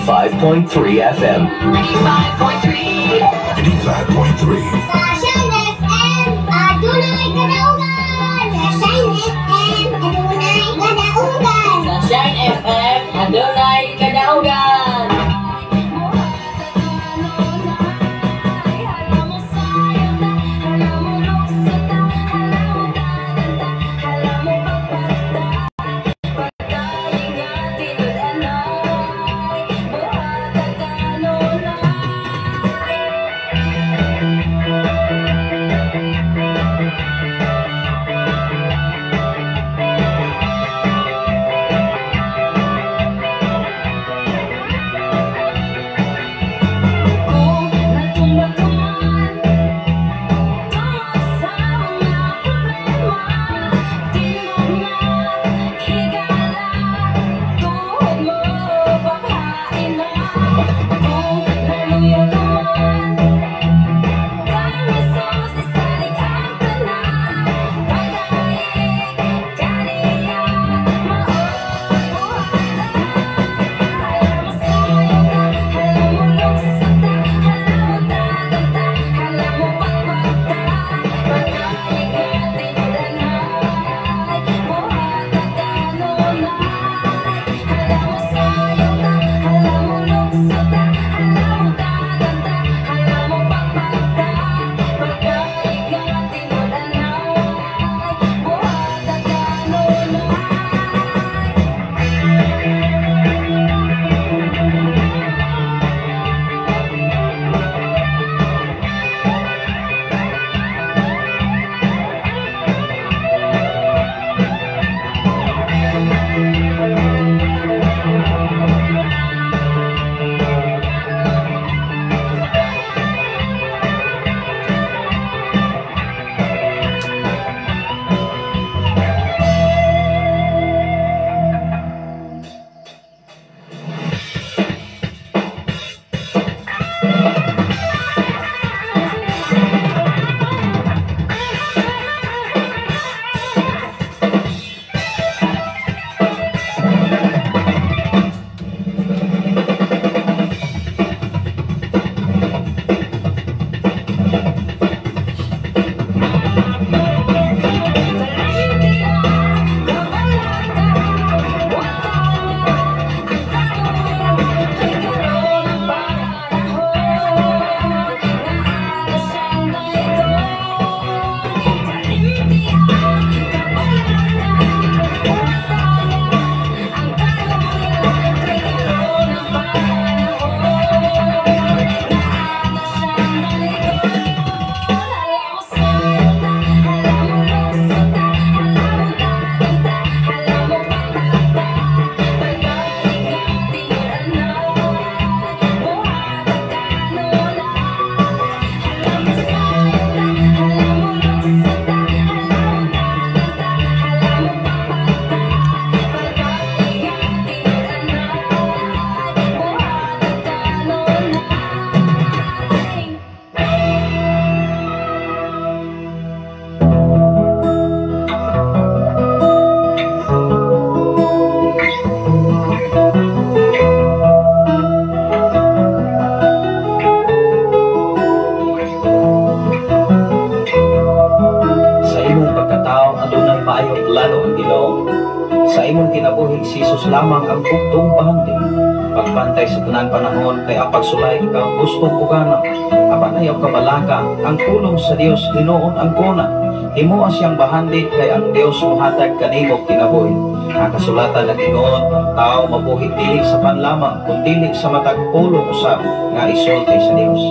95.3 FM. 95.3. 85.3. Sunshine FM, adunay kadaugan. Sunshine FM, adunay kadaugan. Sunshine FM, adunay kadaugan. Si Jesus lamang ang buktong bahandi. Pagbantay sa tanan panahon kay ang pagsulay ikaw gusto ko gana. Apan ayaw kabalaka ang pulong sa Dios hinuon ang kuna. Himoa siyang bahandi kay ang Dios mohatag kanimo kinabuhi. Ang kasulatan nag-ingon ang tao mabuhi dili sa panlamang kundili sa matag pulong usab nga isulti sa Dios.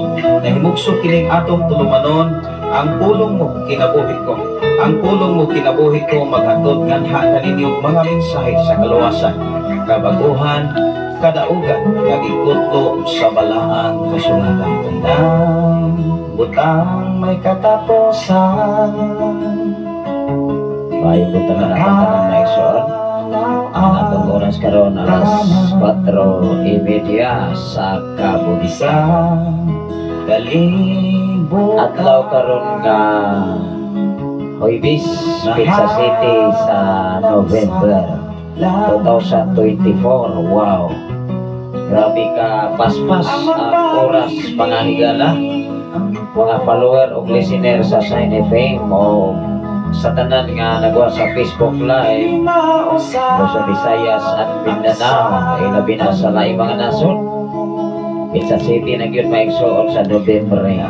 Nahimugso kining atong tulumanon, ang pulong mo kinabuhi ko. Ang pulong mo kinabuhi ko maghatod nganha kaninyo mga mensahe sa kaluwasan, kabaguhan, kadaugan, nga gikutlo sa balaang kasulatan. Tandang butang may katapusan. Payo ko tanan ang tanan na igsoon. Ang atong oras karon alas 4:30 sa kabulisan. Adlaw karon nga Huwebes, Pizza City sa November 2024. Wow. Grabe ka paspas ang oras, mga higala, mga follower o listener sa Shine FM o sa tanan nga nagawa sa Facebook Live o sa Visayas at Mindanao, ilabi na sa laing mga nasod. Quezon City na gyud, maigsuon, sa Nobyembre.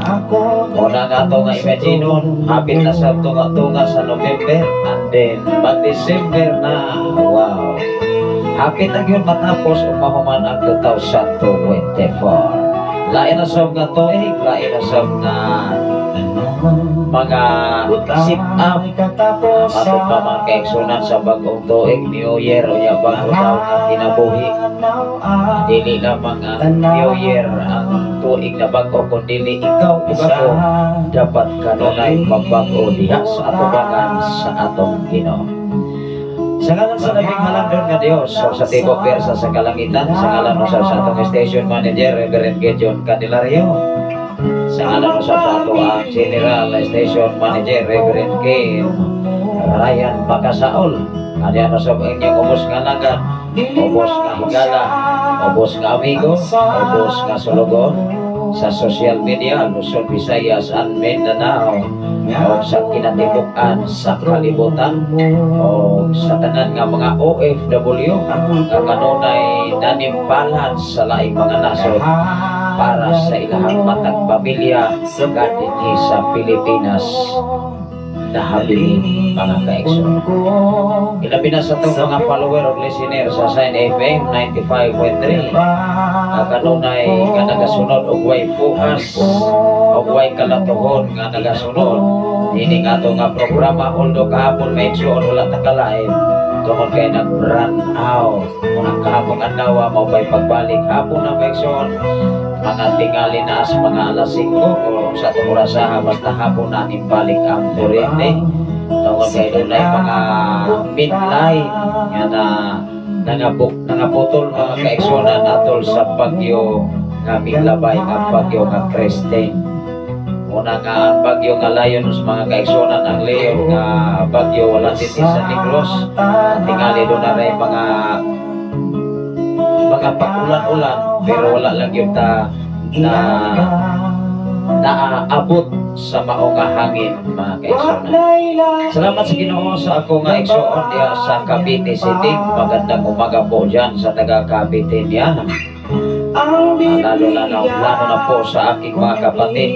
Una nga ato nga imaginon, hapit na sa tunga-tunga sa November and then mag-December na. Wow. Hapit na gyud matapos ug mahuman ang 2024. Lain na sab nga tuig, lain na sab nga mga sit up ato pa, mga kaigsunan, sa bagong tuig, New Year o ya bagong taon nga kinabuhi. Dili lamang ang New Year ang tuig na bago, kundi ikaw ug ako dapat kanunay mabago diha sa atubangan sa atong Ginoo. Sa ngalan sa labing halangdon nga Dios o sa tibok persa sa kalangitan, sa ngalan usab sa atong station manager, Reverend Gideon Candelario, sa ngalan usab sa ato ang General Station Manager, Reverend Kim Ryan Bacasaol. Anya usab inyong ubos nga alagad, ubos nga higala, ubos nga amigo, ubos nga sulugon sa social media, Luzon, Visayas, and Mindanao, o sa kinatibuk-an sa kalibutan, o sa tanan nga mga OFW nga kanunay nanimpalan sa laing mga nasod para sa ilahang matag pamilya nga dinhi sa Pilipinas nahabilin, mga kaigsoon. Ilabi na sa itong mga follower o listener sa Sign FM 95.3 nga kanunay nga nagasunod og way puhas og way kalatuhon nga nagasunod ini nga ato nga programa, although kahapon, maigsoon, wala ta ka-live tungod kay nag-run out. Unang kahapon adlaw mao pa'y pagbalik hapon na, maigsoon, mga tingali na sa mga alas 5 o sa atong orasaha, basta hapon na balik ang kuryente tungod kay dunay mga mainline nga na nangabuk nangaputol, mga kaigsunan, atol sa bagyo nga miglabay nga bagyo nga Kristine. Muna nga ang bagyo nga Lions, mga kaigsunan, ang Leon nga bagyo wala din sa Negros. Tingali doon na rin mga pag-ulan-ulan, pero wala lang yung ta na naaabot sa mao nga hangin, mga kaigsunan. Salamat sa Ginoo sa ako nga igsuon diha sa Cavite City. Magandang umaga po dyan sa taga Cavite niya. Lalo lalo, lalo na po sa aking mga kapatid,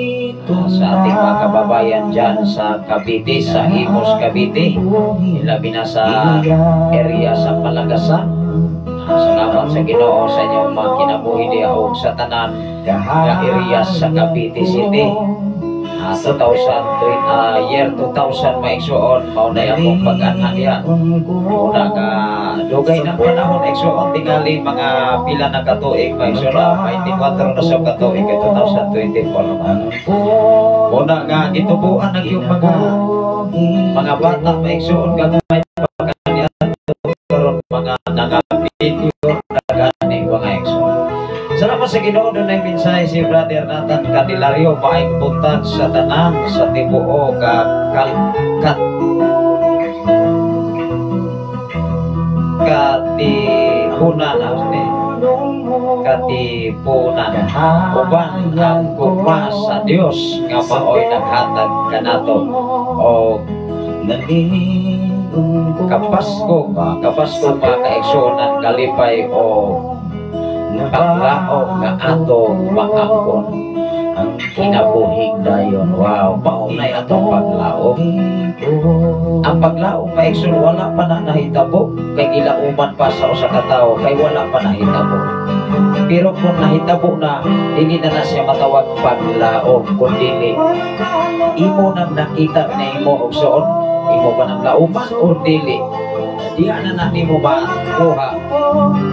sa ating mga kababayan dyan sa Cavite, sa Imus, Cavite. Ilabi na sa area sa Palagasan. Salamat sa Ginoo sa inyong mga kinabuhi diha ug sa tanan nga area sa Cavite City. 2000, year 2000, maigsuon, mao na akong pag-anha diha. Una nga dugay na panahon, igsuon, tingali mga pila na katuig, maigsuon, 24 na sa katuig kay 2024 naman. Una nga gitubuan ang iyong mga bata, maigsuon, gamay pa kaniya karon mga nanga-video na gani, mga igsuon. Salamat sa Ginoo, dunay mensahe si Brother Nathan Candelario. Maayong buntag sa tanan sa tibuok ka kal kat katipunan, ano ni katipunan, uban ang gugma sa Dios nga maoy naghatag kanato o kapasko, kapasko, mga kaigsuonan, kalipay o paglaom nga atong maangkon ang kinabuhing dayon. Wow, maunay atong paglaom. Ang paglaom, maigsoon, wala pa na nahitabo kay gilauman pa sa usa ka tawo kay wala pa nahitabo. Pero kung nahitabo na, dili na na siya matawag paglaom kundi imo nang nakita na imo og suon, imo ba nang lauman or dili. Diha na na nimo makuha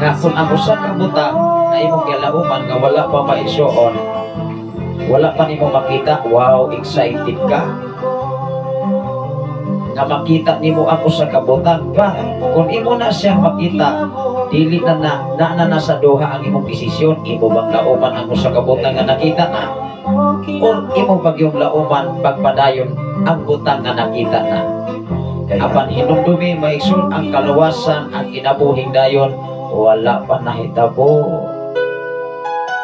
nga kung ang usa ka butang na imong gilauman nga wala pa maigsuon, wala pa nimo makita, wow, excited ka nga makita nimo ang usa ka butang ba. Kung imo na siya makita, dili na na na, na, na sa duha ang imong desisyon: imo bang lauman ang usa ka butang nga nakita na or imo bag yung lauman pagpadayon ang butang nga nakita na? Apan hinumdumi, maigsoon, ang kaluwasan, ang kinabuhing dayon, wala pa nahitabo.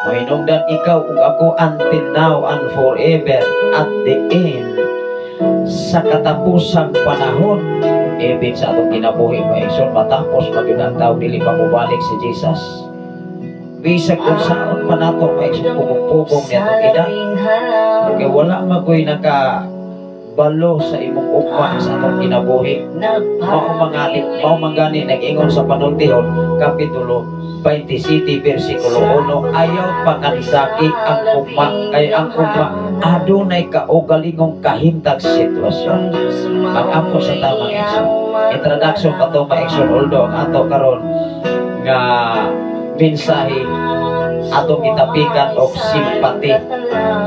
Mahinungdan ikaw ug ako until now and forever, at the end, sa katapusang panahon, even sa atong kinabuhi, mga igsoon, matapos magyud ang tao, dili pa mobalik si Jesus. Bisag unsaon pa nato, mga igsoon, pugong-pugong niya atong edad. Kay wala magoy naka balo sa imong ugma sa atong kinabuhi. Mao mangani nag-ingon sa Panultihon kapitulo 27 bersikulo 1, ayaw pangandaki ang ugma kay ang ugma adunay kaugalingong kahimtang sitwasyon. Mag-ampo sa tamang igsoon. Introduction pa to, mga igsoon, although ang ato karon nga mensahe, atong gitapikan og simpati.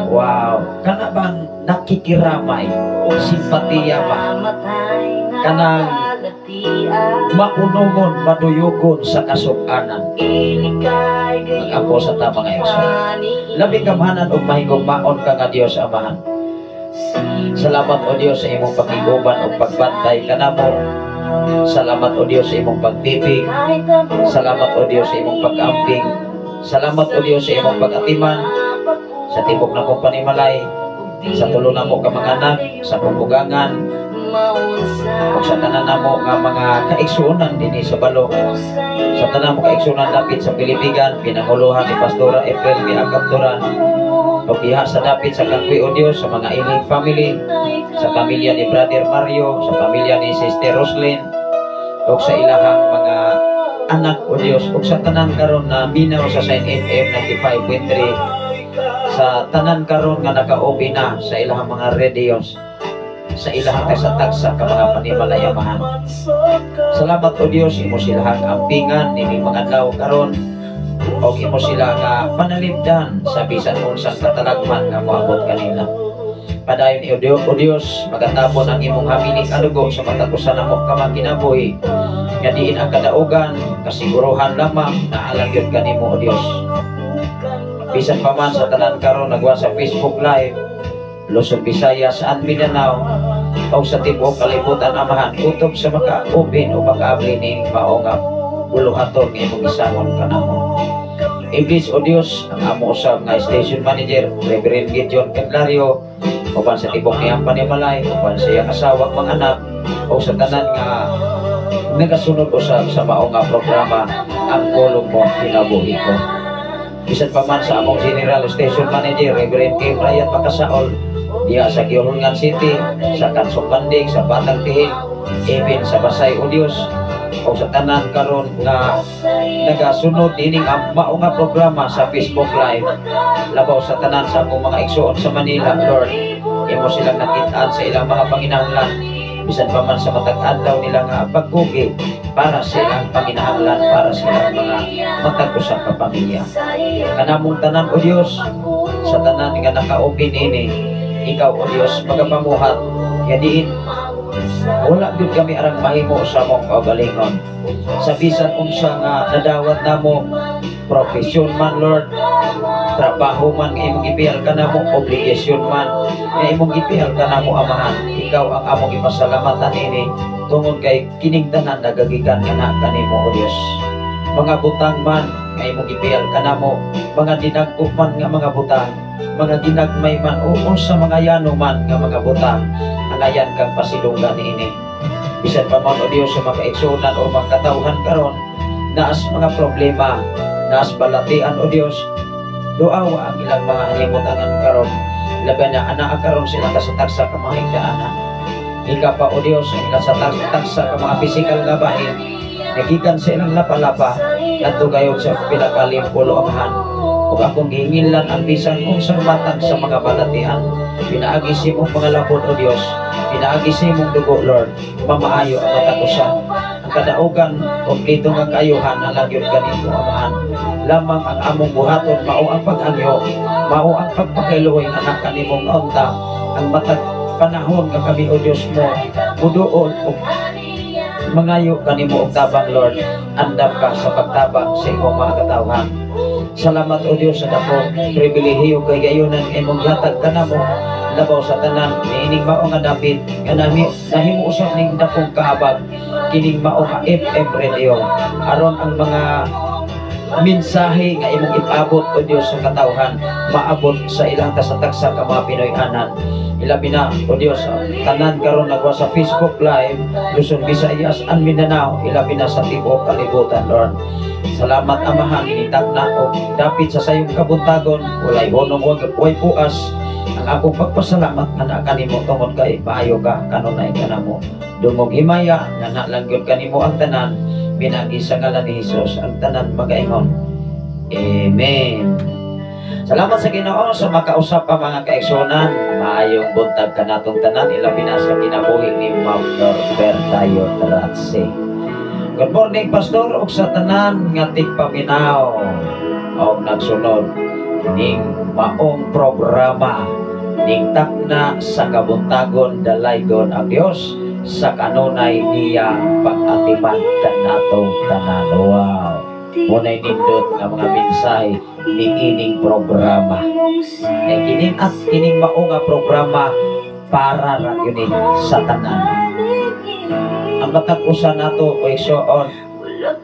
Wow, kana bang nakikiramay o simpatiya ba? Kanang maunungon, maduyugon sa kasug-anan. Mag-ampo sa tama nga, igsoon. Labing gamhanan ug mahigugmaon ka nga Dios Amahan. Salamat, O Dios, sa imong pakiguban ug pagbantay kanamo. Salamat, O Dios, sa imong pagtibig. Salamat, O Dios, sa imong pag-amping. Salamat, O Dios, sa imong pag-atiman sa tibok na kong panimalay, sa tulo namo ka mga anak, sa pambugangan, ug sa tanan namo nga mga kaigsuonan dinhi sa balo. Sa tanan mo kaigsuonan dapit sa Pilipigan, pinanguluhan ni Pastora April Mi Akapturan. Ug diha sa dapit sa Kangkwi, O Dios, sa mga iling family, sa pamilya ni Brother Mario, sa pamilya ni Sister Roslyn, ug sa ilahang mga anak, O Dios, ug sa tanan karon na minaw sa Sign FM 95.3, sa tanan karon nga naka-open na sa ilahang mga radios, sa ilahang tagsa-tagsa ka mga panimalay, Amahan. Salamat, O Dios, imo silahang ampingan nining mga adlaw karon og imo sila nga panalipdan sa bisan unsang katalagman nga moabot kanila. Padayon, O Dios, O Dios, magatapon ang imong hamining adugo sa matag usa namo ka mga kinabuhi nga diin ang kadaugan, kasiguruhan lamang na alang gyud kanimo, O Dios. Bisan pa man sa tanan karon nagwa sa Facebook Live, Luzon, Visayas and Mindanao, o sa tibuok kalibutan, Amahan, kutob sa maka-open o makaabli ni mao nga buluhaton nga imong gisangon kanamo. I-bless, O Dios, ang amo usab nga station manager, Reverend Gideon Candelario, uban sa tibok niyang panimalay, uban sa iyang asawa at mga anak, o sa tanan nga nagasunod usab sa mao nga programa, Ang Pulong Mo Kinabuhi Ko. Bisan pa man sa among General Station Manager, Reverend Kim Ryan Makasaol, diha sa Guihulngan City, sa Kansong Bandig, sa Batang Tihil, even sa Basay, O Dios, o sa tanan karon nga nagasunod dining ang mao nga programa sa Facebook Live, labaw sa tanan sa akong mga igsuon sa Manila, Lord, imo silang nakitaan sa ilang mga panginahanglan, bisan pa man sa matag adlaw nila nga pagkugi para sa ilang panginahanglan, para sa ilang mga matag usa ka pamilya. Kanamong tanan, O Dios, sa tanan nga naka-open ini, ikaw, O Dios, magapamuhat nga diin wala gyud kami arang mahimo sa among kaugalingon. Sa bisan unsa nga nadawat namo, profesyon man, Lord, trabaho man nga imong gipiyal kanamo, obligasyon man nga imong gipiyal kanamo, Amahan, ikaw ang among ipasalamatan ini tungod kay kining tanan nagagikan kana kanimo, O Dios. Mga butang man nga imong gipiyal kanamo, mga dinagko man nga mga butang, mga ginagmay man o unsa mga yano man nga mga butang, angayan kang pasilunggan niini. Bisan pa man, O Dios, sa mga kaigsuonan o mga katawhan karon naas mga problema, naas balatian, O Dios, duawa ang ilang mga himutangan karon, labi na anaa karon sila kasatagsa ka mga higdaanan. Ika pa, O Dios, ang ilang sa tagsa ka mga pisikal nga bahin nagikan sa ilang lapalapa ngadto gayud sa pila ka limpulo, Amahan. Ug akong gihingilan ang bisan unsang matag sa mga balatian, pinaagi sa imong mga labot, O Dios, pinaagi sa imong dugo, Lord, mamaayo ang matag usa. Ang kadaugan, kompleto nga kaayuhan alang gyud kanimo, Amahan. Lamang ang among buhaton mao ang paghangyo, mao ang pagpakailuoy nga anak kanimo nga unta ang matag panahon nga kami, O Dios, mo muduol og mangayo kanimo og tabang, Lord, andam ka sa pagtabang sa imong mga katawhan. Salamat, O Dios, sa dako pribilehiyo kay gayunan nga imong gihatag kanamo, labaw sa tanan niining mao nga dapit nga nami nahimo usab ning dakong kaabag kining mao nga FM radio aron ang mga Mensahe nga imong ipabot, O Dios, sa katawhan maabot sa ilang tagsa-tagsa ka mga Pinoy-anan. Ilabi na, O Dios, tanan karon nagwa sa Facebook Live, Luzon, Visayas and Mindanao, ilabi na sa tibuok kalibutan, Lord. Salamat, Amahan, initag na og dapit sa sayong kabuntagon, walay hunong, way puas ang akong pagpasalamat nga naa kanimo tungod kay maayo ka kanunay kanamo. Dungog himaya nga na lang gyud kanimo ang tanan, pinaagi sa ngalan ni Jesus, ang tanan magaingon, "Amen." Salamat sa Ginoo sa makausap pa, mga kaigsuonan. Maayong buntag kanatong tanan, ilabi na sa kinabuhi ni Ma'am Norberta Tratse. Good morning, Pastor, ug sa tanan nga tigpaminaw og nagsunod ning maong programa ning takna sa kabuntagon, dalaygon ang Dios sa kanunay niya pag-atiman kanatong tanan. Wow. Munay nindot nga mga mensahe ni ining programa. Kay kining at kining mao nga programa para ra gyud ni sa tanan. Ang matag usa nato, o igsoon,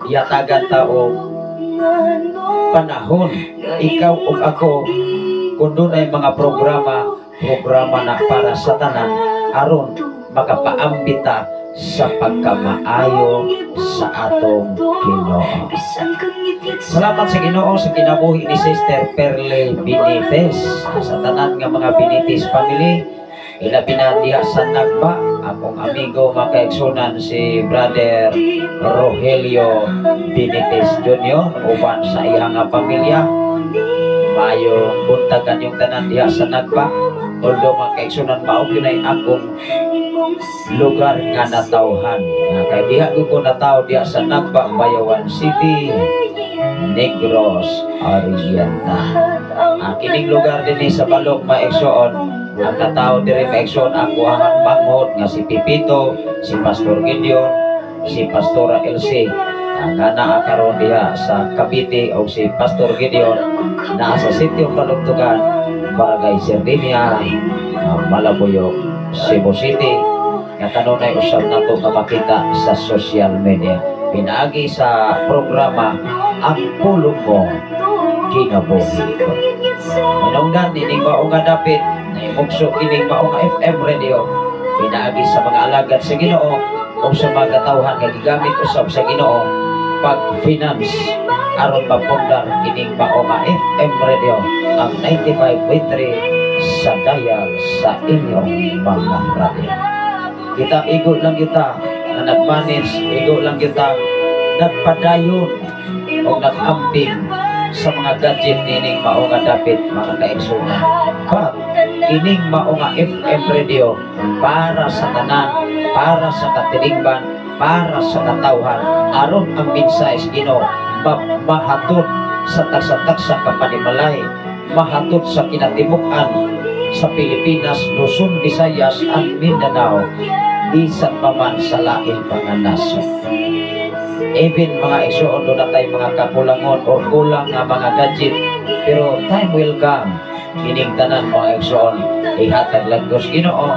yatagan ta og panahon, ikaw ug ako, kung dunay mga programa, programa na para sa tanan aron makapaambita sa pagkamaayo sa atong Ginoo. Salamat sa Ginoo sa kinabuhi ni Sister Perle Benitez. Sa tanan nga mga Benitez family, ilabi na diha sa Nagba, akong amigo, mga kaigsunan, si Brother Rogelio Benitez Jr. uban sa iyang nga pamilya. Maayong buntag kanyong tanan diha sa Nagba. Although, mga kaigsunan, mao gyud ay akong lugar nga natawhan. Kay diha gyud ko nataw, diha sa Nagba, Bayawan City, Negros Oriental. Ang kining lugar dinhi sa Balok, maigsoon, ang natawo diri, maigsoon, ako ang manghod nga si Pipito, si Pastor Gideon, si Pastora Elsie, ang naa karon diha sa Cavite, o si Pastor Gideon naa sa sitio Kalugtugan, Barangay Sardinia, Malabuyoc, Cebu City, nga kanunay usab nato nga makita sa social media pinaagi sa programa Ang Pulong Mo Kinabuhi Ko. Hinungdan ining mao nga dapit na imugso kining mao nga FM radio pinaagi sa mga alagad sa Ginoo o sa mga katawhan nga gigamit usab sa Ginoo pag-finance aron mapundar kining mao nga FM radio, ang 95.3 sa dial sa inyong mga radyo. Kita, igo lang kita na nag-manage, igo lang kita nagpadayon o nag-amping sa mga gadget nining mao nga dapit, mga kaigsunan. But kining mao nga FM radio para sa tanan, para sa katilingban, para sa katawhan, aron ang mensahe sa Ginoo mahatod sa tagsa-tagsa ka panimalay, mahatod sa kinatibuk-an sa Pilipinas, Luzon, Visayas, at Mindanao, bisan pa man sa lain pa nga nasod. Even, mga igsoon, duna tay mga kakulangon or kulang nga mga gadget, pero time will come. Kining tanan, mga igsoon, ihatag lang sa Ginoo,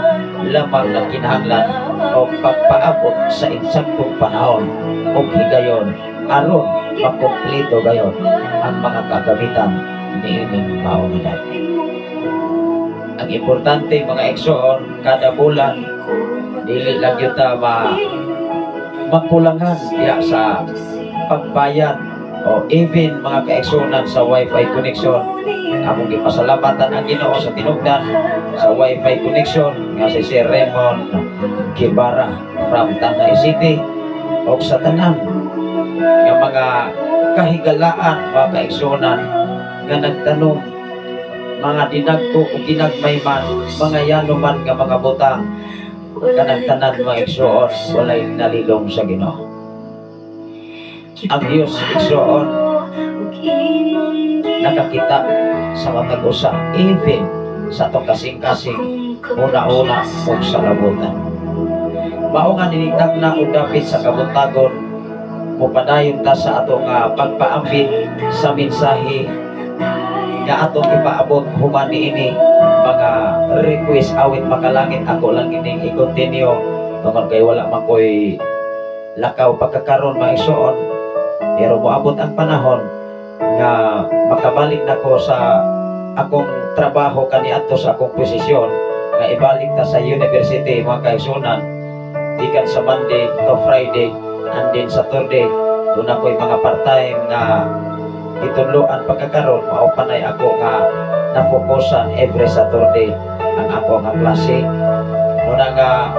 lamang na kinahanglan o pagpaabot sa eksaktong panahon o higayon aron makumpleto gayon ang mga kagamitan niining mao nga dapit. Ang importante, mga igsoon, kada bulan dili lang gyud ta makulangan diha sa pagbayad o even, mga kaigsunan, sa wifi connection. Among gipasalamatan ang Ginoo sa tinugdan sa wifi connection nga si Sir Raymond Guevara from Tanay City o sa tanan nga mga kahigalaan, mga kaigsunan, nga nagtanom mga dinagko o ginagmay man, mga yano man nga mga butang kanang tanan, mga igsoon, walay nalilong sa Ginoo. Ang Diyos, igsoon, nakakita sa matag usa, even sa atong kasing-kasing, una-una ug sa labutan. Mao nga ninitag na og dapit sa kabuntagon, mupadayon ta sa atong pagpaambit sa mensahe nga atong ipaabot human niini mga request awit makalangit. Ako lang kining i-continue tungod kay wala man ko'y lakaw pagkakaron, mga igsoon, pero moabot ang panahon. Nga makabalik na ko sa akong trabaho kaniadto sa akong posisyon nga ibalik ta sa university, mga kaigsunan, gikan sa Monday to Friday and then Saturday doon ako'y mga part-time nga gitudloan. Pagkakaron, mao panay ako nga nafokusan every Saturday ang ako nga klase. Muna nga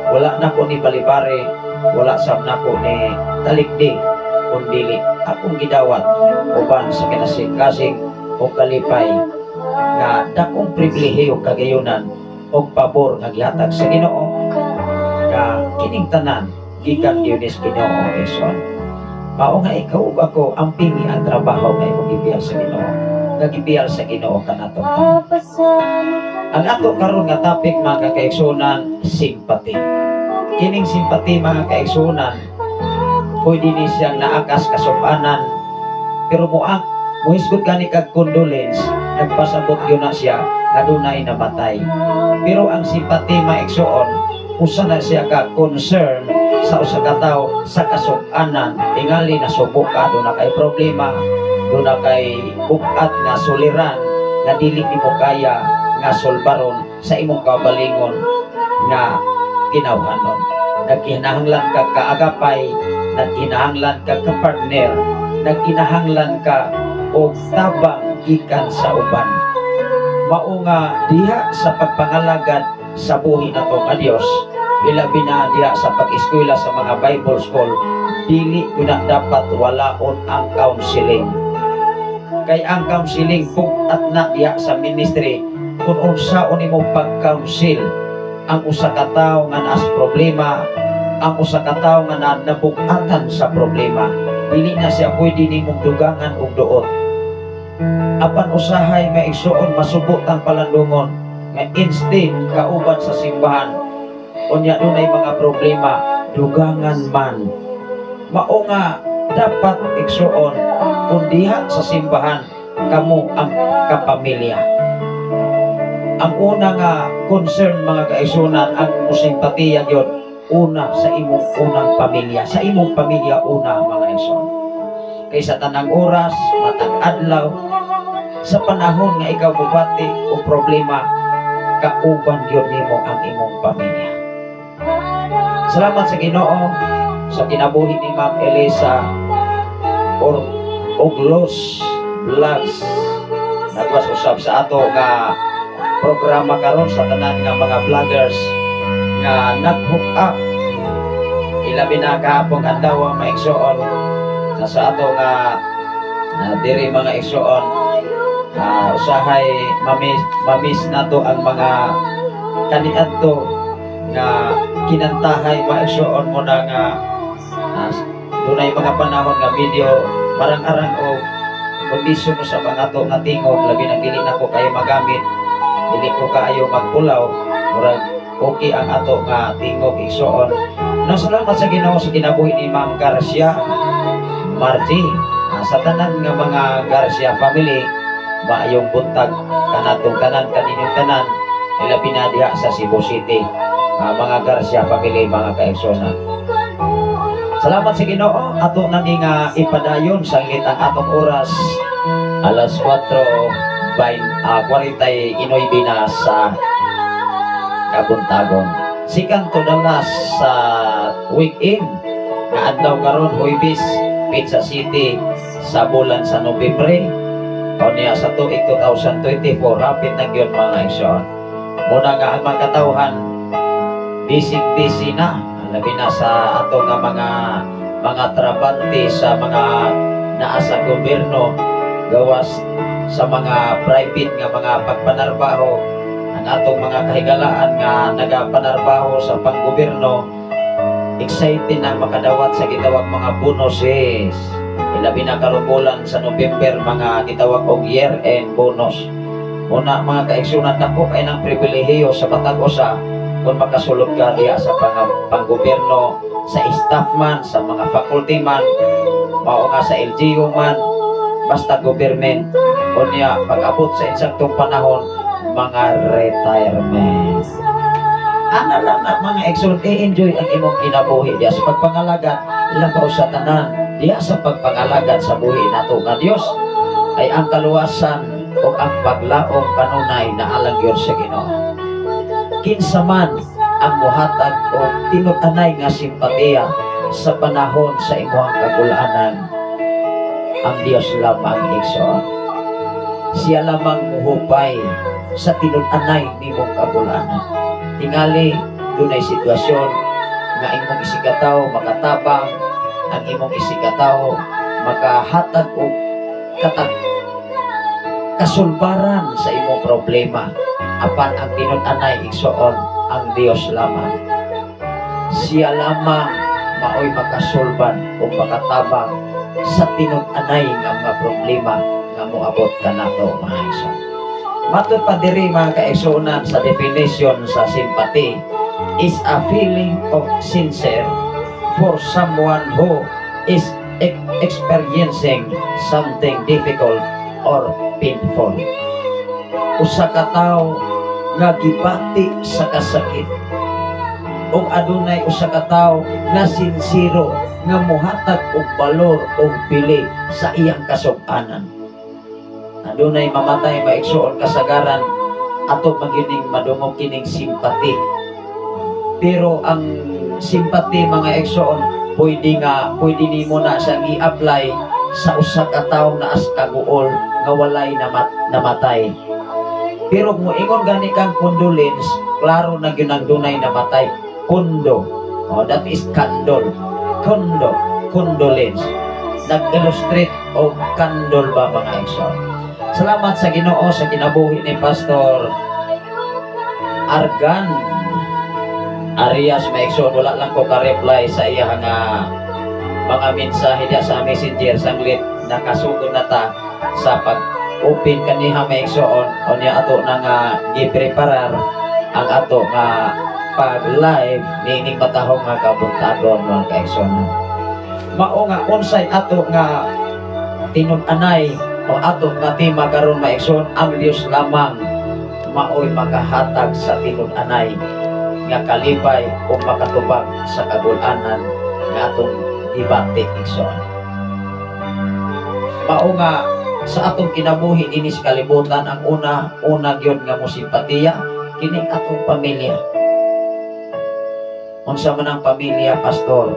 wala na ko ni balibari, wala sab nako ni talikdi, kun dili akong gidawat uban sa kinasing-kasing o kalipay nga dakong pribilehiyo, kagayunan og pabor nga gihatag sa Ginoo, nga kining tanan gikan gyud sa Ginoo, Eson. Mao nga ikaw ug ako, ampingi ang trabaho nga imong gibiyal sa Ginoo, nga gibiyal sa Ginoo kanato. Ang ato karon nga topic, mga kaigsunan, sympathy. Kining sympathy, mga kaigsunan, pwede ni siyang naakas kasupanan, pero mo ang muhisgot gani kag condolence, nagpasabot yun na siya nga dunay namatay. Pero ang sympathy, mga igsoon, usa na siya ka concern sa usa ka tawo sa kasug-anan, tingali nasubo ka, duna kay problema, duna kay bukat nga suliran nga dili nimo kaya nga solbaron sa imong kaugalingon nga tinawhanon. Nagkinahanglan ka kaagapay, nagkinahanglan ka kapartner, nagkinahanglan ka og tabang gikan sa uban. Mao nga diha sa pagpangalagad sa buhi nato nga Dios, ilabi na diha sa pag-eskwela sa mga Bible school, dili gyud na dapat walaon ang counseling. Kay ang counseling bug-at na diha sa ministry kung unsaon nimo pag-counsel ang usa ka tawo nga naas problema, ang usa ka tawo nga nabug-atan sa problema. Dili na siya pwede nimong dugangan og duot. Apan usahay, mga igsuon, masubot ang palandungon nga instead kauban sa simbahan, unya dunay mga problema, dugangan man. Mao nga dapat, igsuon, kung diha sa simbahan kamo ang kapamilya, ang una nga concern, mga kaigsunan, ang musimpatiya gyud una sa imong unang pamilya, sa imong pamilya una, mga igsoon. Kay sa tanang oras, matag adlaw, sa panahon nga ikaw mubati o problema, kauban gyud nimo ang imong pamilya. Salamat sa Ginoo sa kinabuhi ni Ma'am Elisa or Oglos Vlogs. Nagwas usab sa ato nga programa karon sa tanan nga mga vloggers nga nag-hook up, ilabi na kahapon adlaw, mga igsoon, na sa ato nga diri, mga igsoon, usahay mamiss nato ang mga kaniadto nga kinantahay, mga igsoon, mo na nga dunay mga panahon nga video marang-arang o kondisyon mo sa mga ato nga tingog, labi nang dili nako kayo magamit, dili ko kaayo magpulaw, murag okay ang ato nga tingog, igsoon. No, salamat sa Ginoo sa kinabuhi ni Ma'am Garcia Margie. Sa tanan nga mga Garcia family, maayong buntag kanatong tanan, kaninyong tanan, ilabi na diha sa Cebu City. Mga Garcia family, mga kaigsoona. Salamat sa Ginoo, ato na ni nga ipadayon sa ang atong oras, alas 4 by 49 na sa kabuntagon. Second to the last sa weekend nga adlaw karon, Huwebes, Pizza City sa bulan sa Nobyembre o niya sa tuig 2024. Rapid na gyud, mga igsoon. Muna nga ang mga katawhan busy busy na, labi na sa ato nga mga trabante sa mga naa sa gobyerno, gawas sa mga private nga mga pagpanarbaho. Ang atong mga kahigalaan nga nagapanarbaho sa panggobyerno, excited na makadawat sa gitawag mga bonuses, ilabi na karong bulan sa November, mga gitawag og year end bonus. Una, mga kaigsunan, dako kay ng pribilehiyo sa matag usa kung makasulod ka diha sa panggobyerno, sa staff man, sa mga faculty man, mao nga sa LGU man, basta government. Unya pag-abot sa insaktong panahon, mga retirement. Ana lang na, mga igsoon, i-enjoy ang imong kinabuhi diya sa pagpangalagad, labaw sa tanan diya sa pagpangalagad sa buhi nato nga Dios. Ay ang kaluwasan o ang paglaom kanunay naa lang gyud sa Ginoo. Kinsa man ang muhatag og tinud-anay nga simpatiya sa panahon sa imong kagulanan, ang Dios lamang, igsoon. Siya lamang muhupay sa tinud-anay nimong kagulanan. Tingali dunay sitwasyon nga imong isigkatawo makatabang, ang imong isigkatawo makahatag og kasulbaran sa imong problema, apan ang tinud-anay, igsoon, ang Dios lamang. Siya lamang maoy makasulban o makatabang sa tinud-anay nga mga problema nga moabot kanato, mga igsoon. Matod pa diri, mga kaigsuonan, sa definition sa sympathy is a feeling of sincere for someone who is experiencing something difficult or painful. Usa ka tawo nga gibati sa kasakit ug adunay usa ka tawo nga sinsero nga muhatag og balor og bili sa iyang kasug-anan. Adunay mamatay, maigsuon, kasagaran ato magining madungog kining sympathy. Pero ang sympathy, mga igsoon, pwede nga pwede nimo na siyang i-apply sa usa ka tawo na as kaguol nga walay namatay. Pero kung ingon gani kang condolence, klaro na gyud ang dunay namatay. Condo. Oh, that is candle. Condo, condolence. Nag-illustrate og candle ba, mga igsoon. Salamat sa Ginoo sa kinabuhi ni Pastor Argan Arias, mga igsoon. Wala lang ko ka-reply sa iya nga mga mensahe diya sa Messenger sanglit nakasugod na ta sa pag open kaniha, mga igsoon. Unya ato na nga gi-preparar ang ato nga pag live niining matahong nga kabuntagon, mga kaigsoon. Mao nga unsay ato nga tinud-anay o ato nga tema karon, mga igsoon, ang Dios lamang maoy makahatag sa tinud-anay nga kalipay o makatubag sa kagulanan nga atong gibati, igsoon. Mao nga sa atong kinabuhi dinhi sa kalibutan, ang una una gyud nga mosimpatiya kini atong pamilya. Unsa man ang pamilya, pastor?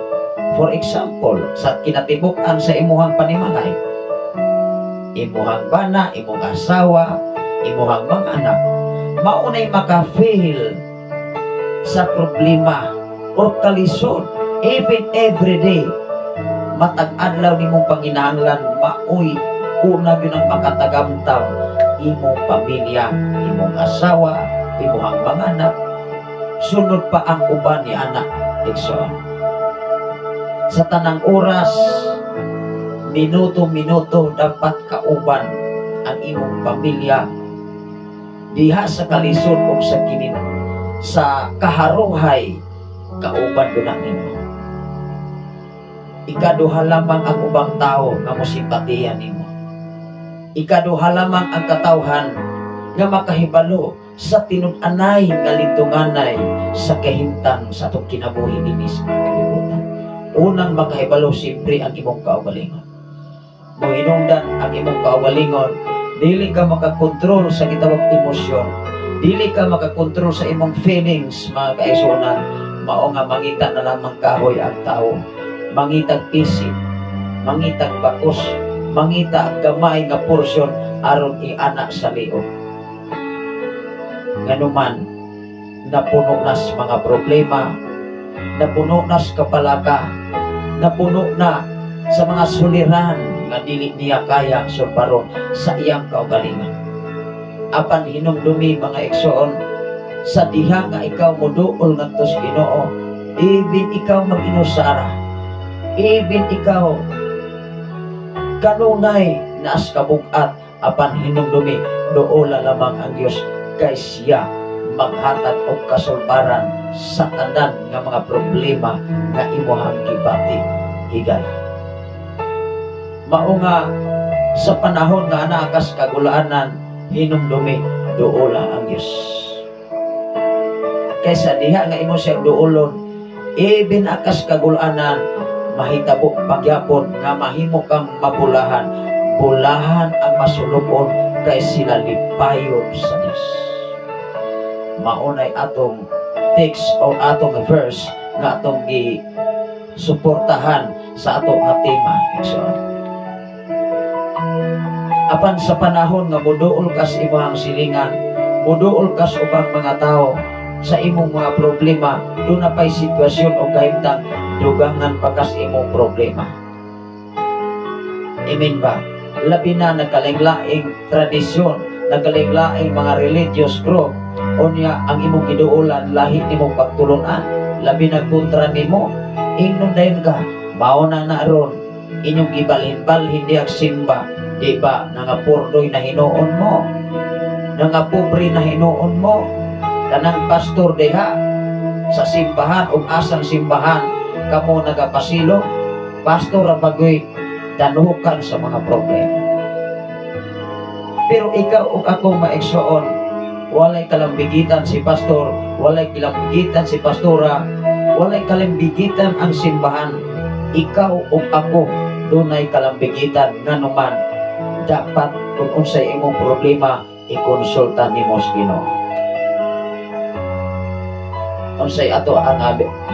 For example, sa kinatibuk-an sa imuhang panimalay, imuhang bana, imong asawa, imuhang mga anak, maunay maka-feel sa problema or kalisod even every day, matag adlaw nimong panginahanglan, maoy una gyud ang makatagamtam imong pamilya, imong asawa, imuhang mga anak, sunod pa ang uban ni anak, igsoon. Sa tanang oras, minuto-minuto, dapat kauban ang imong pamilya diha sa kalisod o sa kinin sa kaharuhay, kauban do na nimo. Ikaduha lamang ang ubang tao nga mosimpatiya nimo. Ikaduha lamang ang katawhan nga makahibalo sa tinud-anay nga lintunganay sa kahimtang sa atong kinabuhi dinhi sa kalibutan. Unang makahibalo siyempre ang imong kaugalingon. Mohinungdan ang imong kaugalingon, dili ka makakontrol sa gitawag emosyon. Dili ka makakontrol sa imong feelings, mga kaigsuonan. Mao nga mangita na lamang kahoy ang tao. Mangitag isip, mangitag bakos, mangita ang gamay nga porsyon aron iana sa liog. Nganuman, napuno na sa mga problema, napuno na sa kapalaka, napuno na sa mga suliran nga dili niya kaya sulbaron sa iyang kaugalingon. Apan hinumdumi, mga igsoon, sa diha nga ikaw moduol ngadto sa Ginoo, even ikaw mag-inusara, even ikaw kanunay naas kabugat, apan hinumdumi, duola lamang ang Dios kay siya maghatag og kasulbaran sa tanan nga mga problema nga imuhang gibati higala. Mao nga sa panahon nga anaa kas kagulaanan, hinumdumi, duola ang Dios. Kaysa diha nga imo siyang duolon, even akas kagulaanan, mahitabo pagyapon nga mahimo kang mabulahan. Bulahan ang masulubon kay sila lipayon sa Dios. Maunay atong text o atong verse nga atong gi suportahan sa atong nga tema, igsoon. Apan sa panahon nga muduol kas imong silingan, muduol kas ubang mga tao sa imong mga problema, duna pay sitwasyon o kahimtang dugangan pa kas imong problema. Amen ba? Labi na nagkalaing-laing tradisyon, nagkalaing-laing mga religious group, unya ang imong giduolan lahi nimong pagtulunan, labi na kontra nimo, ingnon dayon ka, mao na na ron, inyong gibalhin-balhin diha simba, di ba, nangapurdoy na hinuon mo, nangapobre na hinuon mo, kanang pastor diha sa simbahan o asang simbahan, kamo nagapasilo, pastor ang bagoy danukan sa mga problema. Pero ikaw ug ako, maigsoon, walay kalambigitan si pastor, walay kalambigitan si pastora, walay kalambigitan ang simbahan. Ikaw ug ako dunay kalambigitan, nganuman dapat kung unsay imong problema ikonsulta nimo sa Ginoo. Unsay ato ang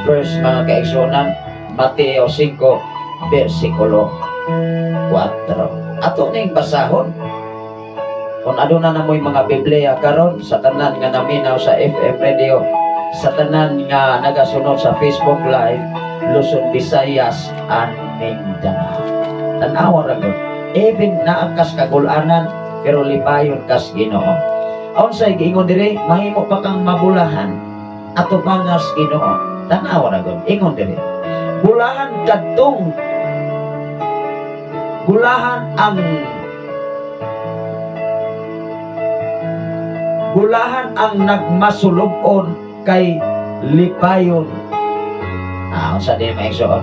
verse, mga kaigsuonan? Mateo 5 versikulo 4. Ato ning basahon. Kung aduna na mo'y mga Biblia karon sa tanan nga naminaw sa FM radio, sa tanan nga nagasunod sa Facebook Live, Luzon, Visayas, and Mindanao. Tanawa ra gyud. Even naa kas kagulanan, pero lipayon kas Ginoo. Unsay giingon diri, mahimo pa kang mabulahan ato bangas Ginoo. Tanawa ra gyud. Ingon diri. Bulahan kadtong bulahan ang nagmasulubon kay lipayon. Unsa di maigsoon?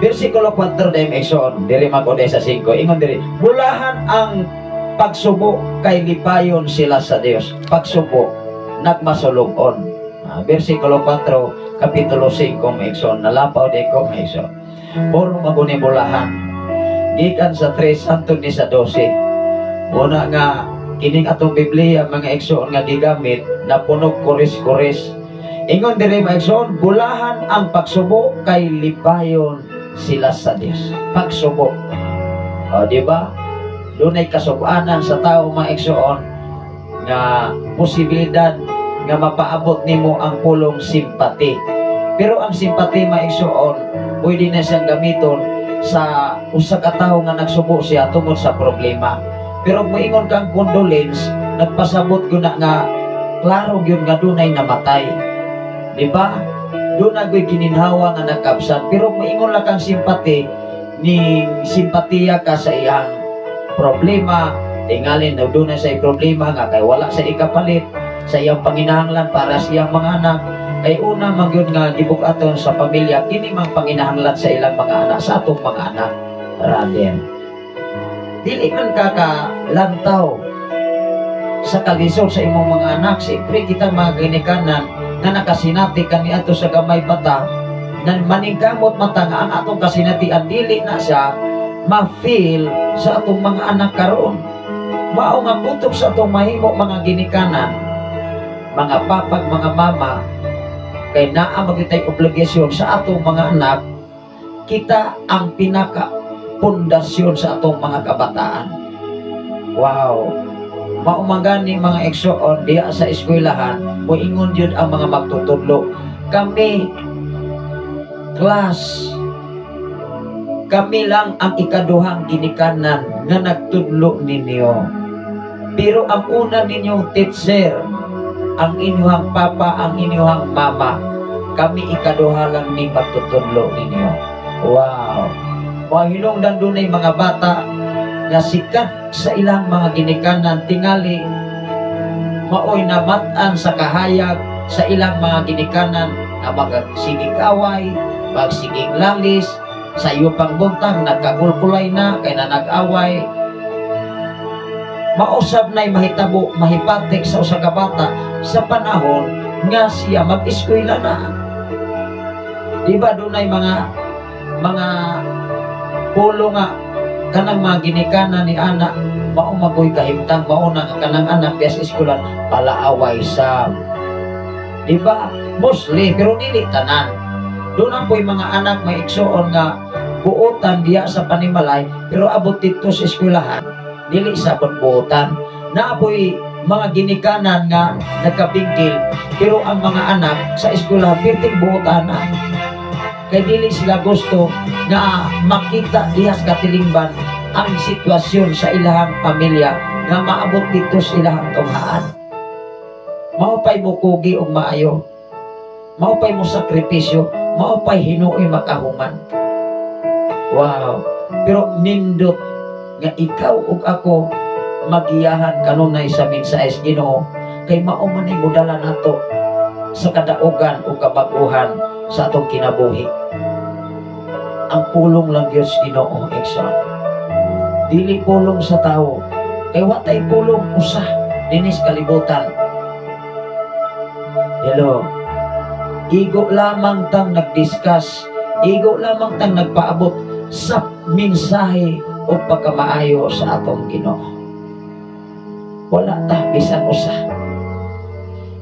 Versikulo 4 di maigsoon, diri mag sa 5. Ingon diri, bulahan ang pagsubo kay lipayon sila sa Dios. Pagsubo, nagmasulubon. Versikulo 4, kapitulo 5 maigsoon, nalapaw di ko maigsoon. Puro maguni bulahan. Gikan sa 3 hangtod ni sa 12. Una nga kining atong Biblia, mga igsoon, nga gigamit na punog kuris-kuris. Ingon diri, mga igsoon, bulahan ang pagsubo kay lipayon sila sa Dios. Pagsubo. O, di ba? Dunay kasubanan sa tao, mga igsoon, nga posibilidad nga mapaabot nimo ang pulong simpati. Pero ang simpati, mga igsoon, pwede na siyang gamiton sa usa ka tawo nga nagsubo siya tungod sa problema. Pero moingon kang condolence, nagpasabot gyud na nga klaro gyud nga dunay namatay. Di ba? Doon na gininhawa nga nagkabsat. Pero moingon lang kang simpati, ni simpatiya ka sa iyang problema, tingalin daw doon na sa problema nga kay wala sa ikapalit sa iyang panginahanglan para sa iyang mga anak. Kay una man gyud nga gibug-aton sa pamilya kini mang panginahanglan sa ilang mga anak, sa atong mga anak. Rather, dili man ka ka lantaw sa kalisod sa imong mga anak. Siyempre kita mga ginikanan nga nakasinati kaniadto sa gamay bata, nan maningkamot mata nga ang atong kasinatian dili na siya ma-feel sa atong mga anak karon. Mao nga kutob sa atong mahimo, mga ginikanan, mga papag, mga mama, kay naa magitay obligasyon sa atong mga anak. Kita ang pinaka pundasyon sa atong mga kabataan. Wow, mao man gani, mga igsoon, diha sa eskwelahan moingon yun ang mga magtutudlo, "Kami class, kami lang ang ikaduhang ginikanan nga nagtudlo ninyo, pero ang una ninyong teacher ang inyong papa, ang inyong mama. Kami ikaduha lang ni magtutudlo ninyo." Wow, mahinungdan dunay mga bata nga sikat sa ilang mga ginikanan, tingali maoy namat-an sa kahayag sa ilang mga ginikanan na magsigig away, magsigig lalis sa iyo pang buntag, nagkakulkulay na kay na nag-away. Mausab na'y mahitabo, mahipatik sa usa ka bata sa panahon nga siya mag-eskwela na. Di ba dunay mga pulo nga Kanang mga ginikanan ni anak mao magoy kahimtang, mao na nga kanang anak diya sa eskwelahan palaaway sa, di ba? Mostly, pero dili tanan. Doon ang po'y mga anak may igsuon nga buotan diya sa panimalay, pero abot dito sa eskwelahan dili sa buotan. Naapoy mga ginikanan nga nagkabingkil, pero ang mga anak sa eskwelahan pirting buotan na, kay dili sila gusto nga makita diha sa katilingban ang sitwasyon sa ilahang pamilya nga maabot dito sa ilahang tunghaan. Mao pay mukugi og maayo, mao pay mo sakripisyo, mao pay hinuoy makahuman. Wow, pero nindot nga ikaw ug ako magiyahan kanunay sa mensahe sa Ginoo, kay mao man ni modala nato sa kadaugan o kabag-uhan sa atong kinabuhi. Ang pulong lang Dios Ginoo, igsoon. Dili pulong sa tao, kay wa tay pulong usa dinis kalibutan. Hello. Igo lamang tang nagdiscuss, igo lamang tang nagpaabot sa mensahe o pagkamaayo sa atong Ginoo. Wala ta bisan usa.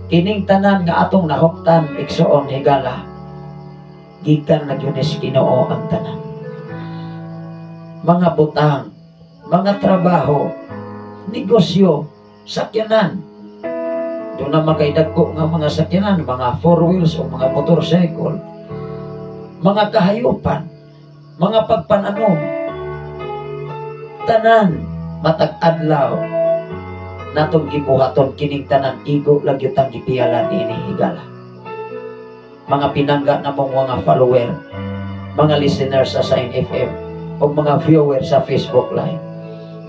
Kining tanan nga atong nahuptan, igsoon higala, gikan na gyud sa Ginoo ang tanan. Mga butang, mga trabaho, negosyo, sakyanan. Doon na makay dagko nga mga sakyanan, mga four wheels o mga motorcycle, mga kahayupan, mga pagpananom, tanan matag adlaw natong gibuhaton, kining tanan igo lang gyud tang gipiyalan ini, higala. Mga pinangga namong mga follower, mga listeners sa Sign FM o mga viewer sa Facebook Live,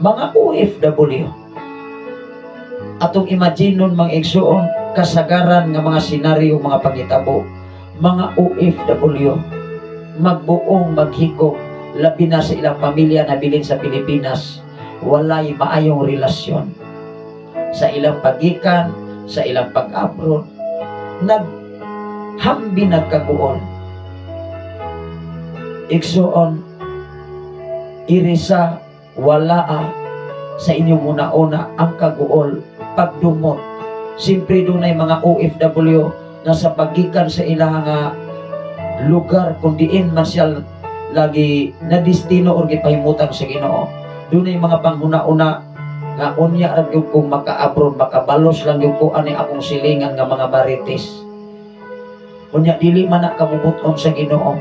mga OFW, atong imaginon, mga igsuon, kasagaran nga mga senaryo, mga pangitabo, mga OFW magbuong maghikog, labi na sa ilang pamilya na bilin sa Pilipinas, walay maayong relasyon sa ilang pagikan, sa ilang pag-abroad, naghambi, nagkaguol. Igsuon, irisa walaa sa inyong una-una ang kaguol, pagdumot. Siyempre dunay mga OFW na sa pagikan sa ilang nga lugar kung diin man siya lagi na destino or gipahimutan sa Ginoo. Dunay mga panghuna-una nga unya ra gyud kung maka-abroad, makabalos lang gyud ko ani akong silingan nga mga marites. Unya dili man na kamubuton sa Ginoo.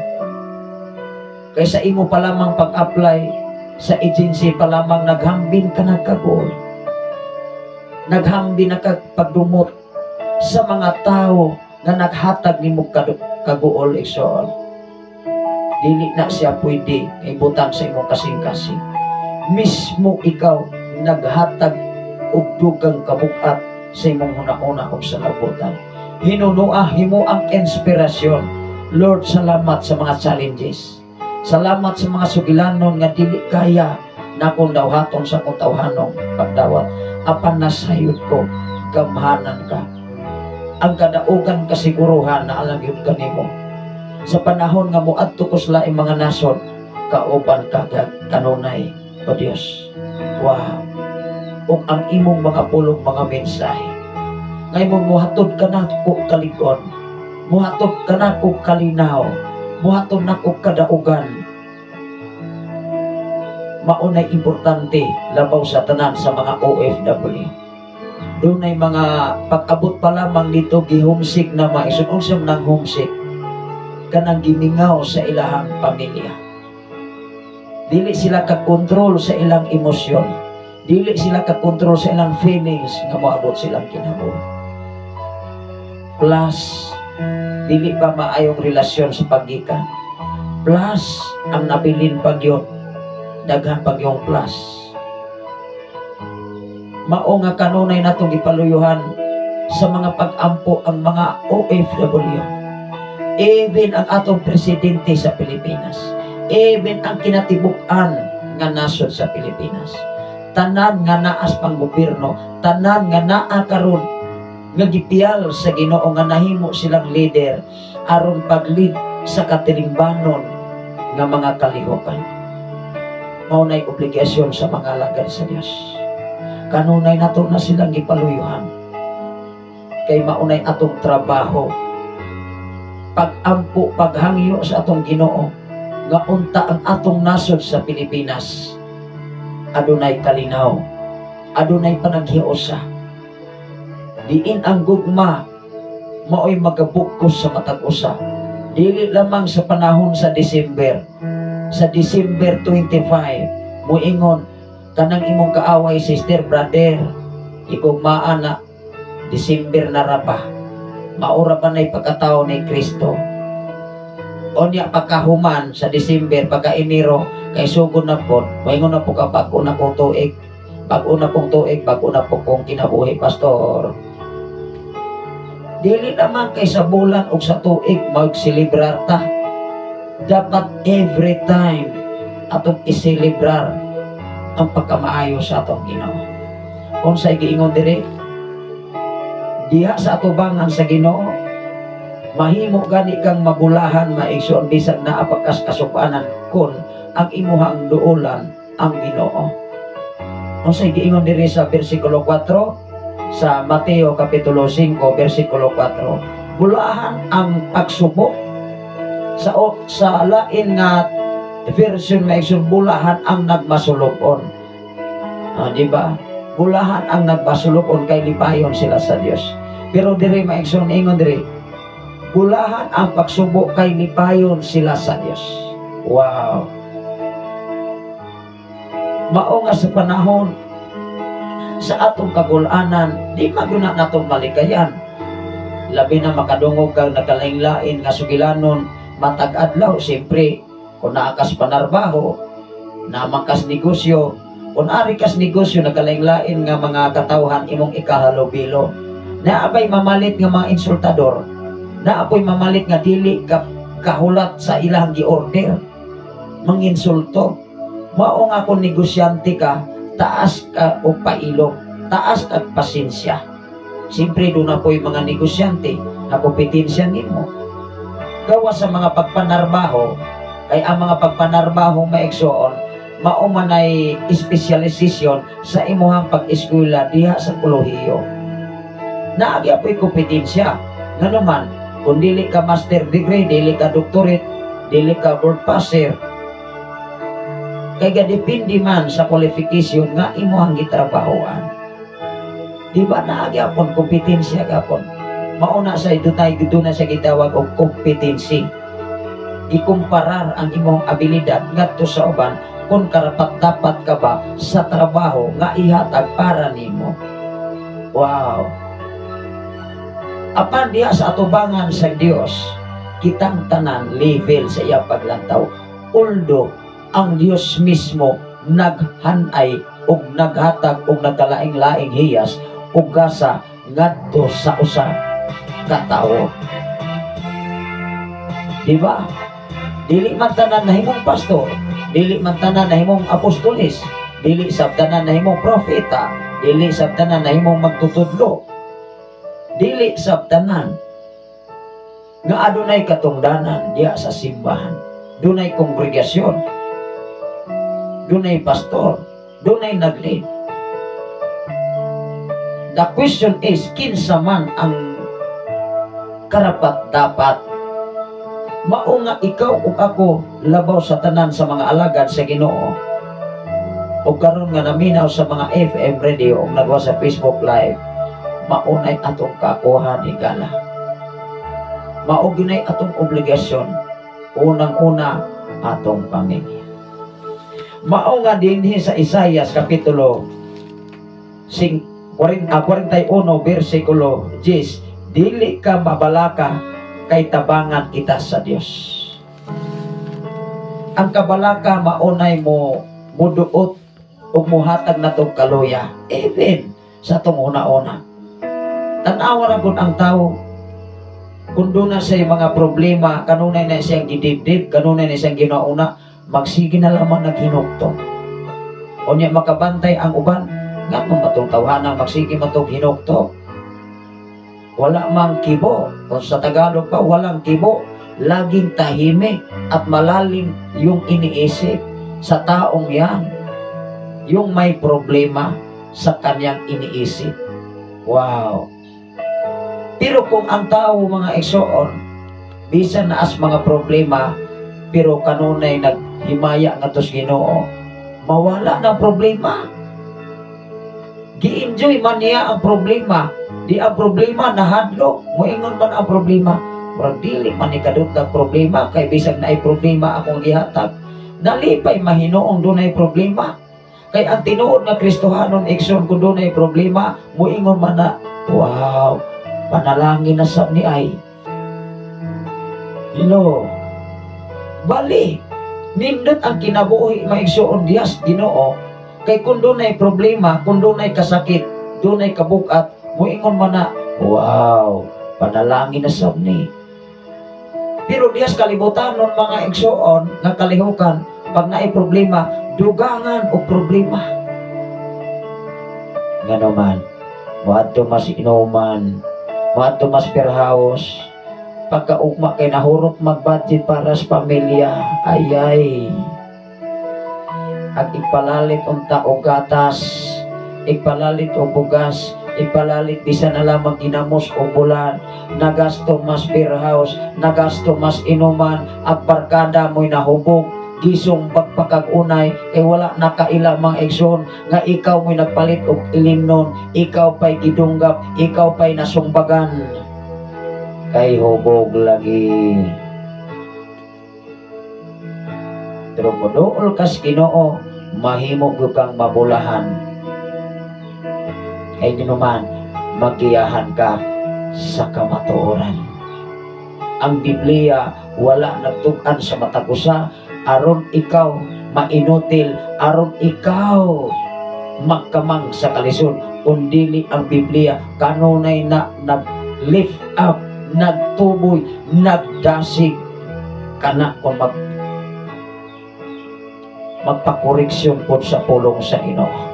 Kay sa imo pa lamang pag-apply sa agency pa lamang, naghambin ka nagkaguol. Naghambin na kag pagdumot sa mga tao nga naghatag nimo kaguol, igsoon. Dili na siya pwede nga ibutang sa imong kasing-kasing. Mismo ikaw naghatag og dugang kabugat sa imong huna-huna og sa labutan. Hinunua, himo ang inspirasyon. Lord, salamat sa mga challenges. Salamat sa mga sugilanon nga dili kaya nakong dawhaton sa akong tawhanong pagdawat. Apan nasayod ko, gamhanan ka. Ang kadaugan kasiguruhan na alam yun kanimo. Sa panahon nga moadto ko sa laing mga nasod, kauban ka kanunay, O Dios. Wow. Ug ang imong mga pulong, mga mensahe, ngay mo muhatod ka nako kalig-on, muhatod ka nako kalinaw, muhatod nako kadaugan. Maunay importante labaw sa tanan sa mga OFW. Dunay mga pag-abot pa lamang dito gihomesick na maison. Unsa man ang homesick? Kanang gimingaw sa ilahang pamilya. Dili sila ka-kontrol sa ilang emosyon. Dili sila ka-kontrol sa ilang feelings nga moabot silang kinabuhi. Plus, dili pa maayong relasyon sa paggikan. Plus, ang nabilin pa gyud, daghan pa gyung plus. Mao nga kanunay natong gipaluyuhan sa mga pag-ampo ang mga OFW. Even ang atong presidente sa Pilipinas. Even ang kinatibuk-an nga nasod sa Pilipinas. Tanan nga naas pang gobyerno, tanan nga naa karon nga gipiyal sa Ginoo nga nahimo silang leader aron pag-lead sa katilingbanon nga mga kalihukan. Mao na'y obligasyon sa mga alagad sa Dios. Kanunay nato na silang gipaluyuhan. Kay mao nay atong trabaho. Pag-ampo, paghangyo sa atong Ginoo nga unta ang atong nasod sa Pilipinas adunay kalinaw, adunay panaghiusa, diin ang gugma maoy magabugkos sa matag usa, dili lamang sa panahon sa December, sa December 25. Muingon kanang imong kaaway, "Sister, brother, igugmaan na December na ra ba? Maura ba na'y pagkatao ni Kristo?" Unya pagkahuman sa December, pagka Enero, kay sugod na po, moingon na po ka, "Bag-o na kong tuig, bag-o na pong tuig, bag-o na po kong kinabuhi, pastor." Dili naman kay sa bulan o sa tuig magselebrar ta. Dapat every time atong iselebrar ang pagkamaayo sa atong Ginoo. Unsay giingon diri? Diha sa atubangan sa Ginoo, mahimo gani kang mabulahan, maigsoon, bisag naa pa kas kasupanan kon ang imuhang duolan ang Ginoo. Unsay giingon diri sa bersikulo 4 sa Mateo kapitulo 5 bersikulo 4? Bulahan ang pagsubo. Sa lain nga version, maigsoon, bulahan ang nagmasulubon. Ah, di ba? Bulahan ang nagmasulubon kay lipayon sila sa Dios. Pero diri, maigsoon, ingon diri, bulahan ang pagsubo kay lipayon sila sa Dios. Wow. Mao nga sa panahon sa atong kagulanan, di maguna natong malikayan. Labi na makadungog kang nagkalain-lain nga sugilanon matag adlaw, siyempre, kung naa kas panarbaho, naa man kas negosyo, kung ari kas negosyo, nagkalain-lain nga mga katawhan imong ikahalubilo. Naa bay mamalit nga mga insultador, naa poy mamalit nga dili ka kahulat sa ilang gi-order, manginsulto. Mao nga kung negosyante ka, taas ka o pailok, taas kag pasensya. Siyempre, duna poy mga negosyante na kompetensya nimo. Gawa sa mga pagpanarbaho, kay ang mga pagpanarbaho, maigsoon, mao man ay espesyalisasyon sa imuhang pag-eskwela diha sa kolehiyo. Naa gyapoy kompetensya. Ngano man, kung dili ka master degree, dili ka doctorate, dili ka board passer, kay gadepende man sa qualification nga imuhang gitrabahoan. Di ba naa gyapon kompetensya gapon? Mao na sa dunay na sa gitawag og competency. Ikumparar ang imong abilidad ngadto sa uban kung karapat dapat ka ba sa trabaho nga ihatag para nimo. Wow. Apan diha sa atubangan sa Dios, kitang tanan level sa iyang paglantaw. Although ang Dios mismo naghanay og naghatag og nagkalaing-laing hiyas ug gasa ngadto sa usa ka tawo. Di ba? Dili man tanan nahimong pastor, dili man tanan nahimong apostolis, dili sab tanan nahimong propeta, dili sab tanan nahimong magtutudlo. Dili sab tanan nga adunay katungdanan diha sa simbahan. Dunay kongregasyon. Dunay pastor, dunay nag-lead. The question is, kinsa man ang karapat dapat? Mao nga ikaw ug ako, labaw sa tanan sa mga alagad sa Ginoo ug karon nga naminaw sa mga FM radio ug nagawa sa Facebook Live, mao nay atong kakuha ni gala. Mao gyud atong obligasyon, unang-una atong pamilya. Mao nga dinhi sa Isaias kapitulo 41 versikulo 10, dili ka mabalaka kay tabangan kita sa Dios. Ang kabalaka maunay mo muduot ug muhatag natong kaluya even sa atong una-una. Tan-awa ra gud ang tao kung duna sa mga problema, kanunay na siyang gidibdib, kanunay na siyang ginauna, magsige na lamang naghinukto. Unya makabantay ang uban, nga kung matong tawhana magsige matong hinukto. Wala mang kibo. Kung sa Tagalog pa, walang kibo. Laging tahimik at malalim yung iniisip. Sa taong yan, yung may problema sa kanyang iniisip. Wow. Pero kung ang tao, mga igsoon, bisan naas mga problema, pero kanunay naghimaya nga sa Ginoo, mawala ng problema. Gi-enjoy man niya ang problema. Di ang problema nahadlok, moingon man ang problema, murag dili man ni kadutlag problema kay bisag naay problema akong gihatag. Nalipay mahinuong dunay problema. Kay ang tinuod nga Kristohanon, igsoon, kung dunay problema, moingon man na, "Wow, panalangin na sab ni ay." Hello. Bali, nindot ang kinabuhi, mga igsoon, dihas Ginoo kay kung dunay problema, kung dunay kasakit, dunay kabukat, moingon man na, "Wow, panalangin na sab ni." Pero dihas kalibutanon, mga igsoon, nga kalihukan, pag naay problema, dugangan og problema. Ngano man, moadto mas inuman, moadto mas beerhouse, pagkaugma kay nahurot mag-budget para sa pamilya, ay ay. Ag ipalalit unta og gatas, ipalalit og bugas, ipalalit bisan na lamang ginamos o bulan, nagasto mas beerhouse, nagasto mas inuman, at barkada mo'y nahubog, gisong pagpakagunay, kay wala nakaila, mga igsoon, nga ikaw mo'y nagpalit og ilimnon, ikaw pa'y gidunggap, ikaw pa'y nasungbagan. Kay hubog lagi. Pero moduol kas Ginoo, mahimo gyud kang mabulahan. Kay ginuman, magiyahan ka sa kamatuoran. Ang Biblia wala nagtug-an sa matag usa aron ikaw mainutil, aron ikaw magkamang sa kalisod, kun dili ang Biblia kanunay na nag-lift up, nagtuboy, nagdasig kana kung magpakoreksyon po sa pulong sa Ginoo.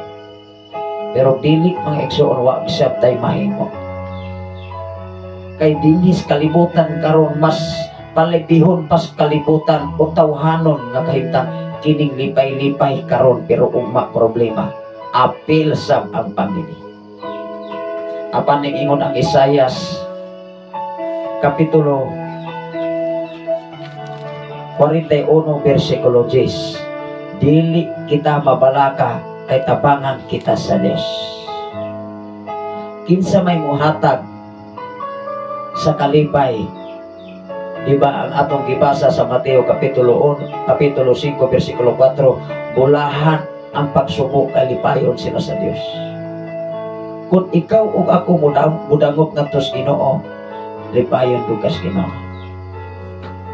Pero dili, mga igsoon, wa bisab tay mahimo. Kay dinis kalibutan karon mas palibihon pas kalibutan o tawhanon nga kahimtang kining lipay-lipay karon pero ugma problema. Apil sab ang pangini. Apan ning ingon ang Isayas Kapitulo 41 versikulo 10, dili kita mabalaka kay tabangan kita sa Dios. Kinsa may muhatag sa kalipay? Di ba ang atong gibasa sa Mateo kapitulo 1, kapitulo 5 versikulo 4, bulahan ang pagsubo kay lipayon sila sa Dios. Kung ikaw ug ako mudangop ngadto sa Ginoo, lipayon gyud kas Ginoo.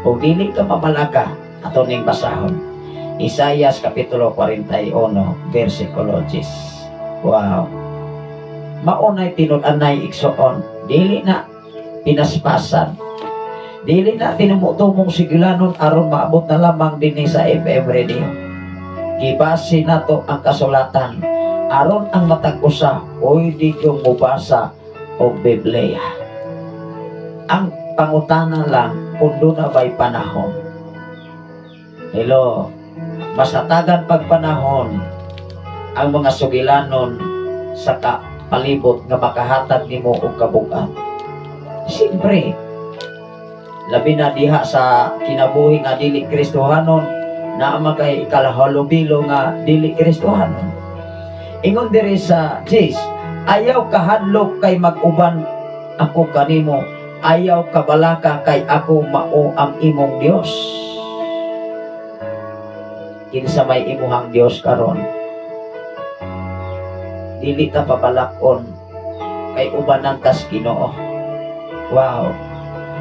Ug dili ka mabalaka, ato ning basahon. Isayas kapitulo 41 versikulo 10. Wow. Maunay tinud-anay, igsoon, dili na pinaspasan. Dili na tinumutumong sigulanon aron maabot na lamang dinhi sa FM radio. Gibase nato ang kasulatan aron ang matag usa pwede yung mubasa og Biblia. Ang pangutana lang kung doon na ba'y panahon. Hello, mas hatagan pag panahon ang mga sugilanon sa palibot nga makahatag nimo og kabug-at. Siyempre, labi na diha sa kinabuhi nga dili Kristohanon, naa man kay ikalhalubilo nga dili Kristohanon. Ingon diri sa 10, "Ayaw kahadlok kay mag-uban ako kanimo, ayaw kabalaka kay ako mao ang imong Dios." Kinsa may imuhang Dios karon? Dili ta pabalakon kay ubanan tas Ginoo. Wow.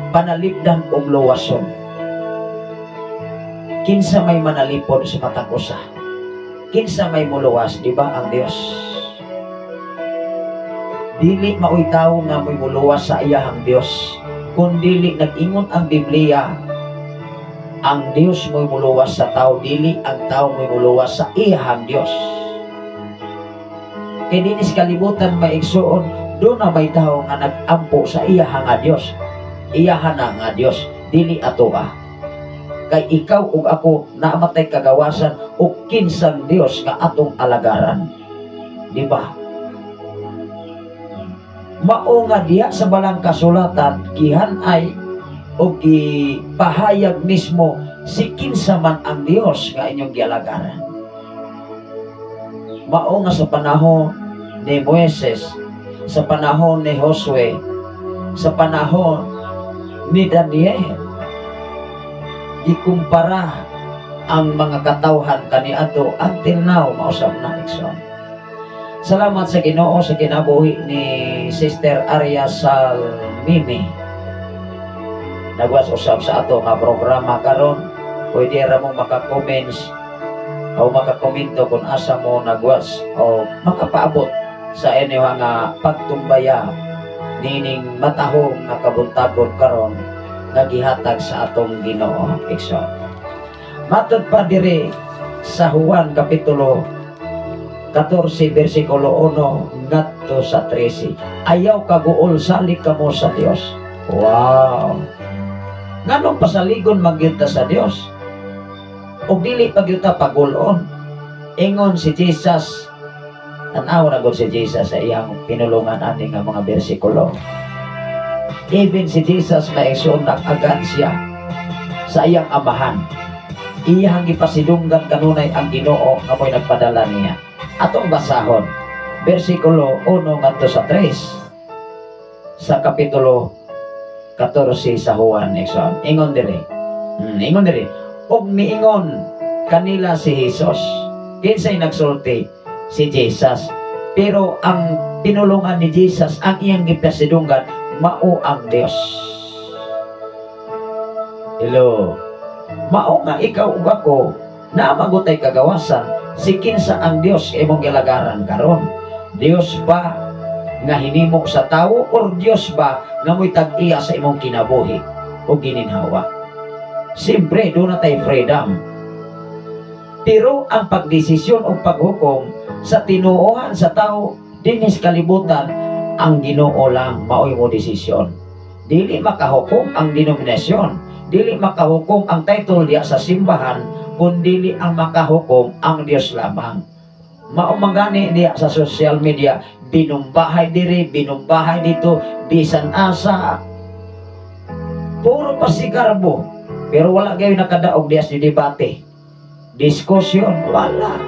Panalipdan og luwason. Kinsa may manalipod sa matag usa? Kinsa may muluwas, di ba ang Dios? Dili maoy tawo nga mo'y muluwas sa iyahang Dios. Kung dili nag-ingon ang Biblia, ang Dios mo'y muluwas sa tao, dili ang tao mo'y muluwas sa iyahang Dios. Kay dinis kalibutan, mga igsoon, doon na may tao nga nag-ampo sa iyaha nga Dios. Iyaha na nga Dios, dili ato ah. Kay ikaw ug ako naamatay kagawasan og kinsang Dios nga atong alagaran. Di ba? Mao nga diha sa balang kasulatan gihan-ay o gipahayag mismo si kinsa man ang Dios nga inyong gialagaran. Mao nga sa panahon ni Moises, sa panahon ni Josue, sa panahon ni Daniel, ikumpara ang mga katawhan kaniadto until now, mausap na, igsoon. Salamat sa Ginoo sa kinabuhi ni Sister Arya Salmimi. Nagwas usab sa ato nga programa karon. Pwede ra mong maka-comments o makakomento kung asa mo nagwas o makapaabot sa inyo nga pagtumbaya nining matahong nga kabuntagon karon nga gihatag sa atong Ginoo, igsoon. Matod pa diri sa Juan kapitulo 14 bersikulo 1 ngadto sa 13. Ayaw kaguol, salig kamo sa Dios. Wow. Nganong pasaligon man gyud ta sa Dios? Ug dili pa gyud ta pagulon. Ingon si Jesus, tan-aw na gud si Jesus sa iyang pinulungan ani nga mga bersikulo. Even si Jesus, mga igsoon, nag-agan siya sa iyang amahan. Iyang gipasidunggan kanunay ang Ginoo nga mo'y nagpadala niya. Atong basahon, bersikulo 1 ngadto sa 3 sa kapitulo 14 sa Juan, igsoon. Ingon diri. Ingon diri. Ug miingon kanila si Jesus. Kinsay nagsulti? Si Jesus. Pero ang pinulungan ni Jesus, ang iyang gipasidunggan, mao ang Dios. Hello. Mao nga ikaw ug ako naa man gud tay kagawasan si kinsa ang Dios imong gilagaran karon. Dios ba nga hinimo sa tawo or Dios ba nga mo'y tag-iya sa imong kinabuhi o gininhawa? Siyempre, duna tay freedom. Pero ang pagdesisyon o paghukom sa tinuohan sa tao dinis kalibutan, ang Ginoo lang mao'y mo desisyon. Dili makahukom ang denominasyon, dili makahukom ang title diya sa simbahan, kun dili ang makahukom ang Dios lamang. Mao man gani diya sa social media, binumbahay diri, binumbahay dito, bisan asa. Puro pa sigarbo. Pero wala gayo nakadaog diya sa debate. Diskusyon, wala.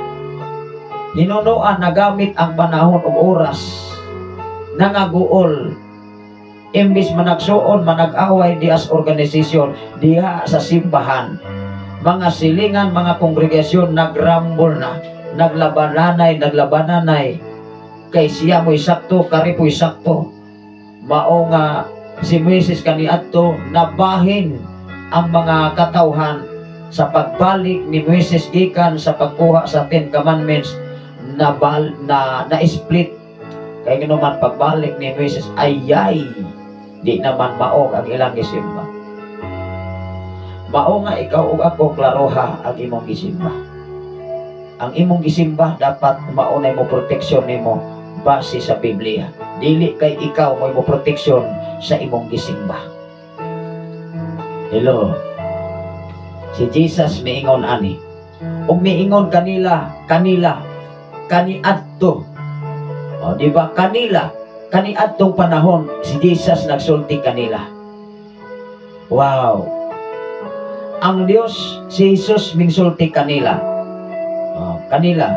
Hinunuan nagamit ang panahon ug oras. Nangaguol. Imbis managsuon, manag-away diya sa organisasyon, diha sa simbahan. Mga silingan, mga kongregasyon, nagrambol na. Naglabananay, naglabananay. Kay siya mo'y sakto, kari po'y sakto. Mao nga si Moises kaniadto nabahin ang mga katawhan sa pagbalik ni Moises gikan sa pagkuha sa Ten Commandments, na bal, na na split kay ngano pagbalik ni Moises, ayay, di naman mao ang ilang gisimba. Mao nga ikaw ug ako, klaroha ang imong gisimba. Ang imong gisimba dapat maunay mo proteksyon nimo base sa Biblia, dili kay ikaw mo proteksyon sa imong gisimba. Hello. Si Jesus miingon ani, ug miingon kanila, kanila kaniadto. O, di ba? Kanila kaniadtong panahon, si Jesus nagsulti kanila. Wow. Ang Dios, si Jesus mingsulti kanila. O, kanila.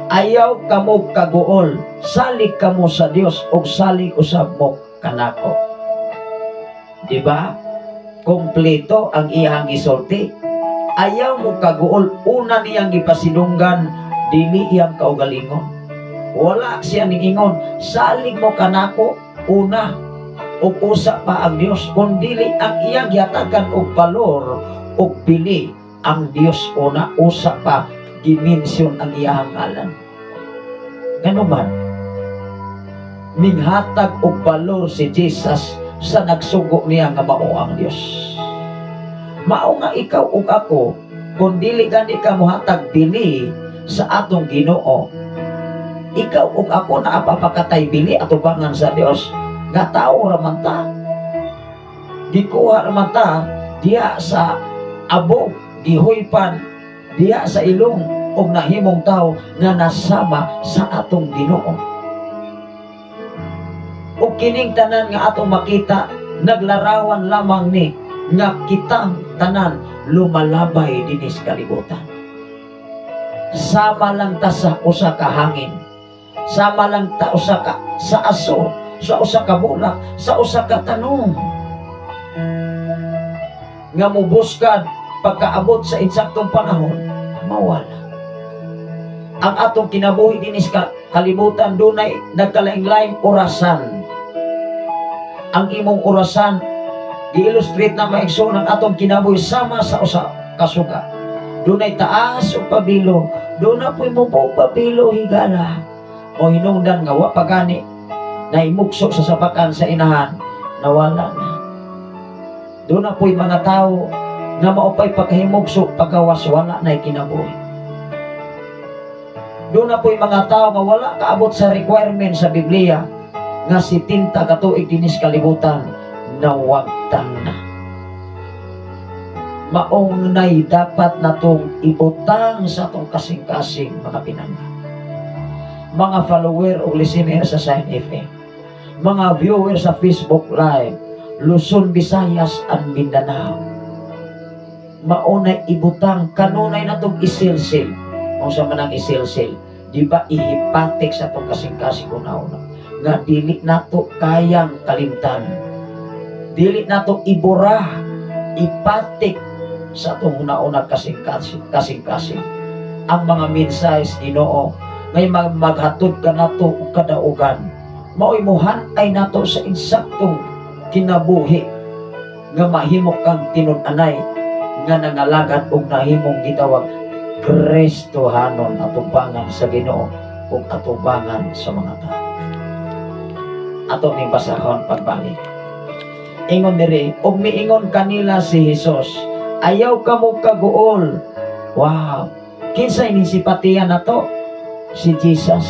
Ayaw kamo kaguol, salig kamo sa Dios ug salig usab mo kanako. Di ba? Kompleto ang iyang gisulti. Ayaw mo kaguol, una niyang gipasidunggan dili iyang kaugalingon. Wala siya ning ingon, salig mo kanako una ug usa pa ang Dios, kun dili ang iyang gihatagan og balor ug bili ang Dios una, usa pa gi-mention ang iyang ngalan. Ngano man minghatag og balor si Jesus sa nagsugo niya nga mao ang Dios. Mao nga ikaw ug ako, kung dili gani ka mohatag bili sa atong Ginoo, ikaw ug ako naapapakatay bili atubangan sa Dios nga tao ra man ta. Gikuha ra man ta diha sa Abo gihuypan diha sa ilong og nahimong tao nga nasama sa atong Ginoo. Ug kining tanan nga atong makita, naglarawan lamang ni nga kitang tanan lumalabay dinhi sa kalibutan. Sama lang ta sa usa ka hangin. Sama lang ta usa ka sa aso, sa usa ka bulak, sa usa ka tanom nga mubuskad pagkaabot sa insaktong panahon, mawala. Ang atong kinabuhi dinhi sa kalibutan, dunay nagkalain-laing orasan. Ang imong orasan, gi-illustrate na, mga igsoon, ang atong kinabuhi sama sa usa ka suga. Dunay taas o pabilo, duna po'y mubo pabilo higala. O hinungdan nga wa pa gani nahimugso sa sapakan sa inahan, nawala na. Duna po'y mga tao nga maupay pagkahimugso, pagkawas wala na kinabuhi. Duna po'y mga tao nga wala kaabot sa requirement sa Biblia nga 70 ka tuig dinhi sa kalibutan, nawagtang na. Maong nay dapat natong ibutang sa atong kasing-kasing, mga pinangga. Mga follower o listener sa Sign FM. Mga viewer sa Facebook Live, Luzon, Visayas, and Mindanao. Maunay ibutang kanunay natong isilsil. Kung sa manang isilsil, di ba, ihipatik sa atong kasing-kasing una-una nga dili nato kayang kalimtan. Dili nato ibura, ipatik sa atong una-una kasing-kasing ang mga mensahe sa Ginoo ngay maghatod ka nato og kadaugan. Mao'y muhan ay nato sa insaktong kinabuhi nga mahimo kang tinud-anay nga nangalagad og nahimong gitawag Kristohanon atubangan sa Ginoo ug atubangan sa mga tao. Ato ning basahon pagbalik. Ingon diri, ug miingon kanila si Jesus, "Ayaw kamo kaguol." Wow. Kinsay ning simpatiya nato? Si Jesus.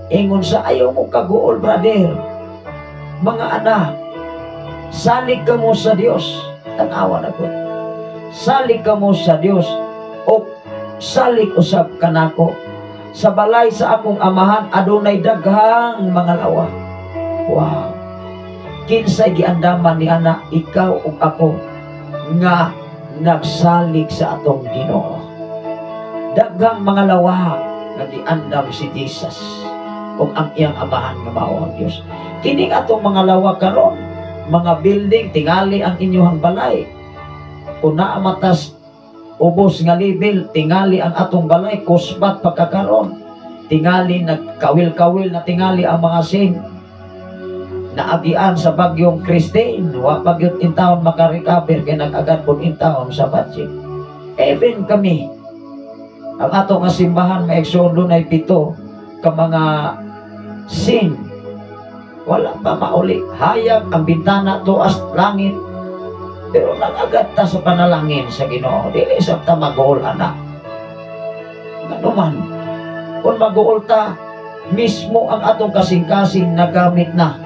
Ingon sa, "Ayaw mo kaguol, brother. Mga anak, salig kamo sa Dios." Tanawa na ko. "Salig kamo sa Dios o salig usab kanako. Sa balay sa akong amahan adunay daghang mga lawa." Wow. Kinsay giandaman ni ana? Ikaw ug ako nga nagsalig sa atong Ginoo. Daghang mga lawa nga giandam si Jesus ug ang iyang amahan nga mao ang Dios. Kining atong mga lawa karon, mga building, tingali ang inyong balay. Kung naa matas ubos nga level, tingali ang atong balay, kusbat pagkakaron. Tingali nagkawil-kawil na tingali ang mga sing naagian sa bagyong Kristine, wa pa gyud in taon makarecover kay nag-agad pud in taon sa budget. Even kami, ang ato nga simbahan, may igsoon, dunay 7 ka mga sin. Wala pa mauli. Hayag ang bintana tuas langit. Pero nag-agad ta sa panalangin sa Ginoo. Dili sa ta mag-uol ana. Ngano man, kung mag-uol ta, mismo ang atong kasing-kasing nagamit na.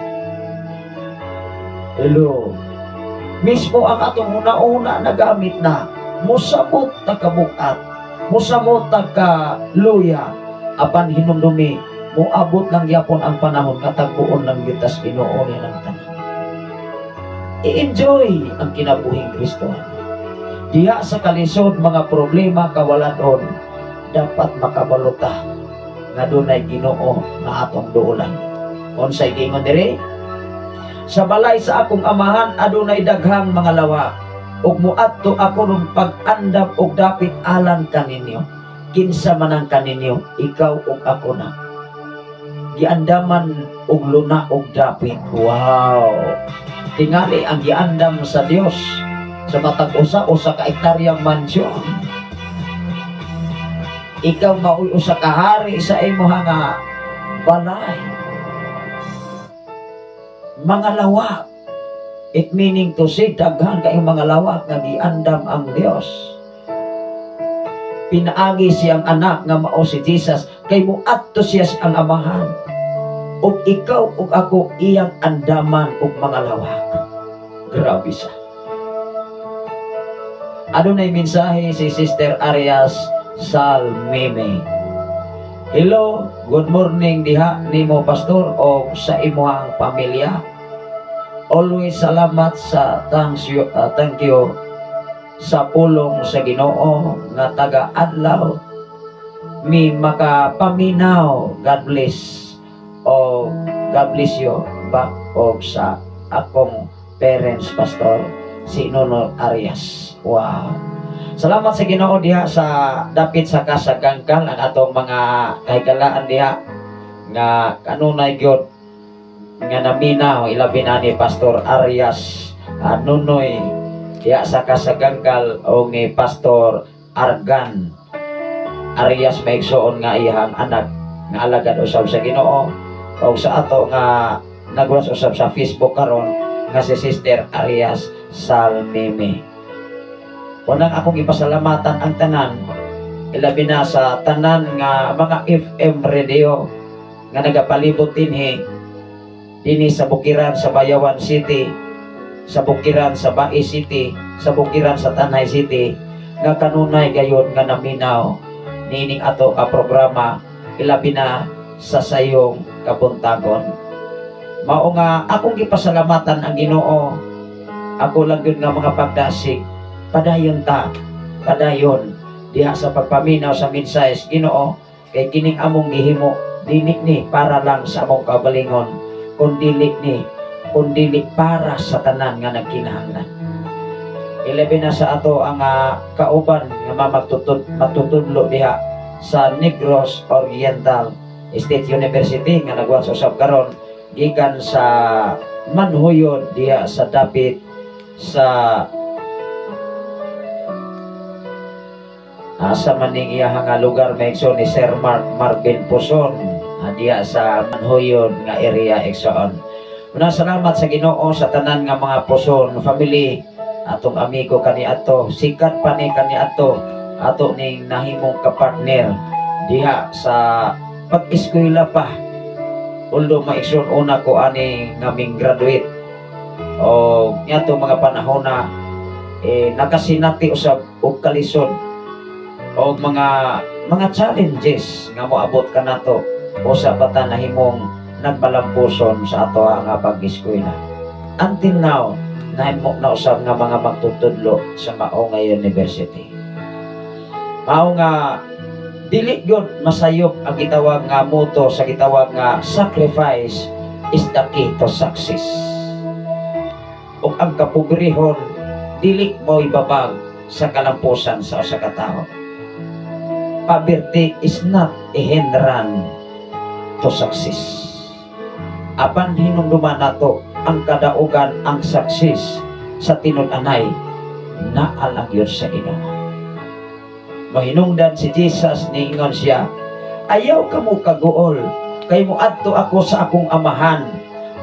Hello. Mismo ang atong una-una nagamit na. Musamot ta kabukat. Musamot ta ka luya. Apan hinumdumi, muabot lang yapon ang panahon nga tagpuon lang gyud tas Ginoo niya ng tanan. I-enjoy ang kinabuhing Kristohan. Diha sa kalisod, mga problema, kawalan, dapat makabalo ta nga dunay Ginoo nga atong duolan. Unsay giingon diri? "Sa balay sa akong amahan adunay daghang mga lawa ug muadto ako ron pag-andam og dapit alang kaninyo." Kinsa man ang kaninyo? Ikaw ug ako na. Giandaman og luna og dapit. Wow. Tingali ang giandam sa Dios sa matag usa, usa ka hektaryang mansyon. Ikaw mao'y usa ka hari sa imo nga balay. Mga lawak. It meaning to say, daghan kayong mga lawak nga giandam ang Dios. Pinaagi siyang anak nga mao si Jesus kay muadto siya sa ang amahan. Ug ikaw ug ako iyang andaman og mga lawak. Grabe sa. Adunay mensahe si Sister Arias Salmeme. Hello, good morning diha nimo, Pastor, o sa imuhang pamilya. Always salamat sa thanks you, thank you sa pulong sa Ginoo nga taga adlaw mi makapaminaw. God bless o God bless you back og sa akong parents, Pastor, si Nono Arias. Wow. Salamat sa Ginoo diha sa dapit sa Kasagangkal, ang atong mga kahigalaan diha nga kanunay gyud nga naminaw, ilabi na ni Pastor Arias Nunoy diha sa Kasagangkal o ni Pastor Argan Arias, maigsoon, nga iyang anak nga alagad usab sa Ginoo, o sa ato nga nagwas usab sa Facebook karon nga si Sister Arias Salmeme. Unang akong ipasalamatan ang tanan, ilabi na sa tanan nga mga FM radio nga nagapalibot dinhi dinhi sa bukiran sa Bayawan City, sa bukiran sa Bais City, sa bukiran sa Tanay City, nga kanunay gayon nga naminaw niining ato nga programa, ilabi na sa sayong kabuntagon. Mao nga akong gipasalamatan ang Ginoo. Ako lang gyud nga mga pagdasig, padayon ta, padayon diha sa pagpaminaw sa mensahe sa Ginoo, kay kining among gihimo, dili ni para lang sa among kaugalingon, kun dili para sa tanan nga nagkinahanglan, ilabi na sa ato ang kauban nga matutudlo diha sa Negros Oriental State University nga nagwas usab karon gikan sa Manhuyod, diha sa dapit sa asa maning iya nga lugar, maigsoon, ni Sir Mark Marvin Puson, diha sa Manhuyod nga area, igsoon. Una, salamat sa Ginoo sa tanan nga mga Puson family, atong amigo kaniadto, sikat pa ni kaniadto, ato ning nahimong kapartner diha sa pag-eskwela pa. Although, maigsoon, una ko ani ngaming graduate o niadto mga panahon na eh, nakasinati usab og kalisod o mga challenges nga moabot kanato usa pa ta nahimong nagmalampuson sa ato nga pag-eskwela. Until now, nahimo na usab nga mga magtutudlo sa mao nga university. Mao nga dili gyud masayop ang gitawag nga motto sa gitawag nga "Sacrifice is the key to success." Ug ang kapobrehon dili mo ibabag sa kalampusan sa usa ka tawo. Poverty is not a hindrance to success. Apan hinumduman nato ang kadaugan, ang success sa tinud-anay naa lang yun sa Ginoo. Mahinungdan si Jesus, niingon siya, "Ayaw kamo kaguol, kay moadto ako sa akong amahan,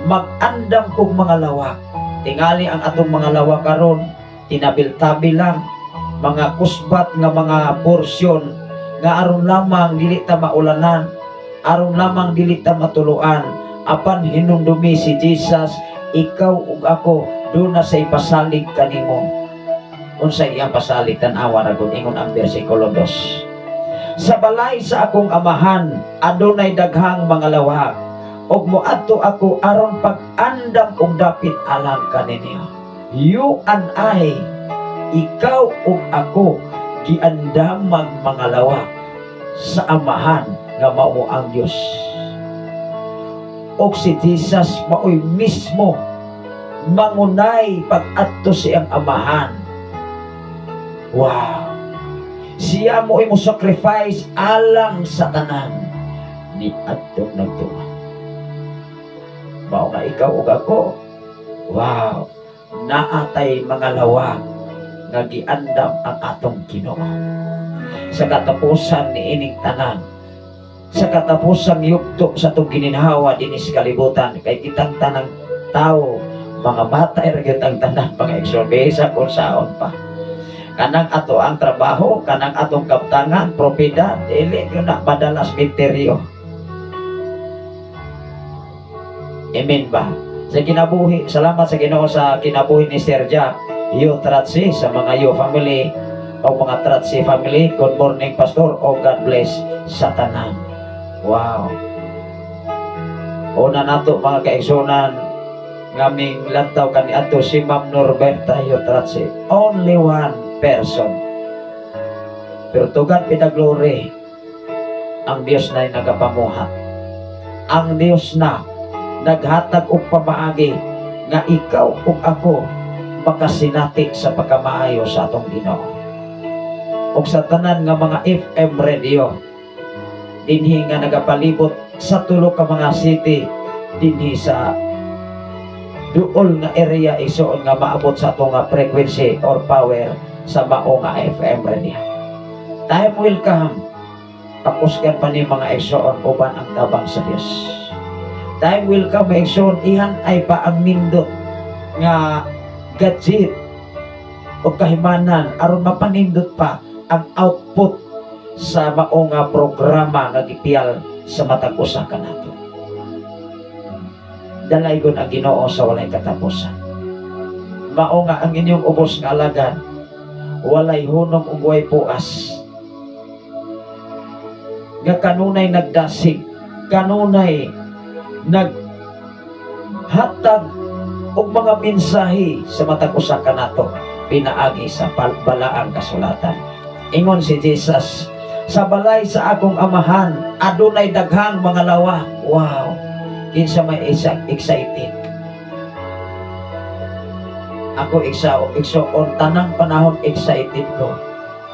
mag-andam kog mga lawak." Tingali ang atong mga lawak karon, tinabil-tabi lang, mga kusbat nga mga porsyon, nga aron lamang dili ta maulanan, aron lamang dili ta matuluan. Apan hinumdumi si Jesus, ikaw ug ako, duna siya'y pasalig kanimo. Unsa iyang pasalig? Tan-awa ra gud, ingon ang bersikulo 2. "Sa balay sa akong amahan adunay daghang mga lawak, ug moadto ako aron pag-andam og dapit alang kaninyo." You and I, ikaw ug ako, giandamang mga lawak sa amahan nga mao ang Dios. Og si Jesus maoy mismo mangunay pag-adto siyang amahan. Wow! Siya mo mo sacrifice alang sa tanan ni adtong nagtuman. Mao nga ikaw ug ako, wow, naatay mga lawak nga giandam ang atong Ginoo. Sa katapusan ni ining tanan, sa katapusang yugto sa atong gininhawa dinhi sa kalibutan, kay kitang tanang tao mga matay ra gyud ang tanan, mga igsoon, bisa kung saon pa. Kanang ato ang trabaho, kanang atong kaptangan, propiedad, dili gyud na madala sa misteryo. Amen ba? Sa kinabuhi, salamat sa Ginoo sa kinabuhi ni Sir Jack. Yu Tratsi, sa mga Yu family o mga Tratsi family. Good morning, Pastor, o God bless sa tanan. Wow. Una nato, mga kaigsunan, ngaming lantaw kaniadto si Ma'am Norberta Yu Tratsi. Only one person. Pero to God be the glory, ang Diyos na nagapamuhat. Ang Diyos na naghatag og pamaagi nga ikaw ug ako makasinati sa pagkamaayo sa atong Ginoo. Ug sa tanan nga mga FM radio dinhi nga nagapalibot sa tulo ka mga city dinhi sa duol nga area, isuon, nga maabot sa atong nga frequency or power sa mao nga FM radio. Time will come. Pakusgan pa ni, mga igsoon, uban ang tabang sa Dios. Time will come, mga igsoon, ihan ay pa ang nindot nga gadget o kahimanan aron mapanindot pa ang output sa mao nga programa nga gipiyal sa matag usa kanato. Dalaygon ang Ginoo sa walay katapusan. Mao nga ang inyong ubos nga alagad, walay hunong ug way puas. Nga kanunay nagdasig, kanunay naghatag og mga mensahe sa matag usa kanato pinaagi sa balaang kasulatan. Ingon si Jesus, "Sa balay sa akong amahan adunay daghang mga lawa." Wow. Kinsa may isa excited? Ako igsa igsoon, tanang panahon excited ko.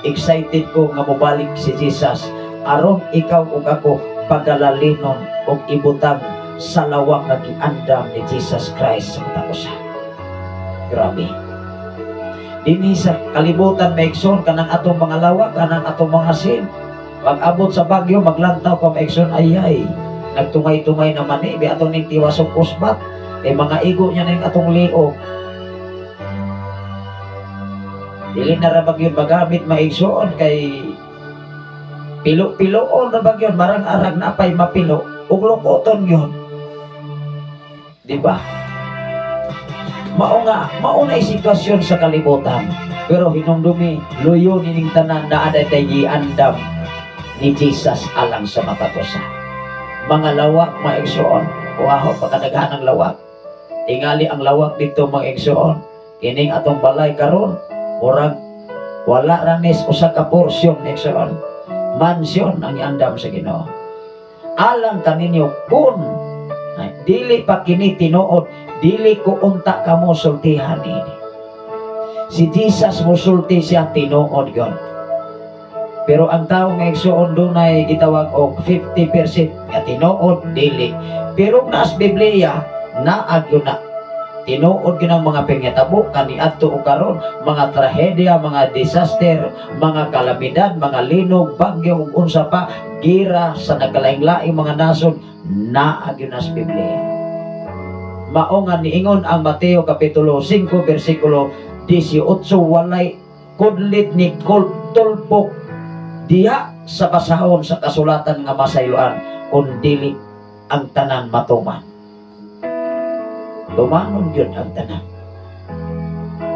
Excited ko nga mobalik si Jesus aron ikaw ug ako pagalalinon ug ibutang sa lawak nga giandam ni Jesus Christ sa matag usa. Grabe. Dinhi sa kalibutan, maigsoon, kanang atong mga lawak, kanang atong mga sin. Pag-abot sa Baguio, maglantaw ka, maigsoon, ay ay. Nagtungay-tungay naman eh, bi atong ning tiwasok usbat. Eh mga igo niya na yung atong liog. Dili na ra bagyon magamit, maigsoon, kay pilo-piloon ra bagyon, marang arag na pay mapilo ug lukoton yun. Di ba? Mao nga, mao na sitwasyon sa kalibutan. Pero hinumdumi, luyo nining tanan, naa tay giandam ni Jesus alang sa matag usa. Mga lawak, mga igsoon, wow, pagkadaghan ang lawak. Tingali ang lawak dito, mga igsoon. Kining atong balay karon, murag wala ranis usa ka porsyon, igsoon. Mansyon ang iandam sa Ginoo. Alang kaninyo kung ay, dili pa kini tinuod, dili ko unta kamo sultihan ini. Si Jesus musulti siya, tinuod yon. Pero ang tao nga, igsoon, dunay gitawag og 50% nga tinuod, dili. Pero naas Biblia, naag yun na. Tinuod gyud ang mga panghitabo kaniadto ug karon, mga trahedya, mga disaster, mga kalamidad, mga linog, bagyo ug unsa pa, gira sa nagkalaing-laing mga nasod, naa gyud na sa Biblia. Mao nga niingon ang Mateo kapitulo 5 bersikulo 18, walay kudlit ni tulpok diha sa basahon sa kasulatan nga masayloan kung dili ang tanan matuman. Tumanon yun ang tanan.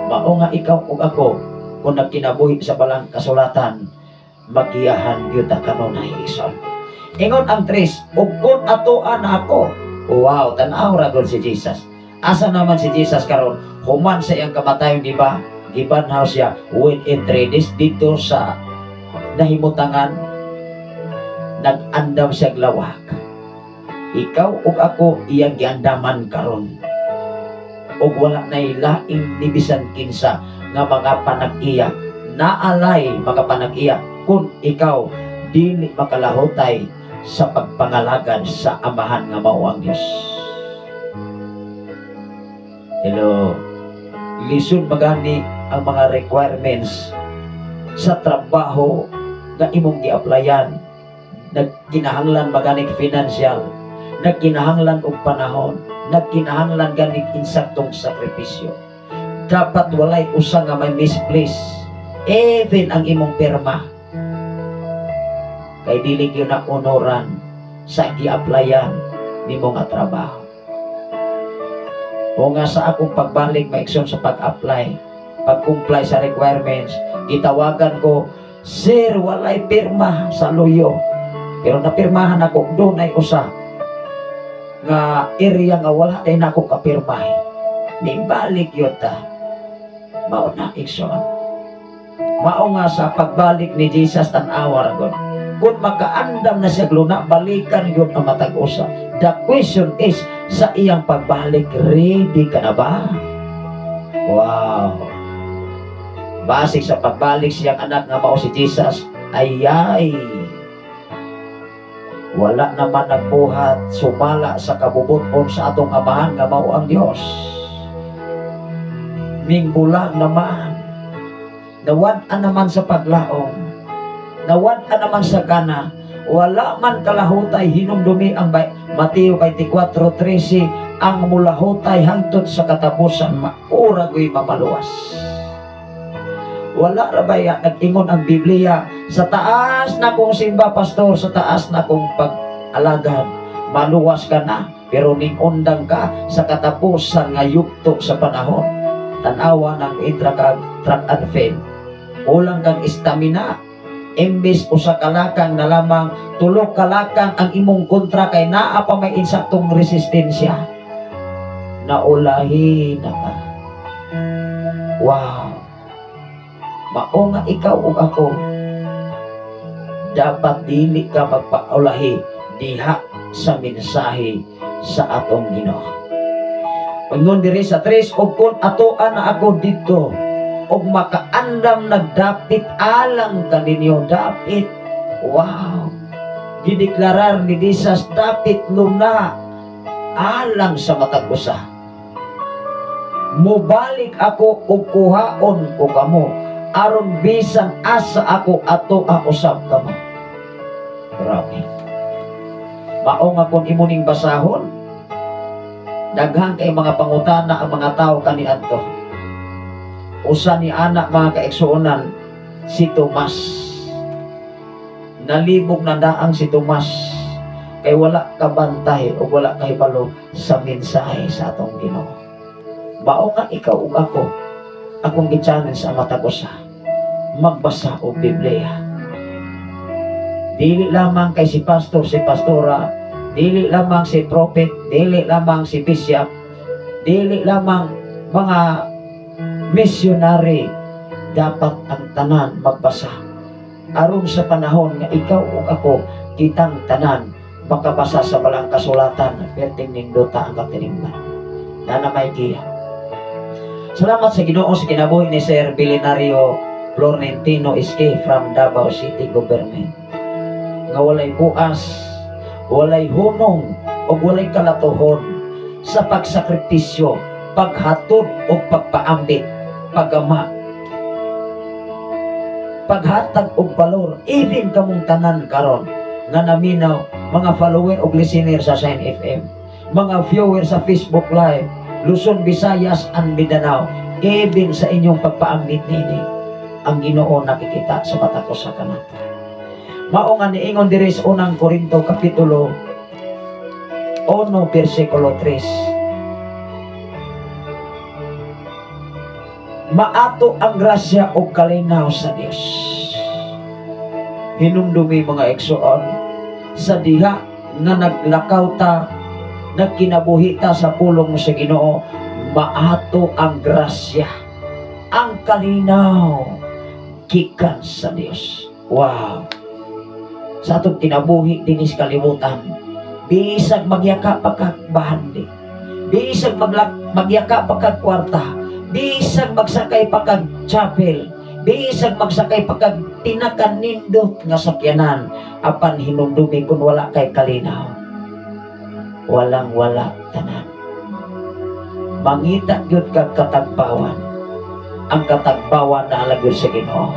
Mao nga ikaw ug ako, kung nagkinabuhi sa balang kasulatan, magiyahan gyud ta kanunay, igsoon. Ingon ang tres, ug kung atoan ako. Wow, tan-aw ra gud si Jesus. Asa naman si Jesus karon? Human sa iyang kamatayon, di ba? Gibanhaw siya within 3 days dito sa nahimutangan, nag-andam siya lawak. Ikaw ug ako iyang giandaman karon. Ug wala nay laing ni bisan kinsa nga mga panag-iya, naalay mga panag-iya kung ikaw dili makalahutay sa pagpangalagad sa Amahan nga mao ang Dios. Hello. Lisod magani ang mga requirements sa trabaho nga imong gi-applyan. Nagkinahanglan maganig financial, nagkinahanglan og panahon, nagkinahanglan ganig insaktong sakripisyo. Dapat walay usa nga may misplace, even ang imong pirma. Kay dili gyud na honoran sa gi-applyan nimo nga trabaho. O nga sa akong pagbalik, maigsoon, sa pag-apply, Pag-comply sa requirements, gitawagan ko, "Sir, walay pirma sa luyo." Pero napirmahan ako, doon ay usa nga area nga wala day nako kapirmahe. Nibalik yun ta. Mao na, igsoon. Mao nga sa pagbalik ni Jesus, tan-awa ra gud. Kung makaandam na siya luna, balikan yun ang matag usa. The question is, sa iyang pagbalik, ready ka na ba? Wow. Basig sa pagbalik siyang anak nga mao si Jesus, ayay, wala naman nagbuhat sumala sa kabubuton sa atong Amahan nga mao ang Dios. Mingbulag naman. Nawad-an naman sa paglaom. Nawad-an naman sa gana. Wala man kalahutay. Hinumdumi ang Mateo 24:13, ang mulahutay hangtod sa katapusan maura goy mamaluwas. Wala ra ba ya nag-ingon ang Biblia, "Sa taas na kong simba, pastor, sa taas na kong pag-alagad," maluwas ka na, pero ning undang ka sa katapusan nga yugto sa panahon. Tanawa ng intra kag track and field. Kulang kang stamina. Imbes usa ka lakang na lamang, tulo ka lakang ang imong kontra kay naa pa may insaktong resistensya. Naulahi na ka. Wow. Mao nga ikaw ug ako, dapat dili ka magpaulahi diha sa mensahe sa atong Ginoo. Ingon diri sa 3, "Ug kun atoan na ako didto ug makaandam nagdapit alang kaninyo." Dapit. Wow. Gideklarar ni Jesus, dapit luna alang sa matag usa. "Mubalik ako ug kuhaon ko kamo aron bisan asa ako, ato usab kamo." Grabe. Mao nga kung imo ning basahon, daghan kay mga pangutana ang mga tao kaniadto. Usa ni ana, mga kaigsuonan, si Tomas. Nalibog na daang si Tomas kay wala kabantay o wala kahibalo sa mensahe sa atong Ginoo. Mao nga ikaw ug ako, akong gi-challenge sa matag usa, magbasa og Biblia. Dili lamang kay si pastor, si pastora, dili lamang si prophet, dili lamang si bishop, dili lamang mga missionary, dapat ang tanan magbasa. Aron sa panahon nga ikaw ug ako, kitang tanan makabasa sa balang kasulatan, perting nindota ang katilingban. Na may giya. Salamat sa Ginoo sa kinabuhi ni Sir Bilinario Florentino SK from Davao City Government. Nga walay buas, walay hunong, o walay kalatuhon sa pagsakripisyo, paghatod o pagpaambit, paggama, paghatag og balor, even kamong tanan karon nga naminaw, mga follower og listener sa Shine FM, mga viewer sa Facebook Live, Luzon, Visayas, and Mindanao, even sa inyong pagpaambit nini, ang Ginoo nakikita sa matag usa kanato. Mao nga niingon diri sa Unang Korinto kapitulo 1 bersikulo 3. Maato ang grasya o kalinaw sa Dios. Hinumdumi, mga igsoon, sa diha nga naglakaw ta, nagkinabuhi ta sa pulong sa Ginoo, maato ang grasya, ang kalinaw gikan sa Dios. Wow. Sa atong kinabuhi dinis kalibutan, bisag magyaka pa kag bahandi, bisag magyaka pa kag kwarta, bisag magsakay pa kag chapel, bisag magsakay pa kag pinakanindot nga sakyanan, apan hinumdumi kung wala kay kalinaw, walang wala tanan. Mangita gyud kag katagbawan. Ang katagbawan na alagod sa Ginoo.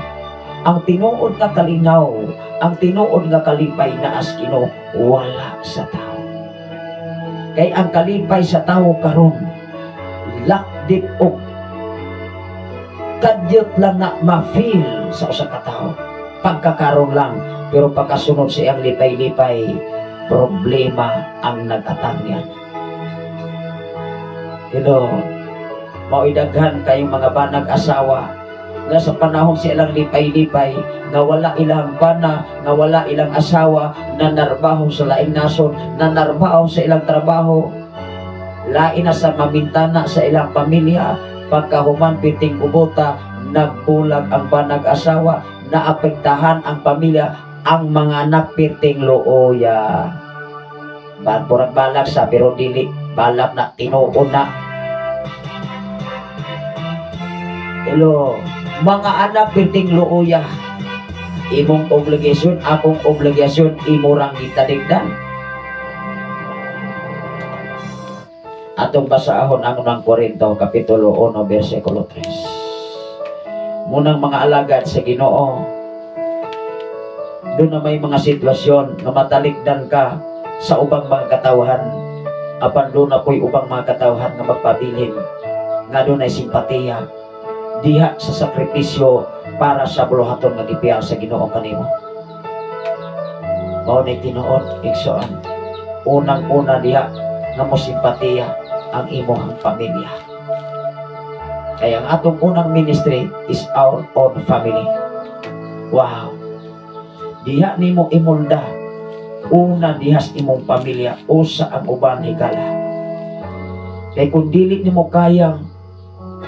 Ang tinuod nga kalinaw, ang tinuod nga kalipay naa sa Ginoo, wala sa tao. Kay ang kalipay sa tao karon, lakdip og kadyot lang na ma-feel sa usa ka tawo. Pagkakaroon lang, pero pagkasunod sa iyang lipay-lipay, problema ang nag-atang niya. Hello. Mao'y daghan kayong mga banag asawa nga sa panahon sa ilang lipay-lipay, nga wala ilang bana, nga wala ilang asawa, nanarbaho sa laing nasod, nanarbaho sa ilang trabaho, lain na sa mamintana sa ilang pamilya. Pagkahuman piting kubota, nagbulag ang banag asawa, naapektahan ang pamilya, ang mga anak pirting luoya. Murag balak sa, pero dili balak na, tinuon na. Hello, mga anak pirting luoya. Imong obligasyon, akong obligasyon, imurang gitaligdan. Atong basahon ang unang Korinto, Kapitulo 1, versikulo 3. Munang mga alagad sa Ginoo, doon na may mga sitwasyon nga matalikdan ka sa ubang mga katawhan, apan doon na po'y ubang mga katawhan nga magpabilin, nga doon ay simpatiya diha sa sakripisyo para sa buluhaton nga gipiya sa Ginoo kanimo. Mao ni tinuod, igsoon, unang-una diha nga mo simpatiya ang imong pamilya. Kaya ang atong unang ministry is our own family. Wow. Diha nimo imulda una dihas imong pamilya usa ang uban higala. Kay kung dili nimo kayang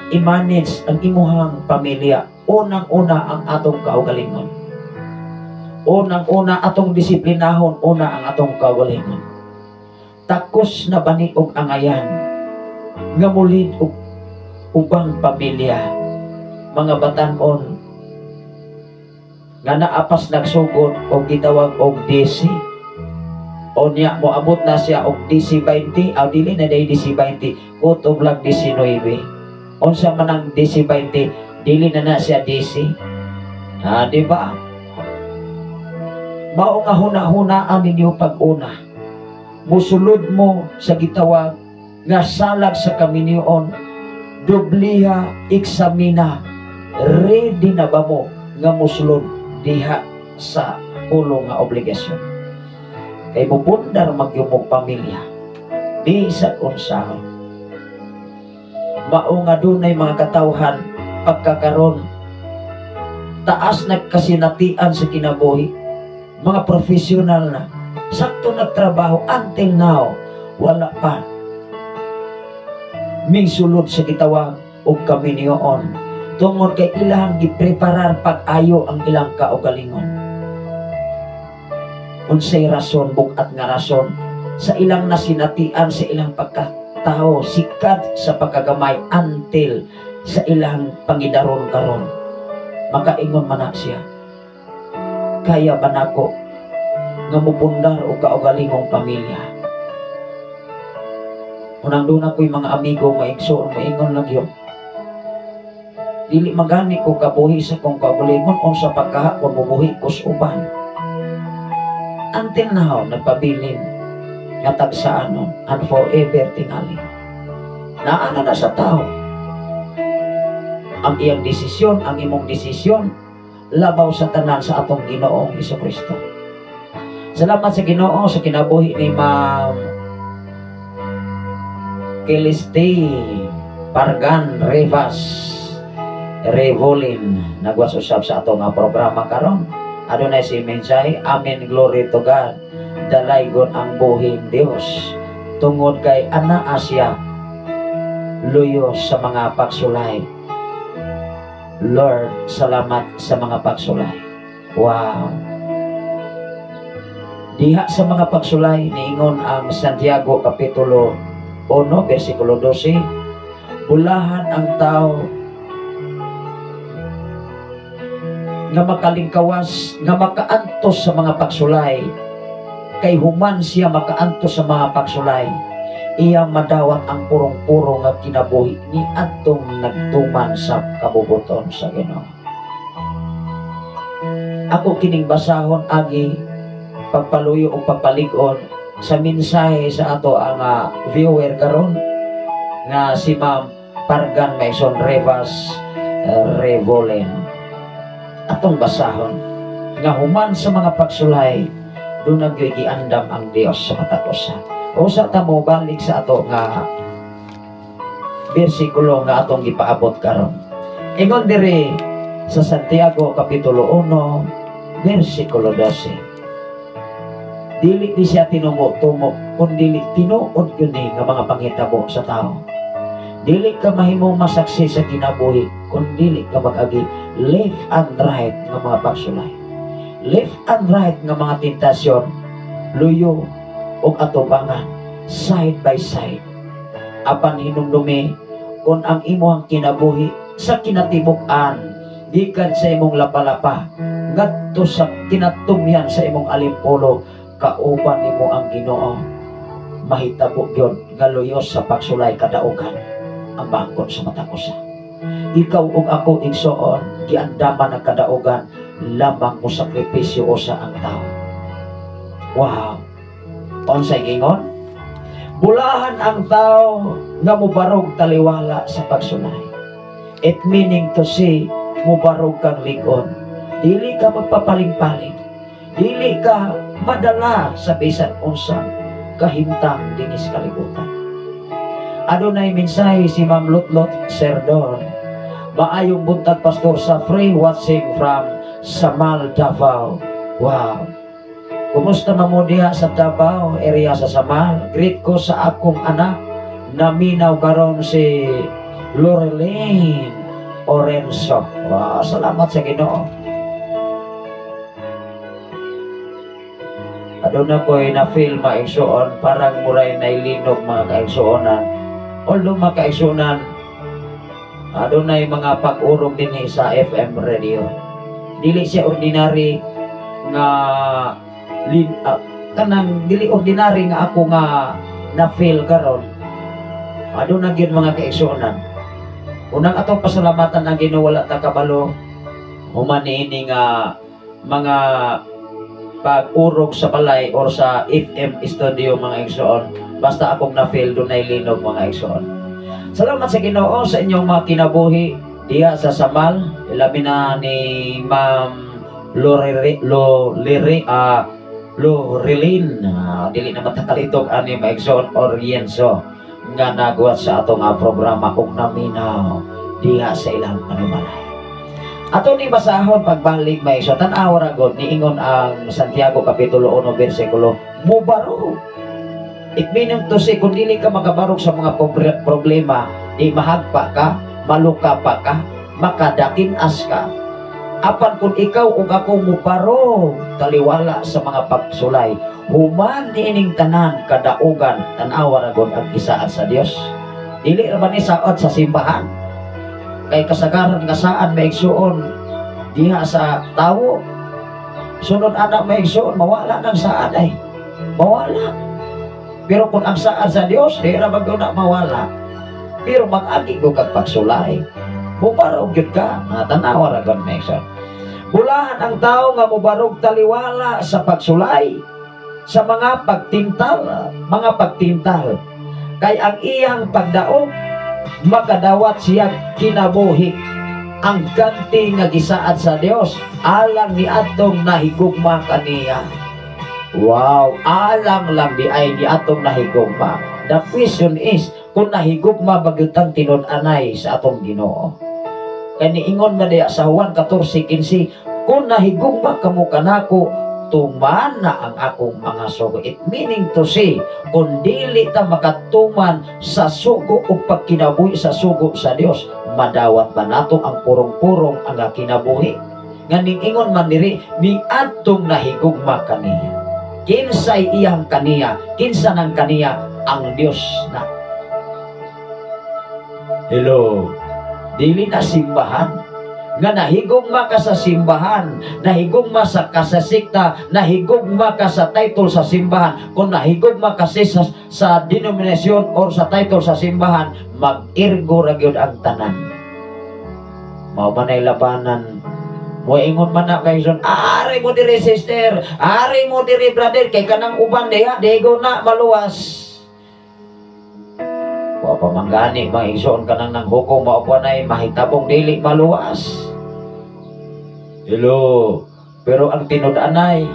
i-manage ang imuhang pamilya, unang-una ang atong kaugalingon. Unang-una atong disiplinahon, una ang atong kaugalingon. Takos na bani og angayan nga mulid og ubang pamilya, mga batan-on nga naapas nagsugod og gitawag og DC. O niya moabot na siya og DC 20, aw dili na day DC 20, kutob lang DC 9. Unsa man ang DC 20, dili na na siya DC. Ah, di ba? Mao nga huna-hunaan ninyo pag-una. Musulod mo sa gitawag nga salag sa kaminion, dubliha eksamina, ready na ba mo nga musulod diha sa pulo nga obligasyon? Kay mupundar magyumog pamilya, bisag unsahon. Mao nga dunay mga katawhan pagkakaron taas nagkasinatian sa kinabuhi, mga profesional na, sakto nagtrabaho until now, wala pa mingsulod sa gitawag og kaminion tungod kay ilang gipreparar pag-ayo ang ilang kaugalingon. Unsay rason, bug-at nga rason sa ilang nasinatian sa ilang pagkatao, sikat sa pagkagamay until sa ilang pangidaron karon, makaingon man na siya, kaya ba nako nga mupundar og kaugalingong pamilya? Unang doon ako'y mga amigo nga igsoon, maingon lang yun, dili magani ko kabuhi sa kong kaugalingon unsa pagkaha kung mubuhi ko sa uban. Until now, nagpabilin nga tagsaanon and forever tingali. Naana na sa tao ang iyang desisyon, ang imong desisyon, labaw sa tanan sa atong Ginoong Hesukristo. Salamat sa Ginoo sa kinabuhi ni Ma'am Celeste Pargan Rivas Revolin. Nagwas usab sa atong programa karon. Adunay si mensahe, Amen, glory to God. Dalaygon ang buhing Dios tungod kay anaa siya luyo sa mga pagsulay. Lord, salamat sa mga pagsulay. Wow. Diha sa mga pagsulay niingon ang Santiago Kapitulo 1 versikulo 12, bulahan ang tao nga makalingkawas, nga makaantos sa mga pagsulay, kay human siya makaantos sa mga pagsulay, iyang madawat ang purong-puro nga kinabuhi ni adtong nagtuman sa kabubuton sa Ginoo. Ako kining basahon agi pagpaluyo o pagpalig-on sa mensahe sa ato ang viewer karon nga si Ma'am Pargan Mason Rivas Revolen. Atong basahon nga human sa mga pagsulay, doon nagyoy giandam ang Dios sa matag usa. Usa ta mo balik sa ato nga bersikulo nga atong gipaabot karon. Ingon diri sa Santiago Kapitulo 1 bersikulo 12. Dili di siya tinumo-tumo kun dili tinuod gyud ni nga mga panghitabo sa tao. Dili ka mahimong masaksi sa kinabuhi kung dili ka mag-agi left and right nga mga pagsulay. Left and right nga mga tentasyon, luyo ug atubangan, side by side. Apan hinumdumi kung ang imong kinabuhi sa kinatibuk-an gikan sa imong lapalapa ngadto sa kinatumyan sa imong alimpolo, kauban nimo ang Ginoo, mahitabo gyud nga luyos sa pagsulay, kadaugan ang bangkon sa matag usa. Ikaw ug ako, igsoon, giandaman ang kadaugan lamang mo sakripisyo usa ang tao. Wow! Unsay gingon? Bulahan ang tao nga mubarog taliwala sa pagsulay. It meaning to say, mubarog kang ligon. Dili ka magpapaling-paling. Dili ka madala sa bisan unsa kahimtang dinhi sa kalibutan. Adunay mensahe si Ma'am Lotlot Serdon. "Maayong buntag, Pastor, sa free watching from Samal, Davao." Wow. Kumusta na mo diha sa Davao, area sa Samal? Greet ko sa akong anak. Naminaw karon si Lorelene Orenso. Wow, salamat sa Ginoo. Aduna ko'y na-feel, maigsuon, parang muray nailinog, mga kaigsuonan. Although, mga kaigsuonan, adunay mga pag-urog din sa FM radio. Dili siya ordinary nga kanang dili ordinary nga ako nga na-feel karon. Aduna gyud, mga kaigsuonan. Unang atong pasalamatan ang Ginoo, wala ta kabalo human niini nga mga pag-urog sa balay or sa FM studio, mga igsoon. Basta akong na-feel, dunay linog, mga igsoon. Salamat sa Ginoo sa inyong mga kinabuhi diha sa Samal, labi na ni Ma'am Lorere, Lo Lere, Loreline, dili na matakalitok ani, mga igsoon, Orienzo nga nagwat sa atong programa ug naminaw diha sa ilang panubalay. Ato ni basahon pagbalik, may so tan-aw ra gud, niingon ang Santiago Kapitulo 1 bersikulo, mubarog. It meaning to say, kung dili ka makabarog sa mga problema, di mahagpa ka, maluka pa ka, makadakin-as ka. Apan kung ikaw ug ako mubarog taliwala sa mga pagsulay, human niining tanan kadaugan, tan-awa ra gud ang gisaad sa Dios. Dili ra man ni saad sa simbahan. Kay kasagaran nga saan, maigsuon, diha sa tawo. Sunod anak, maigsuon, mawala ng saad ay. Mawala. Pero kung ang saad sa Dios, di ra man na mawala. Pero mag-agi ko kag pagsulay. Mubarog gyud ka, tanawa ra gud, maigsuon. Bulahan ang tao nga mubarog taliwala sa pagsulay, sa mga pagtintal, mga pagtintal. Kay ang iyang pagdaog makadawat siya kinabuhi. Ang ganti nga gisaad sa Dios alang ni atong nahigugma kaniya. Wow, alang lang di ay ni atong nahigugma. The question is, kung nahigugma ba gyud tang tinud-anay sa atong Ginoo? Kay niingon man diya sa Juan 14:15, "Kung nahigugma kamo kanako, tumana ang akong mga sugo." It meaning to say, kung dili ta makatuman sa sugo o pagkinabuhi sa sugo sa Dios, madawat ba nato ang purong-purong ang kinabuhi? Nga ningingon man diri, niadtong nahigugma kaniya. Kinsay iyang kaniya, kinsa nang kaniya, ang Dios na. Hello, dili na simbahan. Nga nahigugma ka sa simbahan, nahigugma sa kasasikta, nahigugma ka sa title sa simbahan. Kung nahigugma kasi sa denominasyon or sa title sa simbahan, mag-irgo ra gyud ang tanan. Mao man ay labanan. Moingon man na kay son, "Ari mo diri, sister, ari mo diri, brother, kay kanang uban diha, digo na maluwas." Wa pa man gani, mga igsoon, kanang nang hukom mao pa nay mahitabong dili maluwas. Hello. Pero ang tinud-anay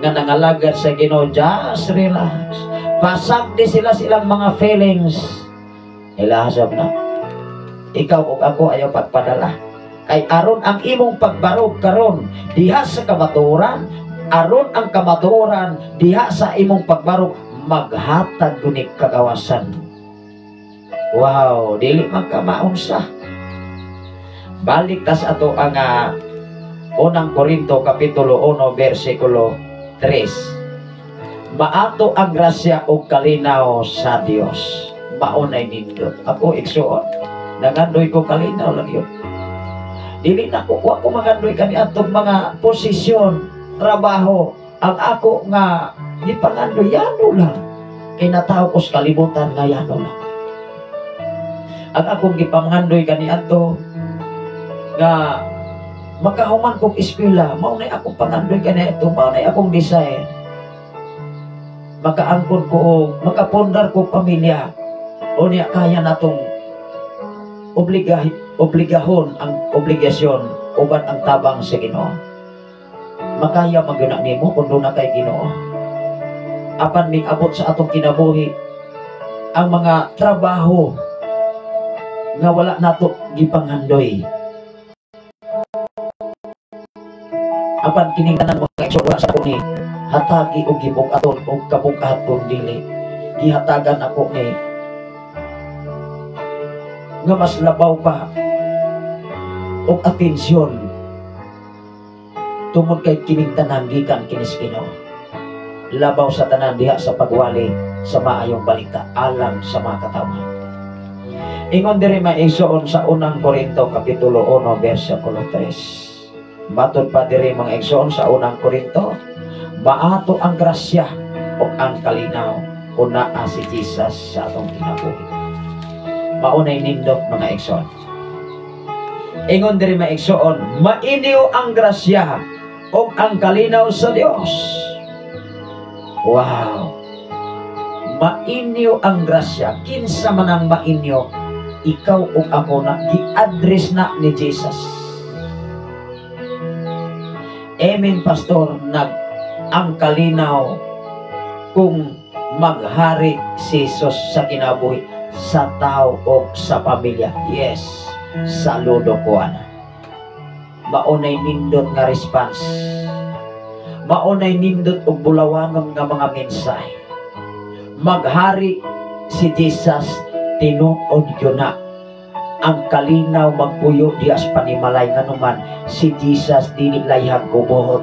nga nangalagad sa Ginoo, just relax. Pasag di sila silang mga feelings. Ilahasab na. Ikaw ug ako, ayaw pagpadala. Kay aron ang imong pagbarog karon diha sa kamatuoran, aron ang kamatuoran diha sa imong pagbarog maghatag gunik kagawasan. Wow, dili man ka maunsa. Balik tas ato ang Unang Korinto kapitulo 1 bersikulo 3. Maato ang grasya ug kalinaw sa Dios. Maunay nindot. Ako, igsuon, nangandoy ko kalinaw lang yun. Dili na ko, wa ko mangandoy kaniadtong mga posisyon, trabaho. Ang ako nga gipangandoy, yano lang. Kay natawo ko sa kalibutan nga yano lang. Ang akong gipangandoy kaniadto nga makahuman kog eskwela, mao nay akong pangandoy kaniadto, mao nay akong desire. Makaangkon ko og makapundar ko pamilya. Unya kaya natong obligahon ang obligasyon uban ang tabang sa Ginoo. Makaya man gyud na nimo kung duna kay Ginoo. Apan ming-abot sa atong kinabuhi ang mga trabaho nga wala nato gipanghandoy. Apan kining tanan, mga igsoon, wala sa ako ni hatagi og gibug-aton og kabug-at kung dili gihatagan ako ni nga mas labaw pa og atensyon tungod kay kining tanan gikan kinis Ginoo. Labaw sa tanan diha sa pagwali sa maayong balita alang sa mga katawhan. Ingon diri, mga igsoon, sa Unang Korinto kapitulo 1 bersikulo 3. Matod pa diri, mga igsoon, sa Unang Korinto, maato ang grasya ug ang kalinaw kung naa si Jesus sa atong kinabuhi. Maunay nindot, mga igsoon. Ingon diri, mga igsoon, mainyo ang grasya ug ang kalinaw sa Dios. Wow. Mainyo ang grasya. Kinsa man ang mainyo? Ikaw ug ako na gi-address na ni Jesus. Amen, Pastor, nag ang kalinaw kung maghari si Jesus sa kinabuhi sa tao o sa pamilya. Yes, saludo ko ana. Maunay nindot nga response. Maunay nindot og bulawanon nga mga mensahe. Maghari si Jesus, tinuod yun na. Ang kalinaw magpuyo dias panimalay, nganuman si Jesus dili layhag kubuhot.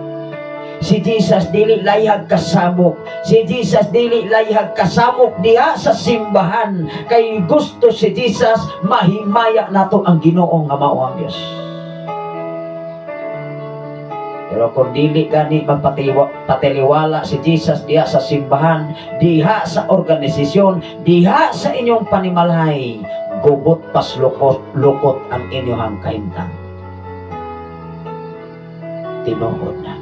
Si Jesus dili layhag kasamok. Si Jesus dili layhag kasamok diha sa simbahan. Kay gusto si Jesus mahimaya nato ang Ginoo nga mao ang Dios. Pero kung dili gani magpatiliwala si Jesus diha sa simbahan, diha sa organisasyon, diha sa inyong panimalay, gubot pas lukot, lukot ang inyong kahimtang. Tinuod na.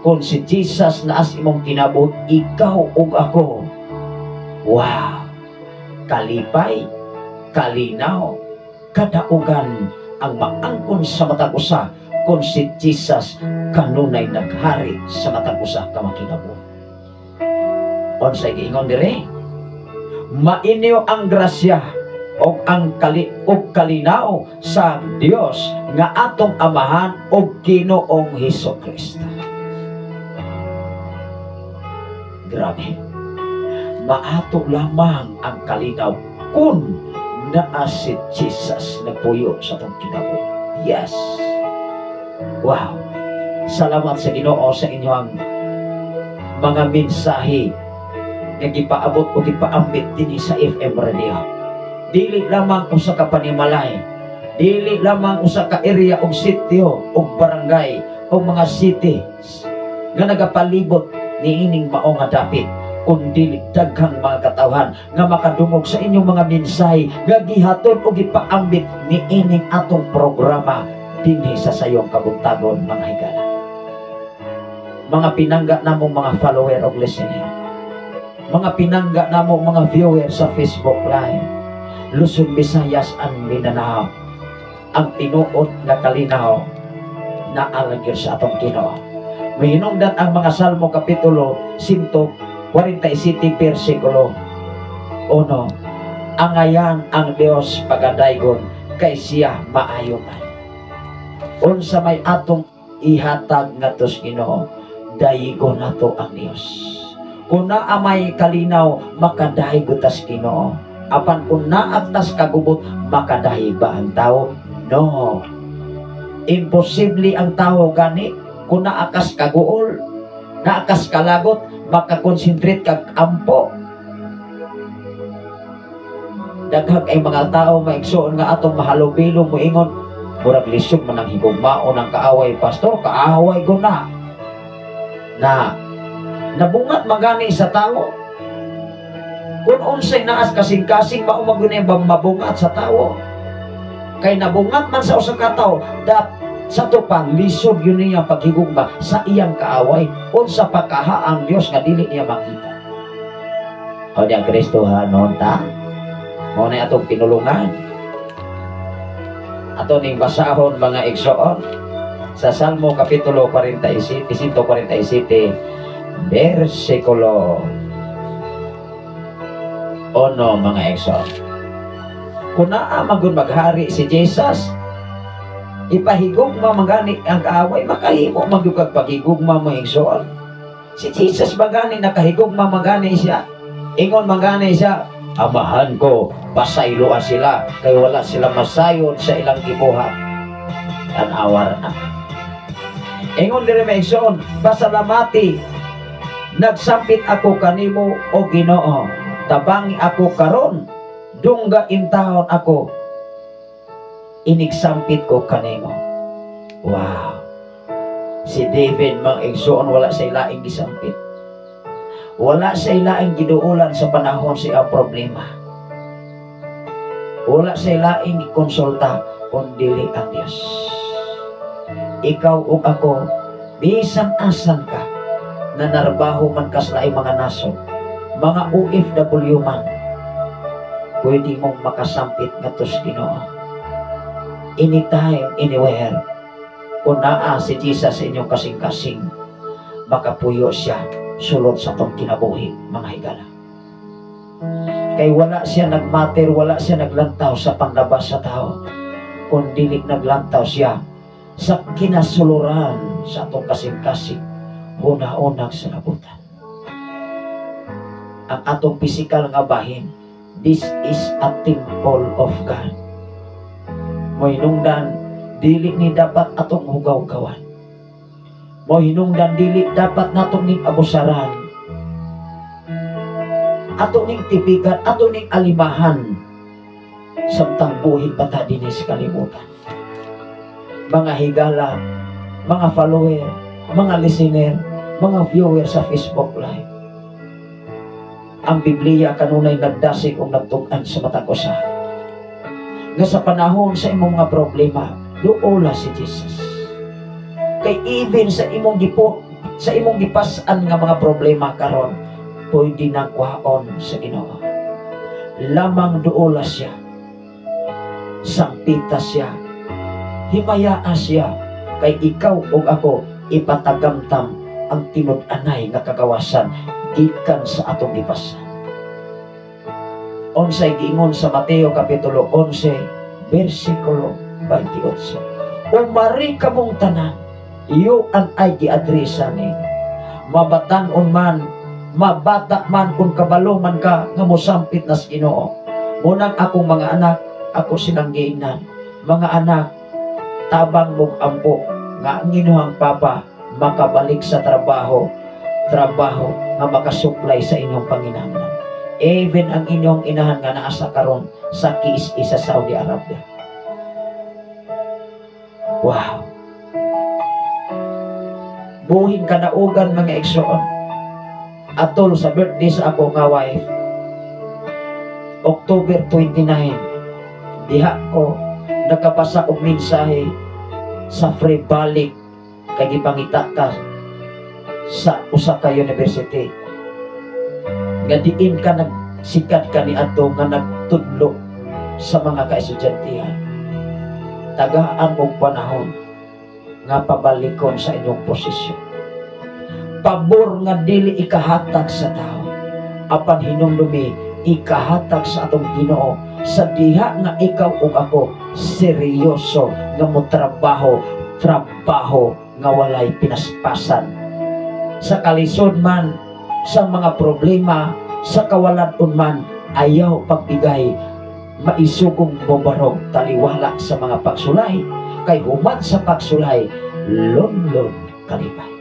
Kung si Jesus naas imong kinabuhi, ikaw ug ako, wow, kalipay, kalinaw, kadaugan ang maangkon sa matag usa kung si Jesus kanunay naghari sa matag usa ka makinabuhi. Unsay giingon dire? Mainyo ang grasya og ang kali og kalinaw sa Dios nga atong Amahan og Ginoong Hesus Kristo. Grabe. Maato lamang ang kalinaw kung naa si Jesus nagpuyo sa atong kinabuhi. Yes. Wow. Salamat sa Ginoo sa inyong mga mensahe nga gipaabot o gipaambit dinhi sa FM Radio. Dili lamang usa ka panimalay, dili lamang usa ka area og sitio og barangay o mga city nga nagapalibot niining mao nga dapit, kundi daghang mga katawhan nga makadungog sa inyong mga mensahe nga gihatod o gipaambit niining atong programa dinhi sa Sayong Kabuntagon, mga higala. Mga pinangga namong mga follower og listener. Mga pinangga namong mga viewer sa Facebook Live. Luzon, Visayas and Mindanao. Ang tinuod nga kalinaw na alagir sa atong Ginoo. Mahinungdan ang mga Salmo kapitulo 147 versikulo 1. Angayan ang Dios pagadaygon Kay siya maayo man. Unsa may atong ihatag ngadto sa Ginoo, dayigo nato ang Dios. Kung naa may kalinaw, makadayeg ta sa Ginoo. Apan kung naa tas kagubot, makadayeg ba ang tao? No. Imposible ang tao gani kung naa kas kaguol, naa kas kalagot, makakonsentrate kag ampo. Daghang ay mga tao, maigsoon, nga atong mahalubilo, moingon, "Murag lisod man ang higugmaon ng kaaway, pastor, kaaway ko na." Na nabungat magani sa tao. Kung unsay naas kasing-kasing, mao man gyud ang mabungat sa tao. Kay nabungat man sa usa ka tawo, sa to pa lisod yun niya paghigugma sa iyang kaaway. Unsa pa kaha ang Dios nga dili niya makita? O diya Kristo hanon ta. Mao na atong pinulungan. Ato ning basahon, mga igsoon, sa Salmo Kapitulo 47, 147, versikulo 1, mga igsoon. Kung naa magun maghari si Jesus, ipahigugma magani ang kaaway, makahimo magyud kag paghigugma mo, igsoon. Si Jesus magani nakahigugma magani siya. Ingon magani siya, "Amahan ko, pasayloa sila kay wala sila masayod sa ilang gibuhat." Tan-awar na. Ingon diri, mga igsoon, "Pasalamati, nagsampit ako kanimo, o Ginoo. Tabangi ako karon, dungga intawon ako. Inigsampit ko kanimo." Wow. Si David, mga igsoon, wala sa ilaing gisampit. Wala sa ilaing giduulan sa panahon siya problema. Wala sa ilaing gikonsulta kung dili ang Diyos. Ikaw ug ako, bisan asan ka, nanarbaho man ka sa laing mga nasod, mga OFW man, pwede mong makasampit ngadto sa Ginoo. Anytime, anywhere, kung naa si Jesus sa inyong kasing-kasing, makapuyo siya sulod sa atong kinabuhi, mga higala. Kay wala siya nagmater, wala siya naglantaw sa panglabas sa tao. Kung dili naglantaw siya sa kinasuluran sa atong kasing-kasing, huna-hunag sa labutan. Ang atong pisikal nga bahin, this is a temple of God. Mohinungdan, dili ni dapat atong hugaw-gawan. Mohinungdan, dili dapat natong ning abusaran. Ato ning tipikan, ato ning alimahan samtang buhi pa ta dinhi sa kalibutan. Mga higala, mga follower, mga listener, mga viewer sa Facebook Live. Ang Biblia kanunay nagdasig o nagtug-an sa matag usa. Nga sa panahon sa imong mga problema, duola si Jesus. Kay even sa imong gipas-an nga mga problema karon, pwede nang kuhaon sa Ginoo. Lamang duola siya. Sampita siya. Himayaa siya. Kay ikaw ug ako ipatagamtam ang tinud-anay nga kagawasan gikan sa atong gipasan. Unsay giingon sa Mateo Kapitulo 11 versikulo 28? "Umari kamong tanan," you and I giadresa ni. Mabatan-on man, mabata man, kung kabalo man ka nga mosampit na sa Ginoo. Munang akong mga anak, ako silang giingnan, "Mga anak, tabang mong ampo nga ang inyong papa makabalik sa trabaho, trabaho nga makasupply sa inyong panginahanglan." Even ang inyong inahan nga naa sa karon sa KSA sa Saudi Arabia. Wow. Buhing kadaugan, mga igsoon. Atol sa birthday sa ako nga wife, October 29, diha ko nakapasa og mensahe sa free balik kay gipangita ka sa usa ka university nga diin ka nagsikat ka ni adto nga nagtudlo sa mga kaestudyantehan. Tagaan og panahon nga pabalikon sa inyong posisyon. Pabor nga dili ikahatag sa tao, apan hinumdumi ikahatag sa atong Ginoo. Sa diha nga ikaw ug ako seryoso nga motrabaho, trabaho nga walay pinaspasan. Sa kalisod man, sa mga problema, sa kawalan man, ayaw pagbigay, maisugong mobarog, taliwala sa mga pagsulay, kay human sa pagsulay, lunlun kalipay.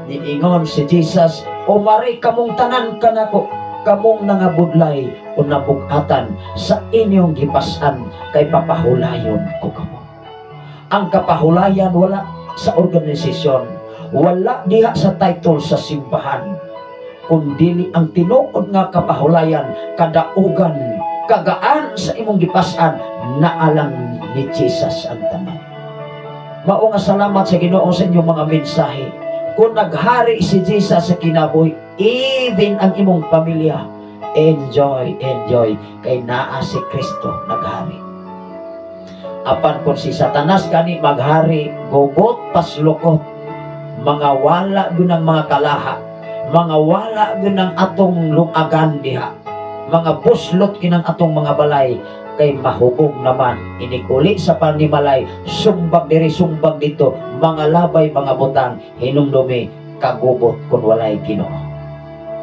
Niingon si Jesus, "Umari kamong tanan kanako, kamong nangabudlay o nabugatan sa inyong gipasan, kay papahulayon ko kamo." Ang kapahulayan wala sa organisasyon, wala diha sa title sa simbahan, kundili ang tinuod nga kapahulayan, kadaugan, kagaan sa imong gipasan, naalang ni Jesus ang tanan. Mao nga salamat sa Ginoo sa inyong mga mensahe. Kung naghari si Jesus sa kinabuhi, even ang imong pamilya, enjoy, enjoy, kay naa si Kristo naghari. Apan kung si Satanas gani maghari, gubot paslukot, mga wala gyud ang mga kalaha, mga wala gyud ang atong lumagan diha, mga buslot kinang atong mga balay, kay mahubog naman inikuli sa panimalay, sumbag diri, sumbag dito, mga labay, mga butang. Hinumdumi, kagubot kung walay Ginoo.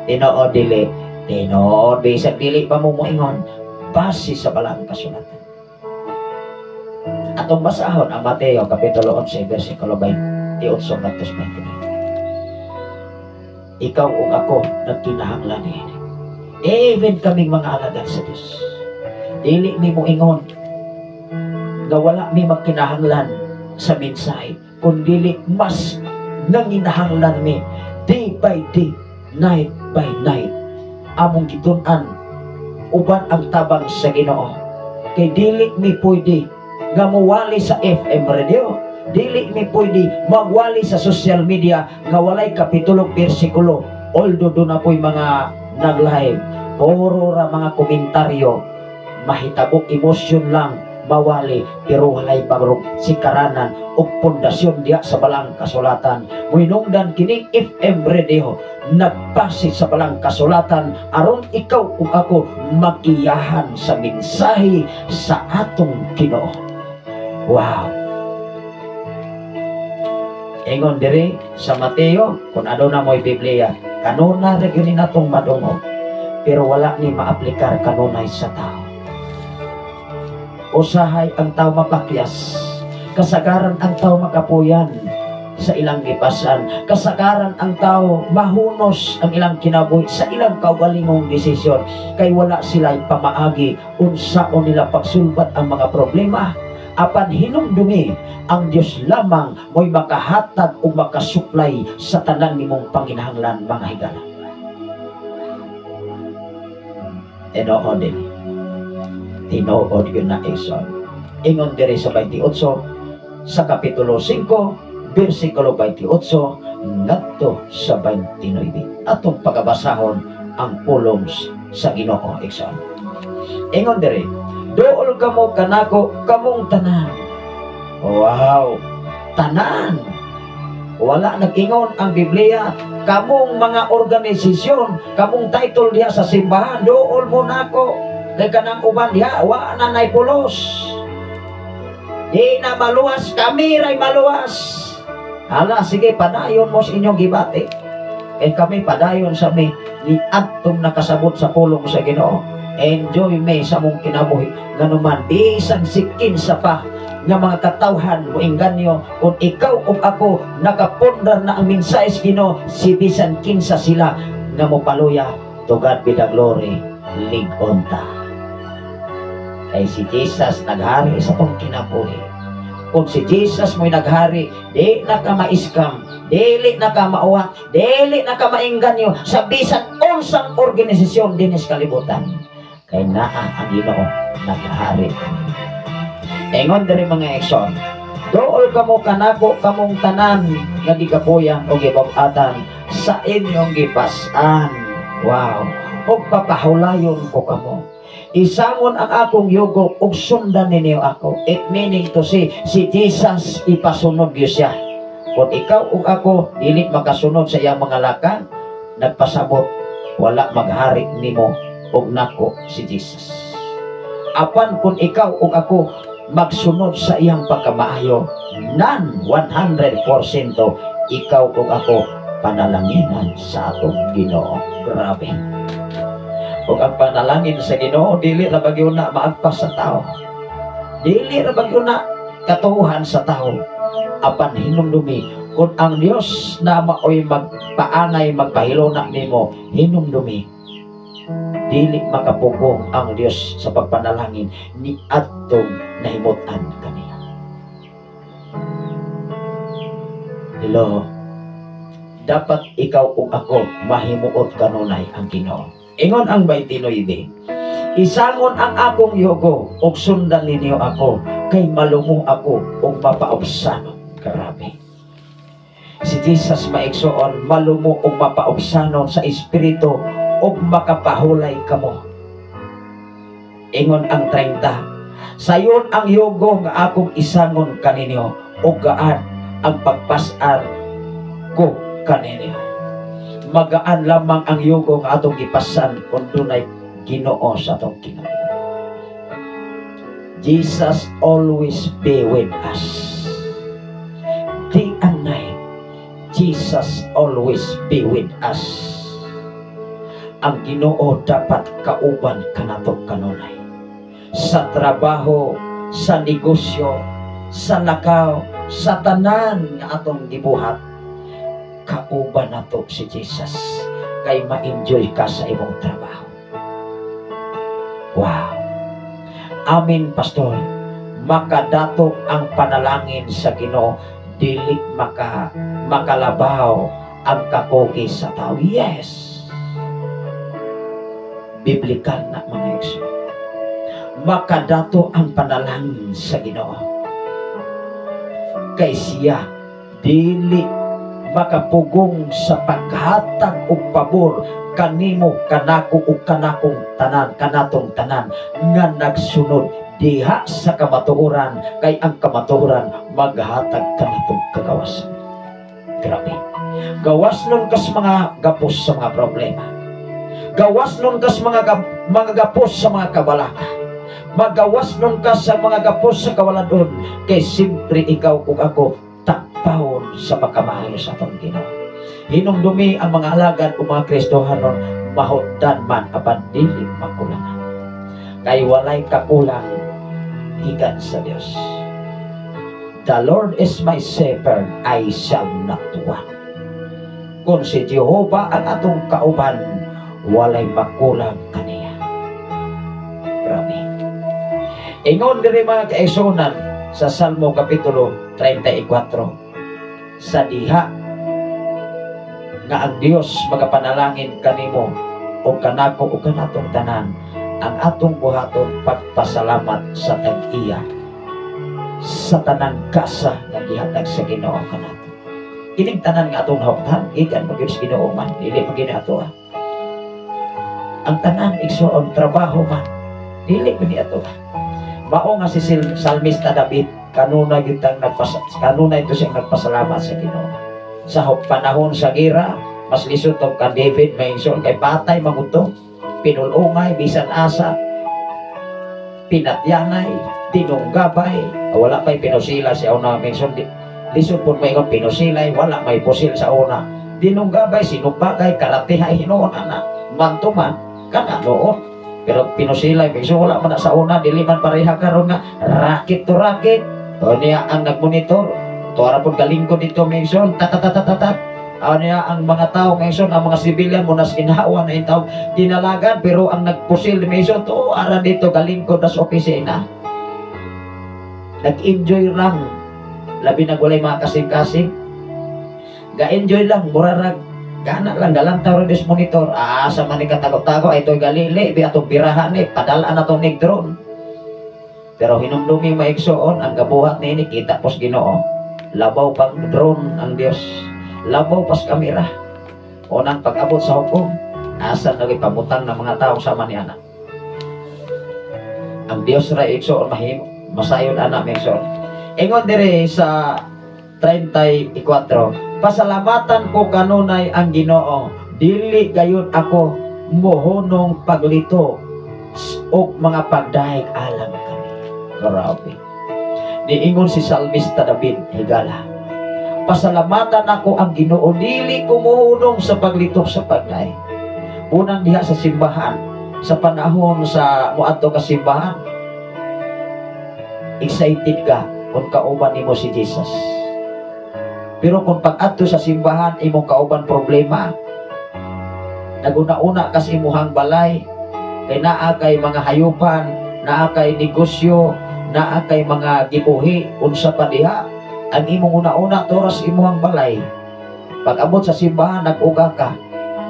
Tinuod dili? Tinuod, bisag dili pa mo moingon, base sa Balaang Kasulatan. Atong basahon ang Mateo Kapitulo 11 versikulo 28 ngadto 29. Ikaw ug ako nagkinahanglan niini. Even kaming mga alagad sa Dios, dili mi moingon nga wala mi magkinahanglan sa mensahe, kundili mas nanginahanglan mi day by day, night by night. Among gitun-an uban ang tabang sa Ginoo, kay dili mi pwede nga muwali sa FM radio, dili mi pwede magwali sa social media nga walay kapitulo, bersikulo. Although doon na po'y mga nag-live, puro ra mga komentaryo, mahitabo emosyon lang mawali, pero walay barog sikaranan o pundasyon diha sa Balaang Kasulatan. Muhinungdan kini FM radio nagbase sa Balaang Kasulatan aron ikaw ug ako magiyahan sa mensahe sa atong Ginoo. Wow. Ingon diri sa Mateo, kung aduna mo'y Biblia, kanuna ra gyud ni natong madungog, pero wala ni maaplikar kanunay sa tao. Usahay ang tao mapakyas, kasagaran ang tao makapuyan sa ilang gipasan, kasagaran ang tao mahunos ang ilang kinabuhi sa ilang kaugalingong desisyon, kay wala sila'y pamaagi unsaon nila pagsulbat ang mga problema. Apan hinumdumi, ang Dios lamang mo'y makahatag o makasuplay sa tanan nimong panginahanglan, mga higala. Tinuod din. Tinuod yun na ison. Ingon diri sa 28, sa Kapitulo 5, versikulo 28, ngadto sa 29. Atong pagabasahon ang pulong sa Ginoo, igsoon. Ingon diri, "Dool kamo kanako kamong tanan." Wow, tanan. Wala nag-ingon ang Biblia, kamong mga organisasyon, kamong title diha sa simbahan, dool mo nako. Kay kanang uban diha, wa na nay pulos. Di na maluwas, kami ray maluwas. Hala, sige, padayon mo sa inyong gibati. Kay kami padayon sa mi, ni adtong nakasabot sa pulong sa Ginoo. Enjoy me sa mong kinabuhi. Nganuman, bisan sikin sa pa nga mga katawhan moengganyo, kung ikaw ug ako nakapundar na ang mensahe sa Ginoo, si bisan kinsa sila nga mopaluya, to God be the glory, lig-on ta. Kay si Jesus naghari sa tong kinabuhi. Kung si Jesus mo'y naghari, di na ka ma-scam, dili na ka mauwa, dili na ka maengganyo sa bisan unsang organisasyon dinis kalibutan. Kay naa ang Ginoo naghari. Ingon diri, mga igsoon, "Dool kamo kanako kamong tanan nga gigapuyan o gibag-atan sa inyong gipas-an." Wow. "Ug papahulayon ko kamo. Isangon ang akong yugo ug sundan ninyo ako." It meaning to say, si Jesus ipasunod gyud siya. Kung ikaw ug ako dili makasunod sa iyang mga lakang, nagpasabot wala maghari nimo ug nako si Jesus. Apan kung ikaw ug ako magsunod sa iyang pagkamaayo, nan 100% ikaw ug ako panalanginan sa atong Ginoo. Grabe. Ug ang panalangin sa Ginoo, dili ra bagyo na maagpas sa tao. Dili ra bagyo na katuhan sa tao. Apan hinumdumi, kung ang Dios na maoy magpaanay, magpahiluna nimo, hinumdumi, dili makapugong ang Dios sa pagpanalangin ni adtong nahimutan kaniya. Hello. Dapat ikaw ug ako mahimuot kanunay ang Ginoo. Ingon ang 29, "Isangon ang akong yugo ug sundan ninyo ako, kay malumo ako ug mapaubsanon." Grabe. Si Jesus, maigsoon, malumo ug mapaubsanon sa espiritu ug makapahulay kamo. Ingon ang 30, "Sayon ang yugo nga akong isangon kaninyo ug gaan ang pagpas-ar ko kaninyo." Magaan lamang ang yugo nga atong gipasan kung dunay Ginoo sa atong kinabuhi. Jesus always be with us. Day and night, Jesus always be with us. Ang Ginoo dapat kauban kanato kanunay. Sa trabaho, sa negosyo, sa lakaw, sa tanan nga atong gibuhat, kauban nato si Jesus kay ma-enjoy ka sa imong trabaho. Wow. Amen, Pastor. Makadato ang panalangin sa Ginoo, dili makalabaw ang kakugi sa tao. Yes. Biblical na, mga igsoon. Makadato ang panalangin sa Ginoo. Kay siya dili makapugong sa paghatag og pabor kanimo, kanako ug kanakong tanan, kanatong tanan nga nagsunod diha sa kamatuoran, kay ang kamatuoran maghatag kanatong kagawasan. Grabe. Gawas nun kas mga gapos sa mga problema. Gawas nun kas mga gapos sa mga kabalaka. Magawas nun ka sa mga gapos sa kawaladon, kay siyempre ikaw ug ako takpawon sa pagkamaayo sa atong Ginoo. Hinumdumi, ang mga alagad o mga Kristohanon mahutdan man apan dili makulangan. Kay walay kakulang gikan sa Dios. The Lord is my shepherd, I shall not want. Kung si Jehovah ang atong kauban, walay makulang kaniya. Grabe. Ingon diri, mga kaigsuonan, sa Salmo Kapitulo 34, sa diha nga ang Dios magapanalangin kanimo o kanako o kanatong tanan, ang atong buhaton, pagpasalamat sa tag-iya sa tanang gasa nga gihatag sa Ginoo kanato. Kining tanan nga atong nahuptan, gikan man gyud sa Ginoo man, dili man gyud ato ah. Ang tanan, igsoon, trabaho man, dili man ni ato ah. Mao nga si Salmista David kanunay to siyang nagpasalamat sa Ginoo. Sa panahon sa gira, mas lisod to kan David, may igsoon, kay patay maguto, pinulungay, bisan asa, pinatyanay, tinunggabay, wala pa'y pinusila sa una, minsan lisod po may pinusilay, wala may pusil sa una. Dinunggabay, sinubagay, karatihay, hinuon ana, mantuman, kana noon. Pero pinusilay, minsan wala man na sa una, dili man pareha karon nga rakit to rakit. O niya ang nagmonitor, tuara po galingkod dito, minsan, tatatatatat. Ano niya ang mga tao ngayon, ang mga civilian mo nas ginawa na itaw dinalagan, pero ang nagpusil minsan to ara dito galingkod sa opisina. Nag-enjoy lang. Labi na walay mga kasing-kasing. Ga-enjoy lang, murarag gana lang galantaw rin monitor. Ah, sa man ni katago-tago ay ito'y galili, bi atong birahan ni, padalaan na itong drone. Pero hinumdumi, maigsoon, ang gabuhat niini kita pos Ginoo. Labaw pang drone ang Dios. Labaw pas kamera. Unang pag-abot sa hukom, asa na pamutang ng mga tao sama ni anak. Ang Dios ra, igsoon, mahimo masayon anak, igsoon. Ingon dire sa 34, "Pasalamatan ko kanunay ang Ginoo, dili gayon ako mohunong paglito Og mga pagdahig alang kami. Grabe. Niingon si Salmista David, higala, "Pasalamatan ako ang Ginoo, dili ko mohunong sa paglitok sa pagdahig." Unang diha sa simbahan, sa panahon sa moadto ka simbahan, excited ka kung kauban nimo si Jesus. Pero kung pag-adto sa simbahan, imong kauban problema, naguna-una kas imuhang balay, kay naa kay mga hayupan, naa kay negosyo, naa kay mga gibuhi, unsa pa diha, ang imong una-una turas imuhang balay. Pag abot sa simbahan, nag-uga ka,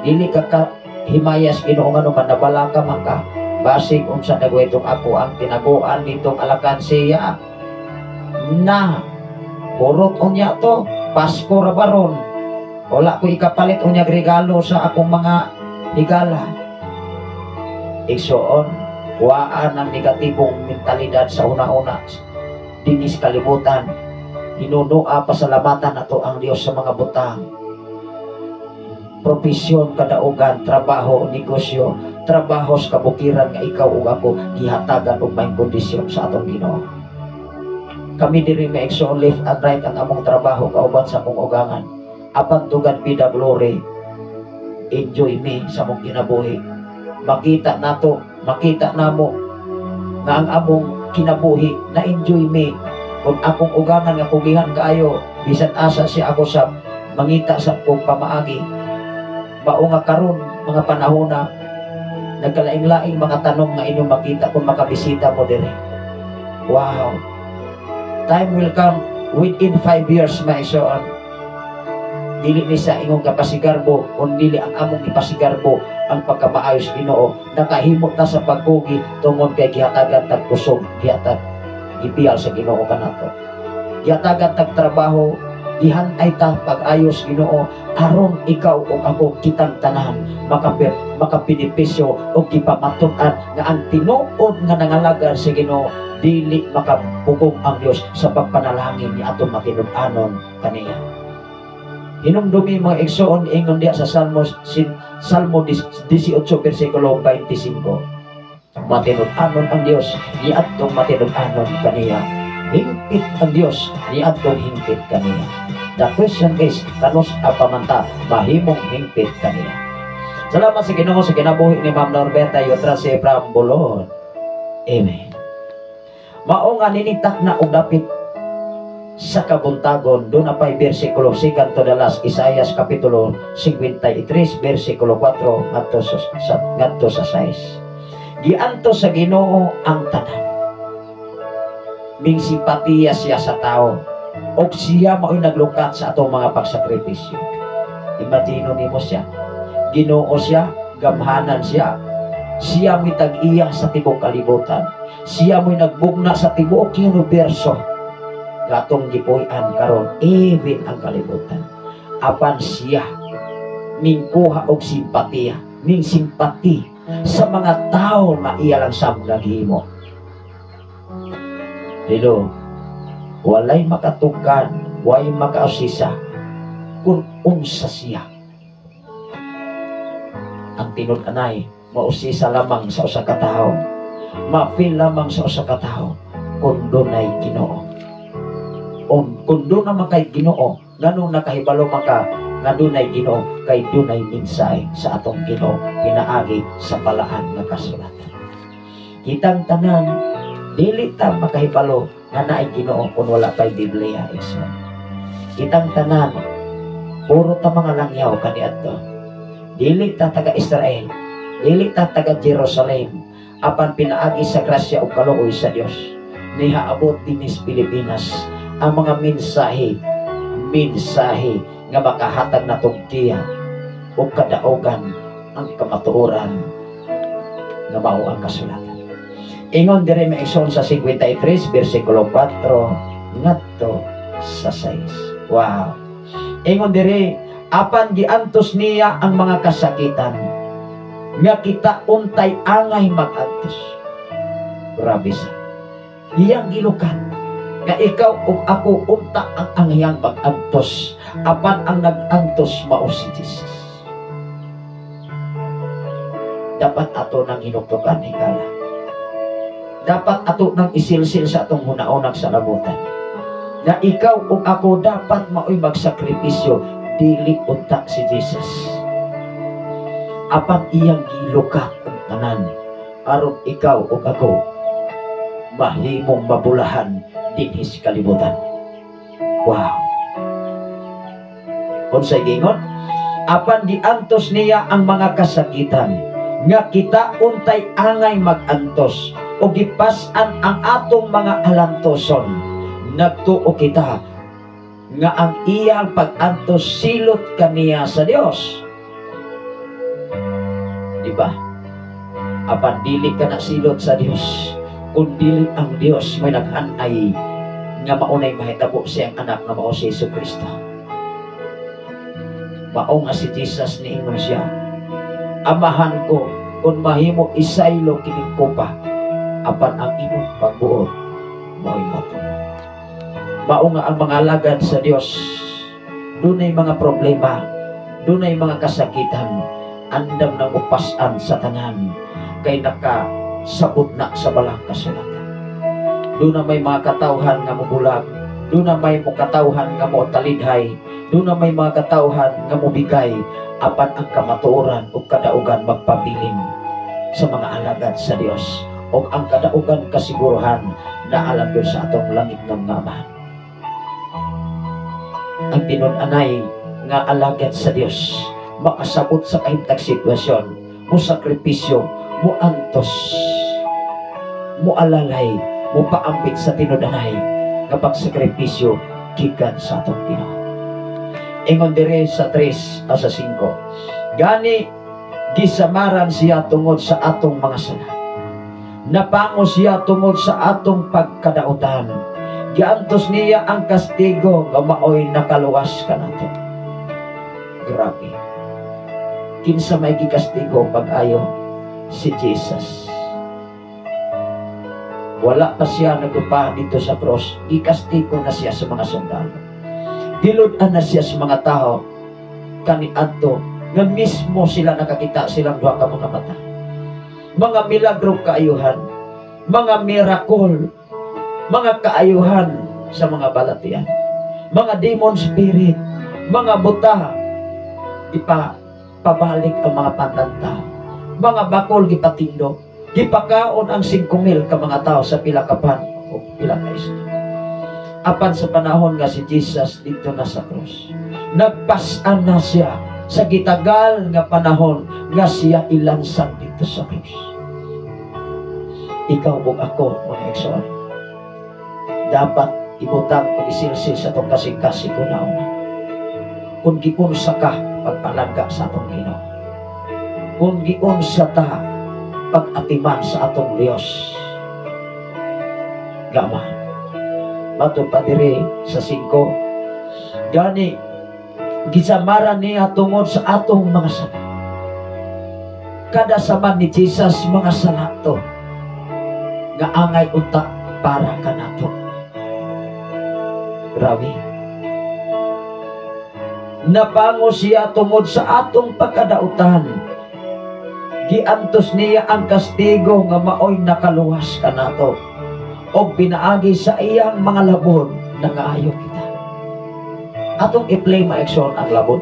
dili ka ka himayas Ginoo nga man nabalaka man ka. Basig unsa nagwetong ako ang tinaguan nitong alakansya na hurot unya to, Pasko ra baron, wala ko ikapalit unya regalo sa akong mga higala. Igsoon, waan ang negatibong mentalidad sa una-una dinis kalibutan. Hinunua, pasalamatan nato ang Dios sa mga butang, propisyon, kadaugan, trabaho, negosyo, trabaho sa kabukiran nga ikaw ug ako gihatagan og may kondisyon sa atong Ginoo. Kami diri, mga igsoon, left and right ang among trabaho kauban sa among ugangan. Apan to God be the glory. Enjoy me sa among kinabuhi. Makita nato, makita namo nga ang among kinabuhi na enjoy me kung akong ugangan nga kugihan kaayo, bisan asa siya ako sa mangita sa kong pamaagi. Mao nga karon mga panahon na nagkalaing-laing mga tanom nga inyong makita kung makabisita mo dire. Wow. Time will come within 5 years, mga igsoon. Dili ni sa ingong kapasigarbo, kun dili ang among ipasigarbo ang pagkamaayos Ginoo. Nakahimo ta sa pagkugi tungod kay gihatagan tag kusog, gihatag gipiyal sa Ginoo kanato. Gihatagan tag trabaho, gihanay ta pag-ayos Ginoo aron ikaw ug ako, kitang tanan, makabenepisyo o gipamatud-an nga ang tinuod nga nangalagad sa Ginoo, dili makapugong ang Dios sa pagpanalangin ni atong matinud-anon kaniya. Hinumdumi, mga igsoon, ingon diya sa Salmos sin, Salmo 18 versikulo 25. Matinud-anon ang Dios niadtong matinud-anon kaniya. Hingpit ang Dios niadtong hingpit kaniya. The question is, kanus-a pa man ta mahimong hingpit kaniya? Salamat sa Ginoo sa kinabuhi ni Ma'am Norberta Yutrase from Bolon. Amen. Mao nga ninitak na og dapit sa kabuntagon, doon na pa'y versikulo second to the last, Isaias Kapitulo 53, versikulo 4 ngadto sa 6. Giantos sa Ginoo ang tanan. Ming simpatiya siya sa tao. Og siya mao'y naglukat sa atong mga pagsakripisyo. Imagine nimo siya. Ginoo siya, gamhanan siya. Siya mo'y tag-iya sa tibuok kalibutan. Siya mo'y nagbugna sa tibuok universo. Gatong gipuy-an karon, even ang kalibutan. Apan siya mingkuha og simpatiya, ning simpati sa mga tao nga iya lang sa naghimo. Hello, walay makatugkan, walay makausisa kung unsa siya. Ang tinud-anay, mausisa lamang sa usa ka tawo, ma-feel lamang sa usa ka tawo kung dunay Ginoo. O kung doon naman kay Ginoo, nganong nakahibalo man ka nga dunay Ginoo, kay dunay mensahe sa atong Ginoo pinaagi sa balaan nga kasulatan. Kitang tanan, dili ta makahibalo nga naay Ginoo kung wala pa'y Biblia, igsoon. Kitang tanan, puro ta mga langyaw kaniadto. Dili ta taga Israel, dili ta taga Jerusalem, apan pinaagi sa grasya ug kaluoy sa Dios, nihaabot dinis Pilipinas ang mga mensahe, mensahe nga makahatag natong giya ug kadaugan, ang kamatuoran nga mao ang kasulatan. Ingon diri, mga igsoon, sa 53 versikulo 4 ngadto sa 6. Wow. Ingon diri, "Apan giantos niya ang mga kasakitan nga kita untay angay mag-antos." Grabe sa. Iyang gilukat nga ikaw ug ako unta ang anghiyang mag-antos, apan ang nag-antos mao si Jesus. Dapat ato nang hinuktukan, higala. Dapat ato nang isilsil sa atong hunaunag sa labutan. Na ikaw ug ako dapat maoy magsakripisyo, dili unta si Jesus. Apan iyang gilukat ang tanan aron ikaw ug ako mahimong mabulahan dinhi sa kalibutan. Wow. Unsay giingon? Apan giantos niya ang mga kasakitan nga kita untay angay magantos o gipas-an ang atong mga alantoson. Nagtuo kita nga ang iyang pag-antos silot kaniya sa Dios. Di ba? Apan dili ka na silot sa Dios, kun dili ang Dios may naghanay nga maunay mahitabo siyang anak nga mao si Jesucristo. Mao nga si Jesus niingon siya, Amahan ko, kung mahimo isaylo kining kopa, apan ang imong pagbuot mao'y matuod. Mao nga ang mga alagad sa Dios, dunay mga problema, dunay mga kasakitan, andam nang upasan sa tanan, kay nakasabot na sa balang kasulatan. Doon na may mga katawhan nga mubulag, doon na may mukatawhan nga motalidhay, doon na may mga katawhan nga mubigay, apan ang kamatuoran o kadaugan magpabilin sa mga alagad sa Dios, o ang kadaugan kasiguruhan na alam yun sa atong langit ng Ama. Ang tinud-anay nga alagad sa Dios makasabot sa kahimtang sitwasyon, mo sakripisyo, mo antos, mo alalay, mo paambit sa tinud-anay nga pagsakripisyo gikan sa atong Ginoo. Ingon dire sa 3 sa 5. Gani gisamaran siya tungod sa atong mga sala. Napango siya tungod sa atong pagkadautan. Giantos niya ang kastigo nga maoy nakaluwas kanato. Grabe. Kinsa may gikastigo pag-ayo? Si Jesus. Wala pa siya nagupa dito sa cross. Gikastigo na siya sa mga sundalo. Gilud-an na siya sa mga tao kaniadto nga mismo sila nakakita silang duha ka mga mata. Mga milagro kaayuhan, mga miracle, mga kaayuhan sa mga balatian, mga demon spirit, mga buta, ipapabalik ang mga pantantao, mga bakol gipatindo, gipakaon ang 5,000 ka mga tao sa pila ka pan o pila ka isda. Apan sa panahon nga si Jesus dito na sa cross, nagpas-an na siya sa gitagal nga panahon nga siya ilansang dito sa cross. Ikaw ug ako, mga igsoon, dapat ibutang pag-isilsil sa atong kasing-kasing una-una. Kung giunsa ka, pagpalangga sa atong Ginoo. Kung giunsa ta, pag-atiman sa atong Dios. Gama. Matod pa diri sa 5. Gani gisamaran niya tungod sa atong mga sala. Kada saman ni Jesus mga sala to nga angay unta para kanato. Grabe. Napango siya tungod sa atong pagkadautan. Giantos niya ang kastigo nga maoy nakaluwas kanato. Og pinaagi sa iyang mga labon nangaayo kita. Atong i-play ma-action ang labon.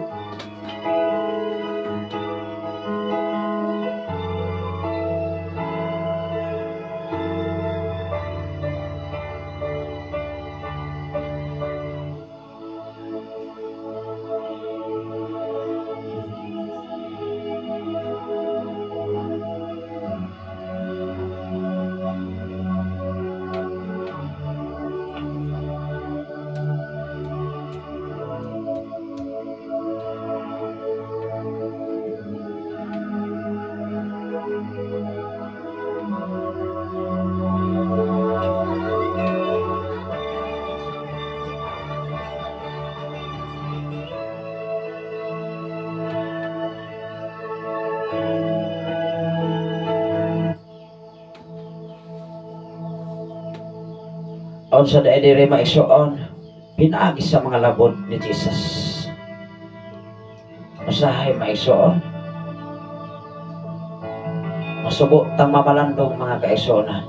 Unsa dai diri maigsoon, pinaagi sa mga labod ni Jesus. Usahay maigsoon, masubo tang mamalandong mga kaigsoona.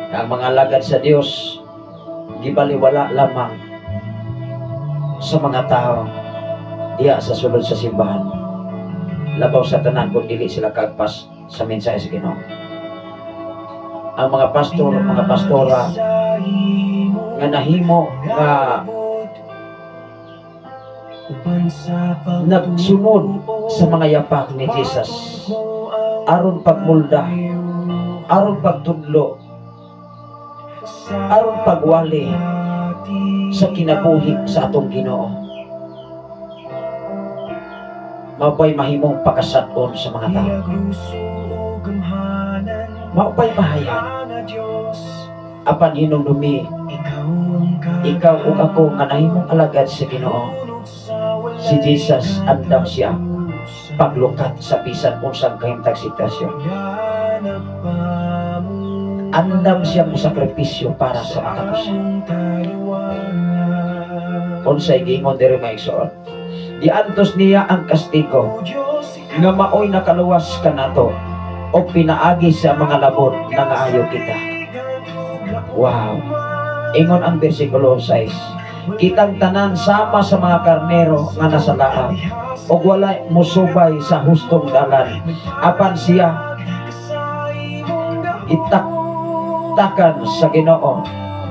Ang mga alagad sa Dios gibaliwala lamang sa mga tao diya sa sulod sa simbahan. Labaw sa tanan kung dili sila kaagpas sa mensahe sa Ginoo. Ang mga pastor, mga pastora nga nahimo nga nagsunod sa mga yapak ni Jesus aron pagmulda, aron pagtudlo, aron pagwali sa kinabuhi sa atong Ginoo. Mao pa'y mahimong pakasad-on sa mga tao. Mao pa'y mahayag. Apan hinumdumi, ikaw ug ako nga nahimong alagad sa Ginoo, si Jesus andam siya paglukat sa bisan unsang kahimtang sitwasyon. Andam siya mo sakripisyo para sa matag usa. Unsay giingon diri, mga igsoon? Giantos niya ang kastigo nga maoy nakaluwas kanato o pinaagi sa mga labot na ngaayo kita. Wow. Ingon ang versikulo 6. Kitang tanan sama sa mga karnero nga nasa laab ug wala musubay sa hustong dalan, apan siya itaktakan sa Ginoo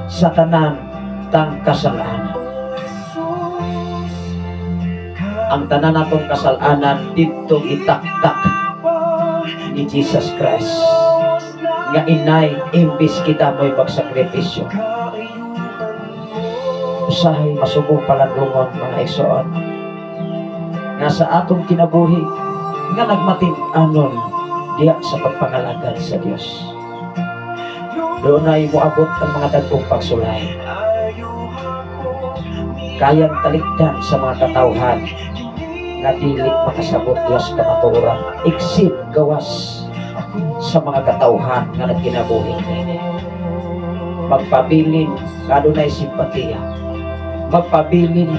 sa tanan tang kasalanan. Ang tanan natong kasalanan didto itaktak ni Jesus Christ nga inay imbis kita mo'y magsakripisyo. Usahay masubong palandungon, mga igsoon, nga sa atong kinabuhi nga nagmatin-anon diya sa pagpangalagad sa Dios, doon ay moabot ang mga dagkong pagsulay kayang talikdan sa mga katawhan nga dili makasabot Dios kamatuoran except gawas sa mga katawhan nga nagkinabuhi niini. Magpabilin nga adunay simpatiya, magpabilin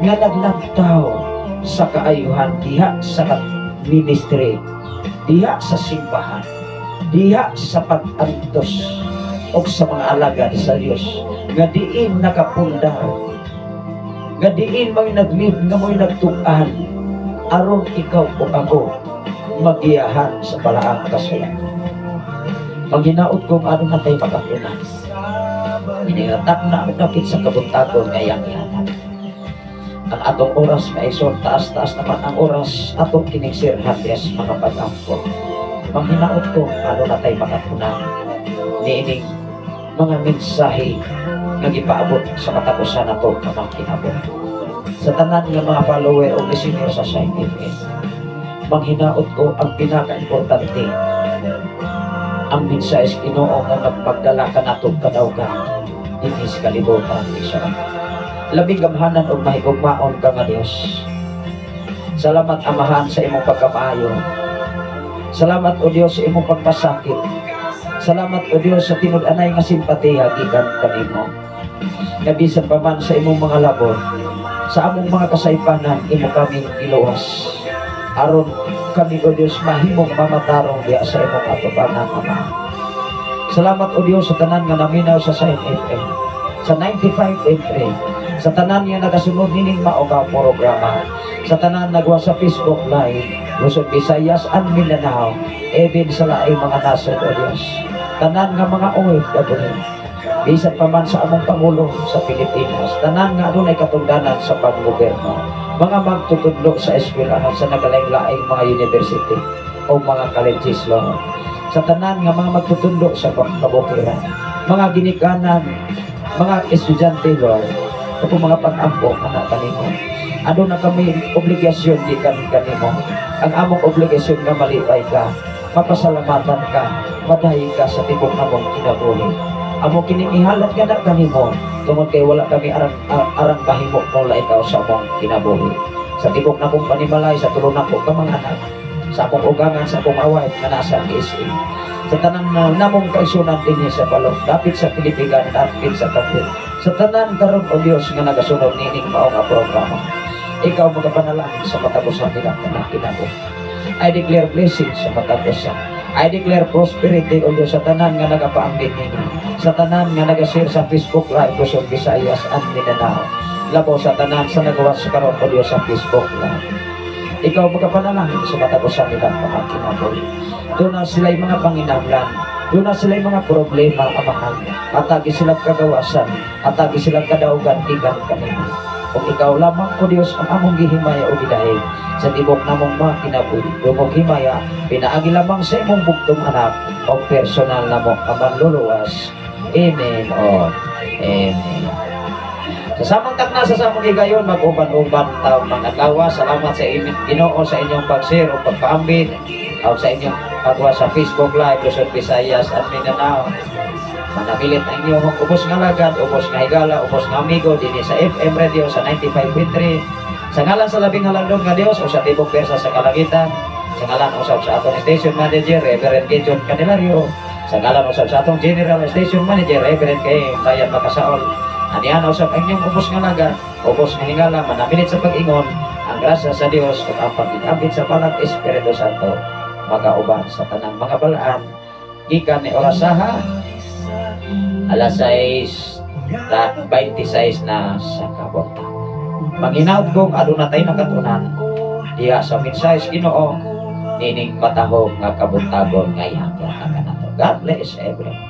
nga naglantaw sa kaayuhan diha sa ministry, diha sa simbahan, diha sa pag-antos o sa mga alagad sa Dios nga diin nakapundar, nga diin may naglib, nga may nagtukan aron ikaw o ako magiyahan sa balaang kasulat. Maghinaot kong ano na tayo makatunan. Inihatak na ang dapit sa kabuntagon nga iyang ihatag. Ang atong oras, maison, taas-taas naman ang oras atong kinigsirhan des mga pag-ampo. Manghinaot ko ano na tayo makatunan niining mga mensahe nga gipaabot sa katapusan nato nga mga kinabuhi. Sa tanan nga mga follower o listener sa Shine FM, manghinaot ko ang pinaka-importante ang mensahe sa Ginoo nga magpagdala kanato kadawgan dinhi sa kalibutan. Isa labing gamhanan og mahigugmaon ka nga Dios. Salamat, Amahan, sa imong pagkamaayo. Salamat, O Dios, sa imong pagpasakit. Salamat, O Dios, sa tinud-anay nga simpatiya gikan kanimo. Nga bisan pa man sa imong mga labor, sa among mga kasaypanan, imo kaming giluwas. Aron kami, O Dios, mahimong mamatarong diya sa imong atubangan, Ama. Salamat, O Dios, sa tanan nga naminaw sa Sign FM, sa 95.3, sa tanan nga nagasunod nining mao nga programa, sa tanan nagwa sa Facebook Live, Luzon, Visayas, and Mindanao, even sa laing mga nasod, O Dios. Tanan nga mga OFW, bisan pa man sa among Pangulo sa Pilipinas, tanan nga adunay katungdanan sa panggobyerno, mga magtutudlo sa eskwelahan sa nagalaing-laing mga university o mga colleges, Lord. Sa tanan nga mga magtutudlo sa kabukiran, mga ginikanan, mga estudyante, Lord, ug mga pag-ampo kana kanimo. Aduna kami obligasyon gikan kanimo. Ang among obligasyon nga malipay ka, mapasalamatan ka, madayi ka sa tibok namong kinabuhi. Amo kining ihalad ka na kanimo tungod kay wala kami arang mahimo kung ikaw sa among kinabuhi. Sa tibok namong panimalay, sa tulo nako ka mga anak, sa akong ugangan, sa akong away nga nasa PSA. Sa tanan na namong kaisunan dinhi sa Balok, dapit sa Pilipigan, dapit sa Kapil. Sa tanan karon, O Dios, nga nagasunod nining mao nga programa. Ikaw magapanalangin sa matag usa nila kanang kinabuhi. I declare blessings sa matag usa. I declare prosperity, O Diyos, sa tanan nga nagapaambit nini. Sa tanan nga nagashare sa Facebook Live, Luzon, Visayas, and Mindanao. Labaw sa tanan sa nagawa sa karon, O Diyos, sa Facebook Live. Ikaw magapanalangin sa matag usa nilang pagkinabuhi. Duna sila'y mga panginahanglan. Duna sila'y mga problema, Amahan. Hatagi silang kagawasan. Hatagi silang kadaugan gikan kanimo. Kung ikaw lamang, O Diyos, ang among gihimaya o gidahig sa tibok namong mga kinabuhi. Dungog himaya, pinaagi lamang sa imong bugtong anak o personal namo nga manluluwas. Amen o Amen. Sa samang takna, sa samang higayon, mag-uban-uban taong mga adlaw. Salamat sa inyong Ginoo sa inyong pag-share o pagpaambit o sa inyong pagwa sa Facebook Live, Luzon, Visayas at Mindanao. Manamilit ang inyong ubos nga lagad, ubos nga higala, ubos nga amigo dinhi sa FM Radio sa 95.3. Sa ngalan sa labing halandong nga Dios o sa tibok persa sa kalangitan, sa ngalan usab sa atong station manager, Reverend Gideon Candelario, sa ngalan usab sa atong general station manager, Reverend Kay Bayan Makasaol. Aniana usab ang inyong ubos nga lagad, ubos nga higala, manamilit sa pag-ingon, ang grasya sa Dios ug ang pag-inabit sa balang Espiritu Santo magauban sa tanang mga balaan gikan ni orasaha alas 6:26 na sa kabuntag. Manghinaot kong aduna tay nakatunan diha sa mensahe sa Ginoo nining matahom nga kabuntagon nga iyang gihatag nato. God bless everyone.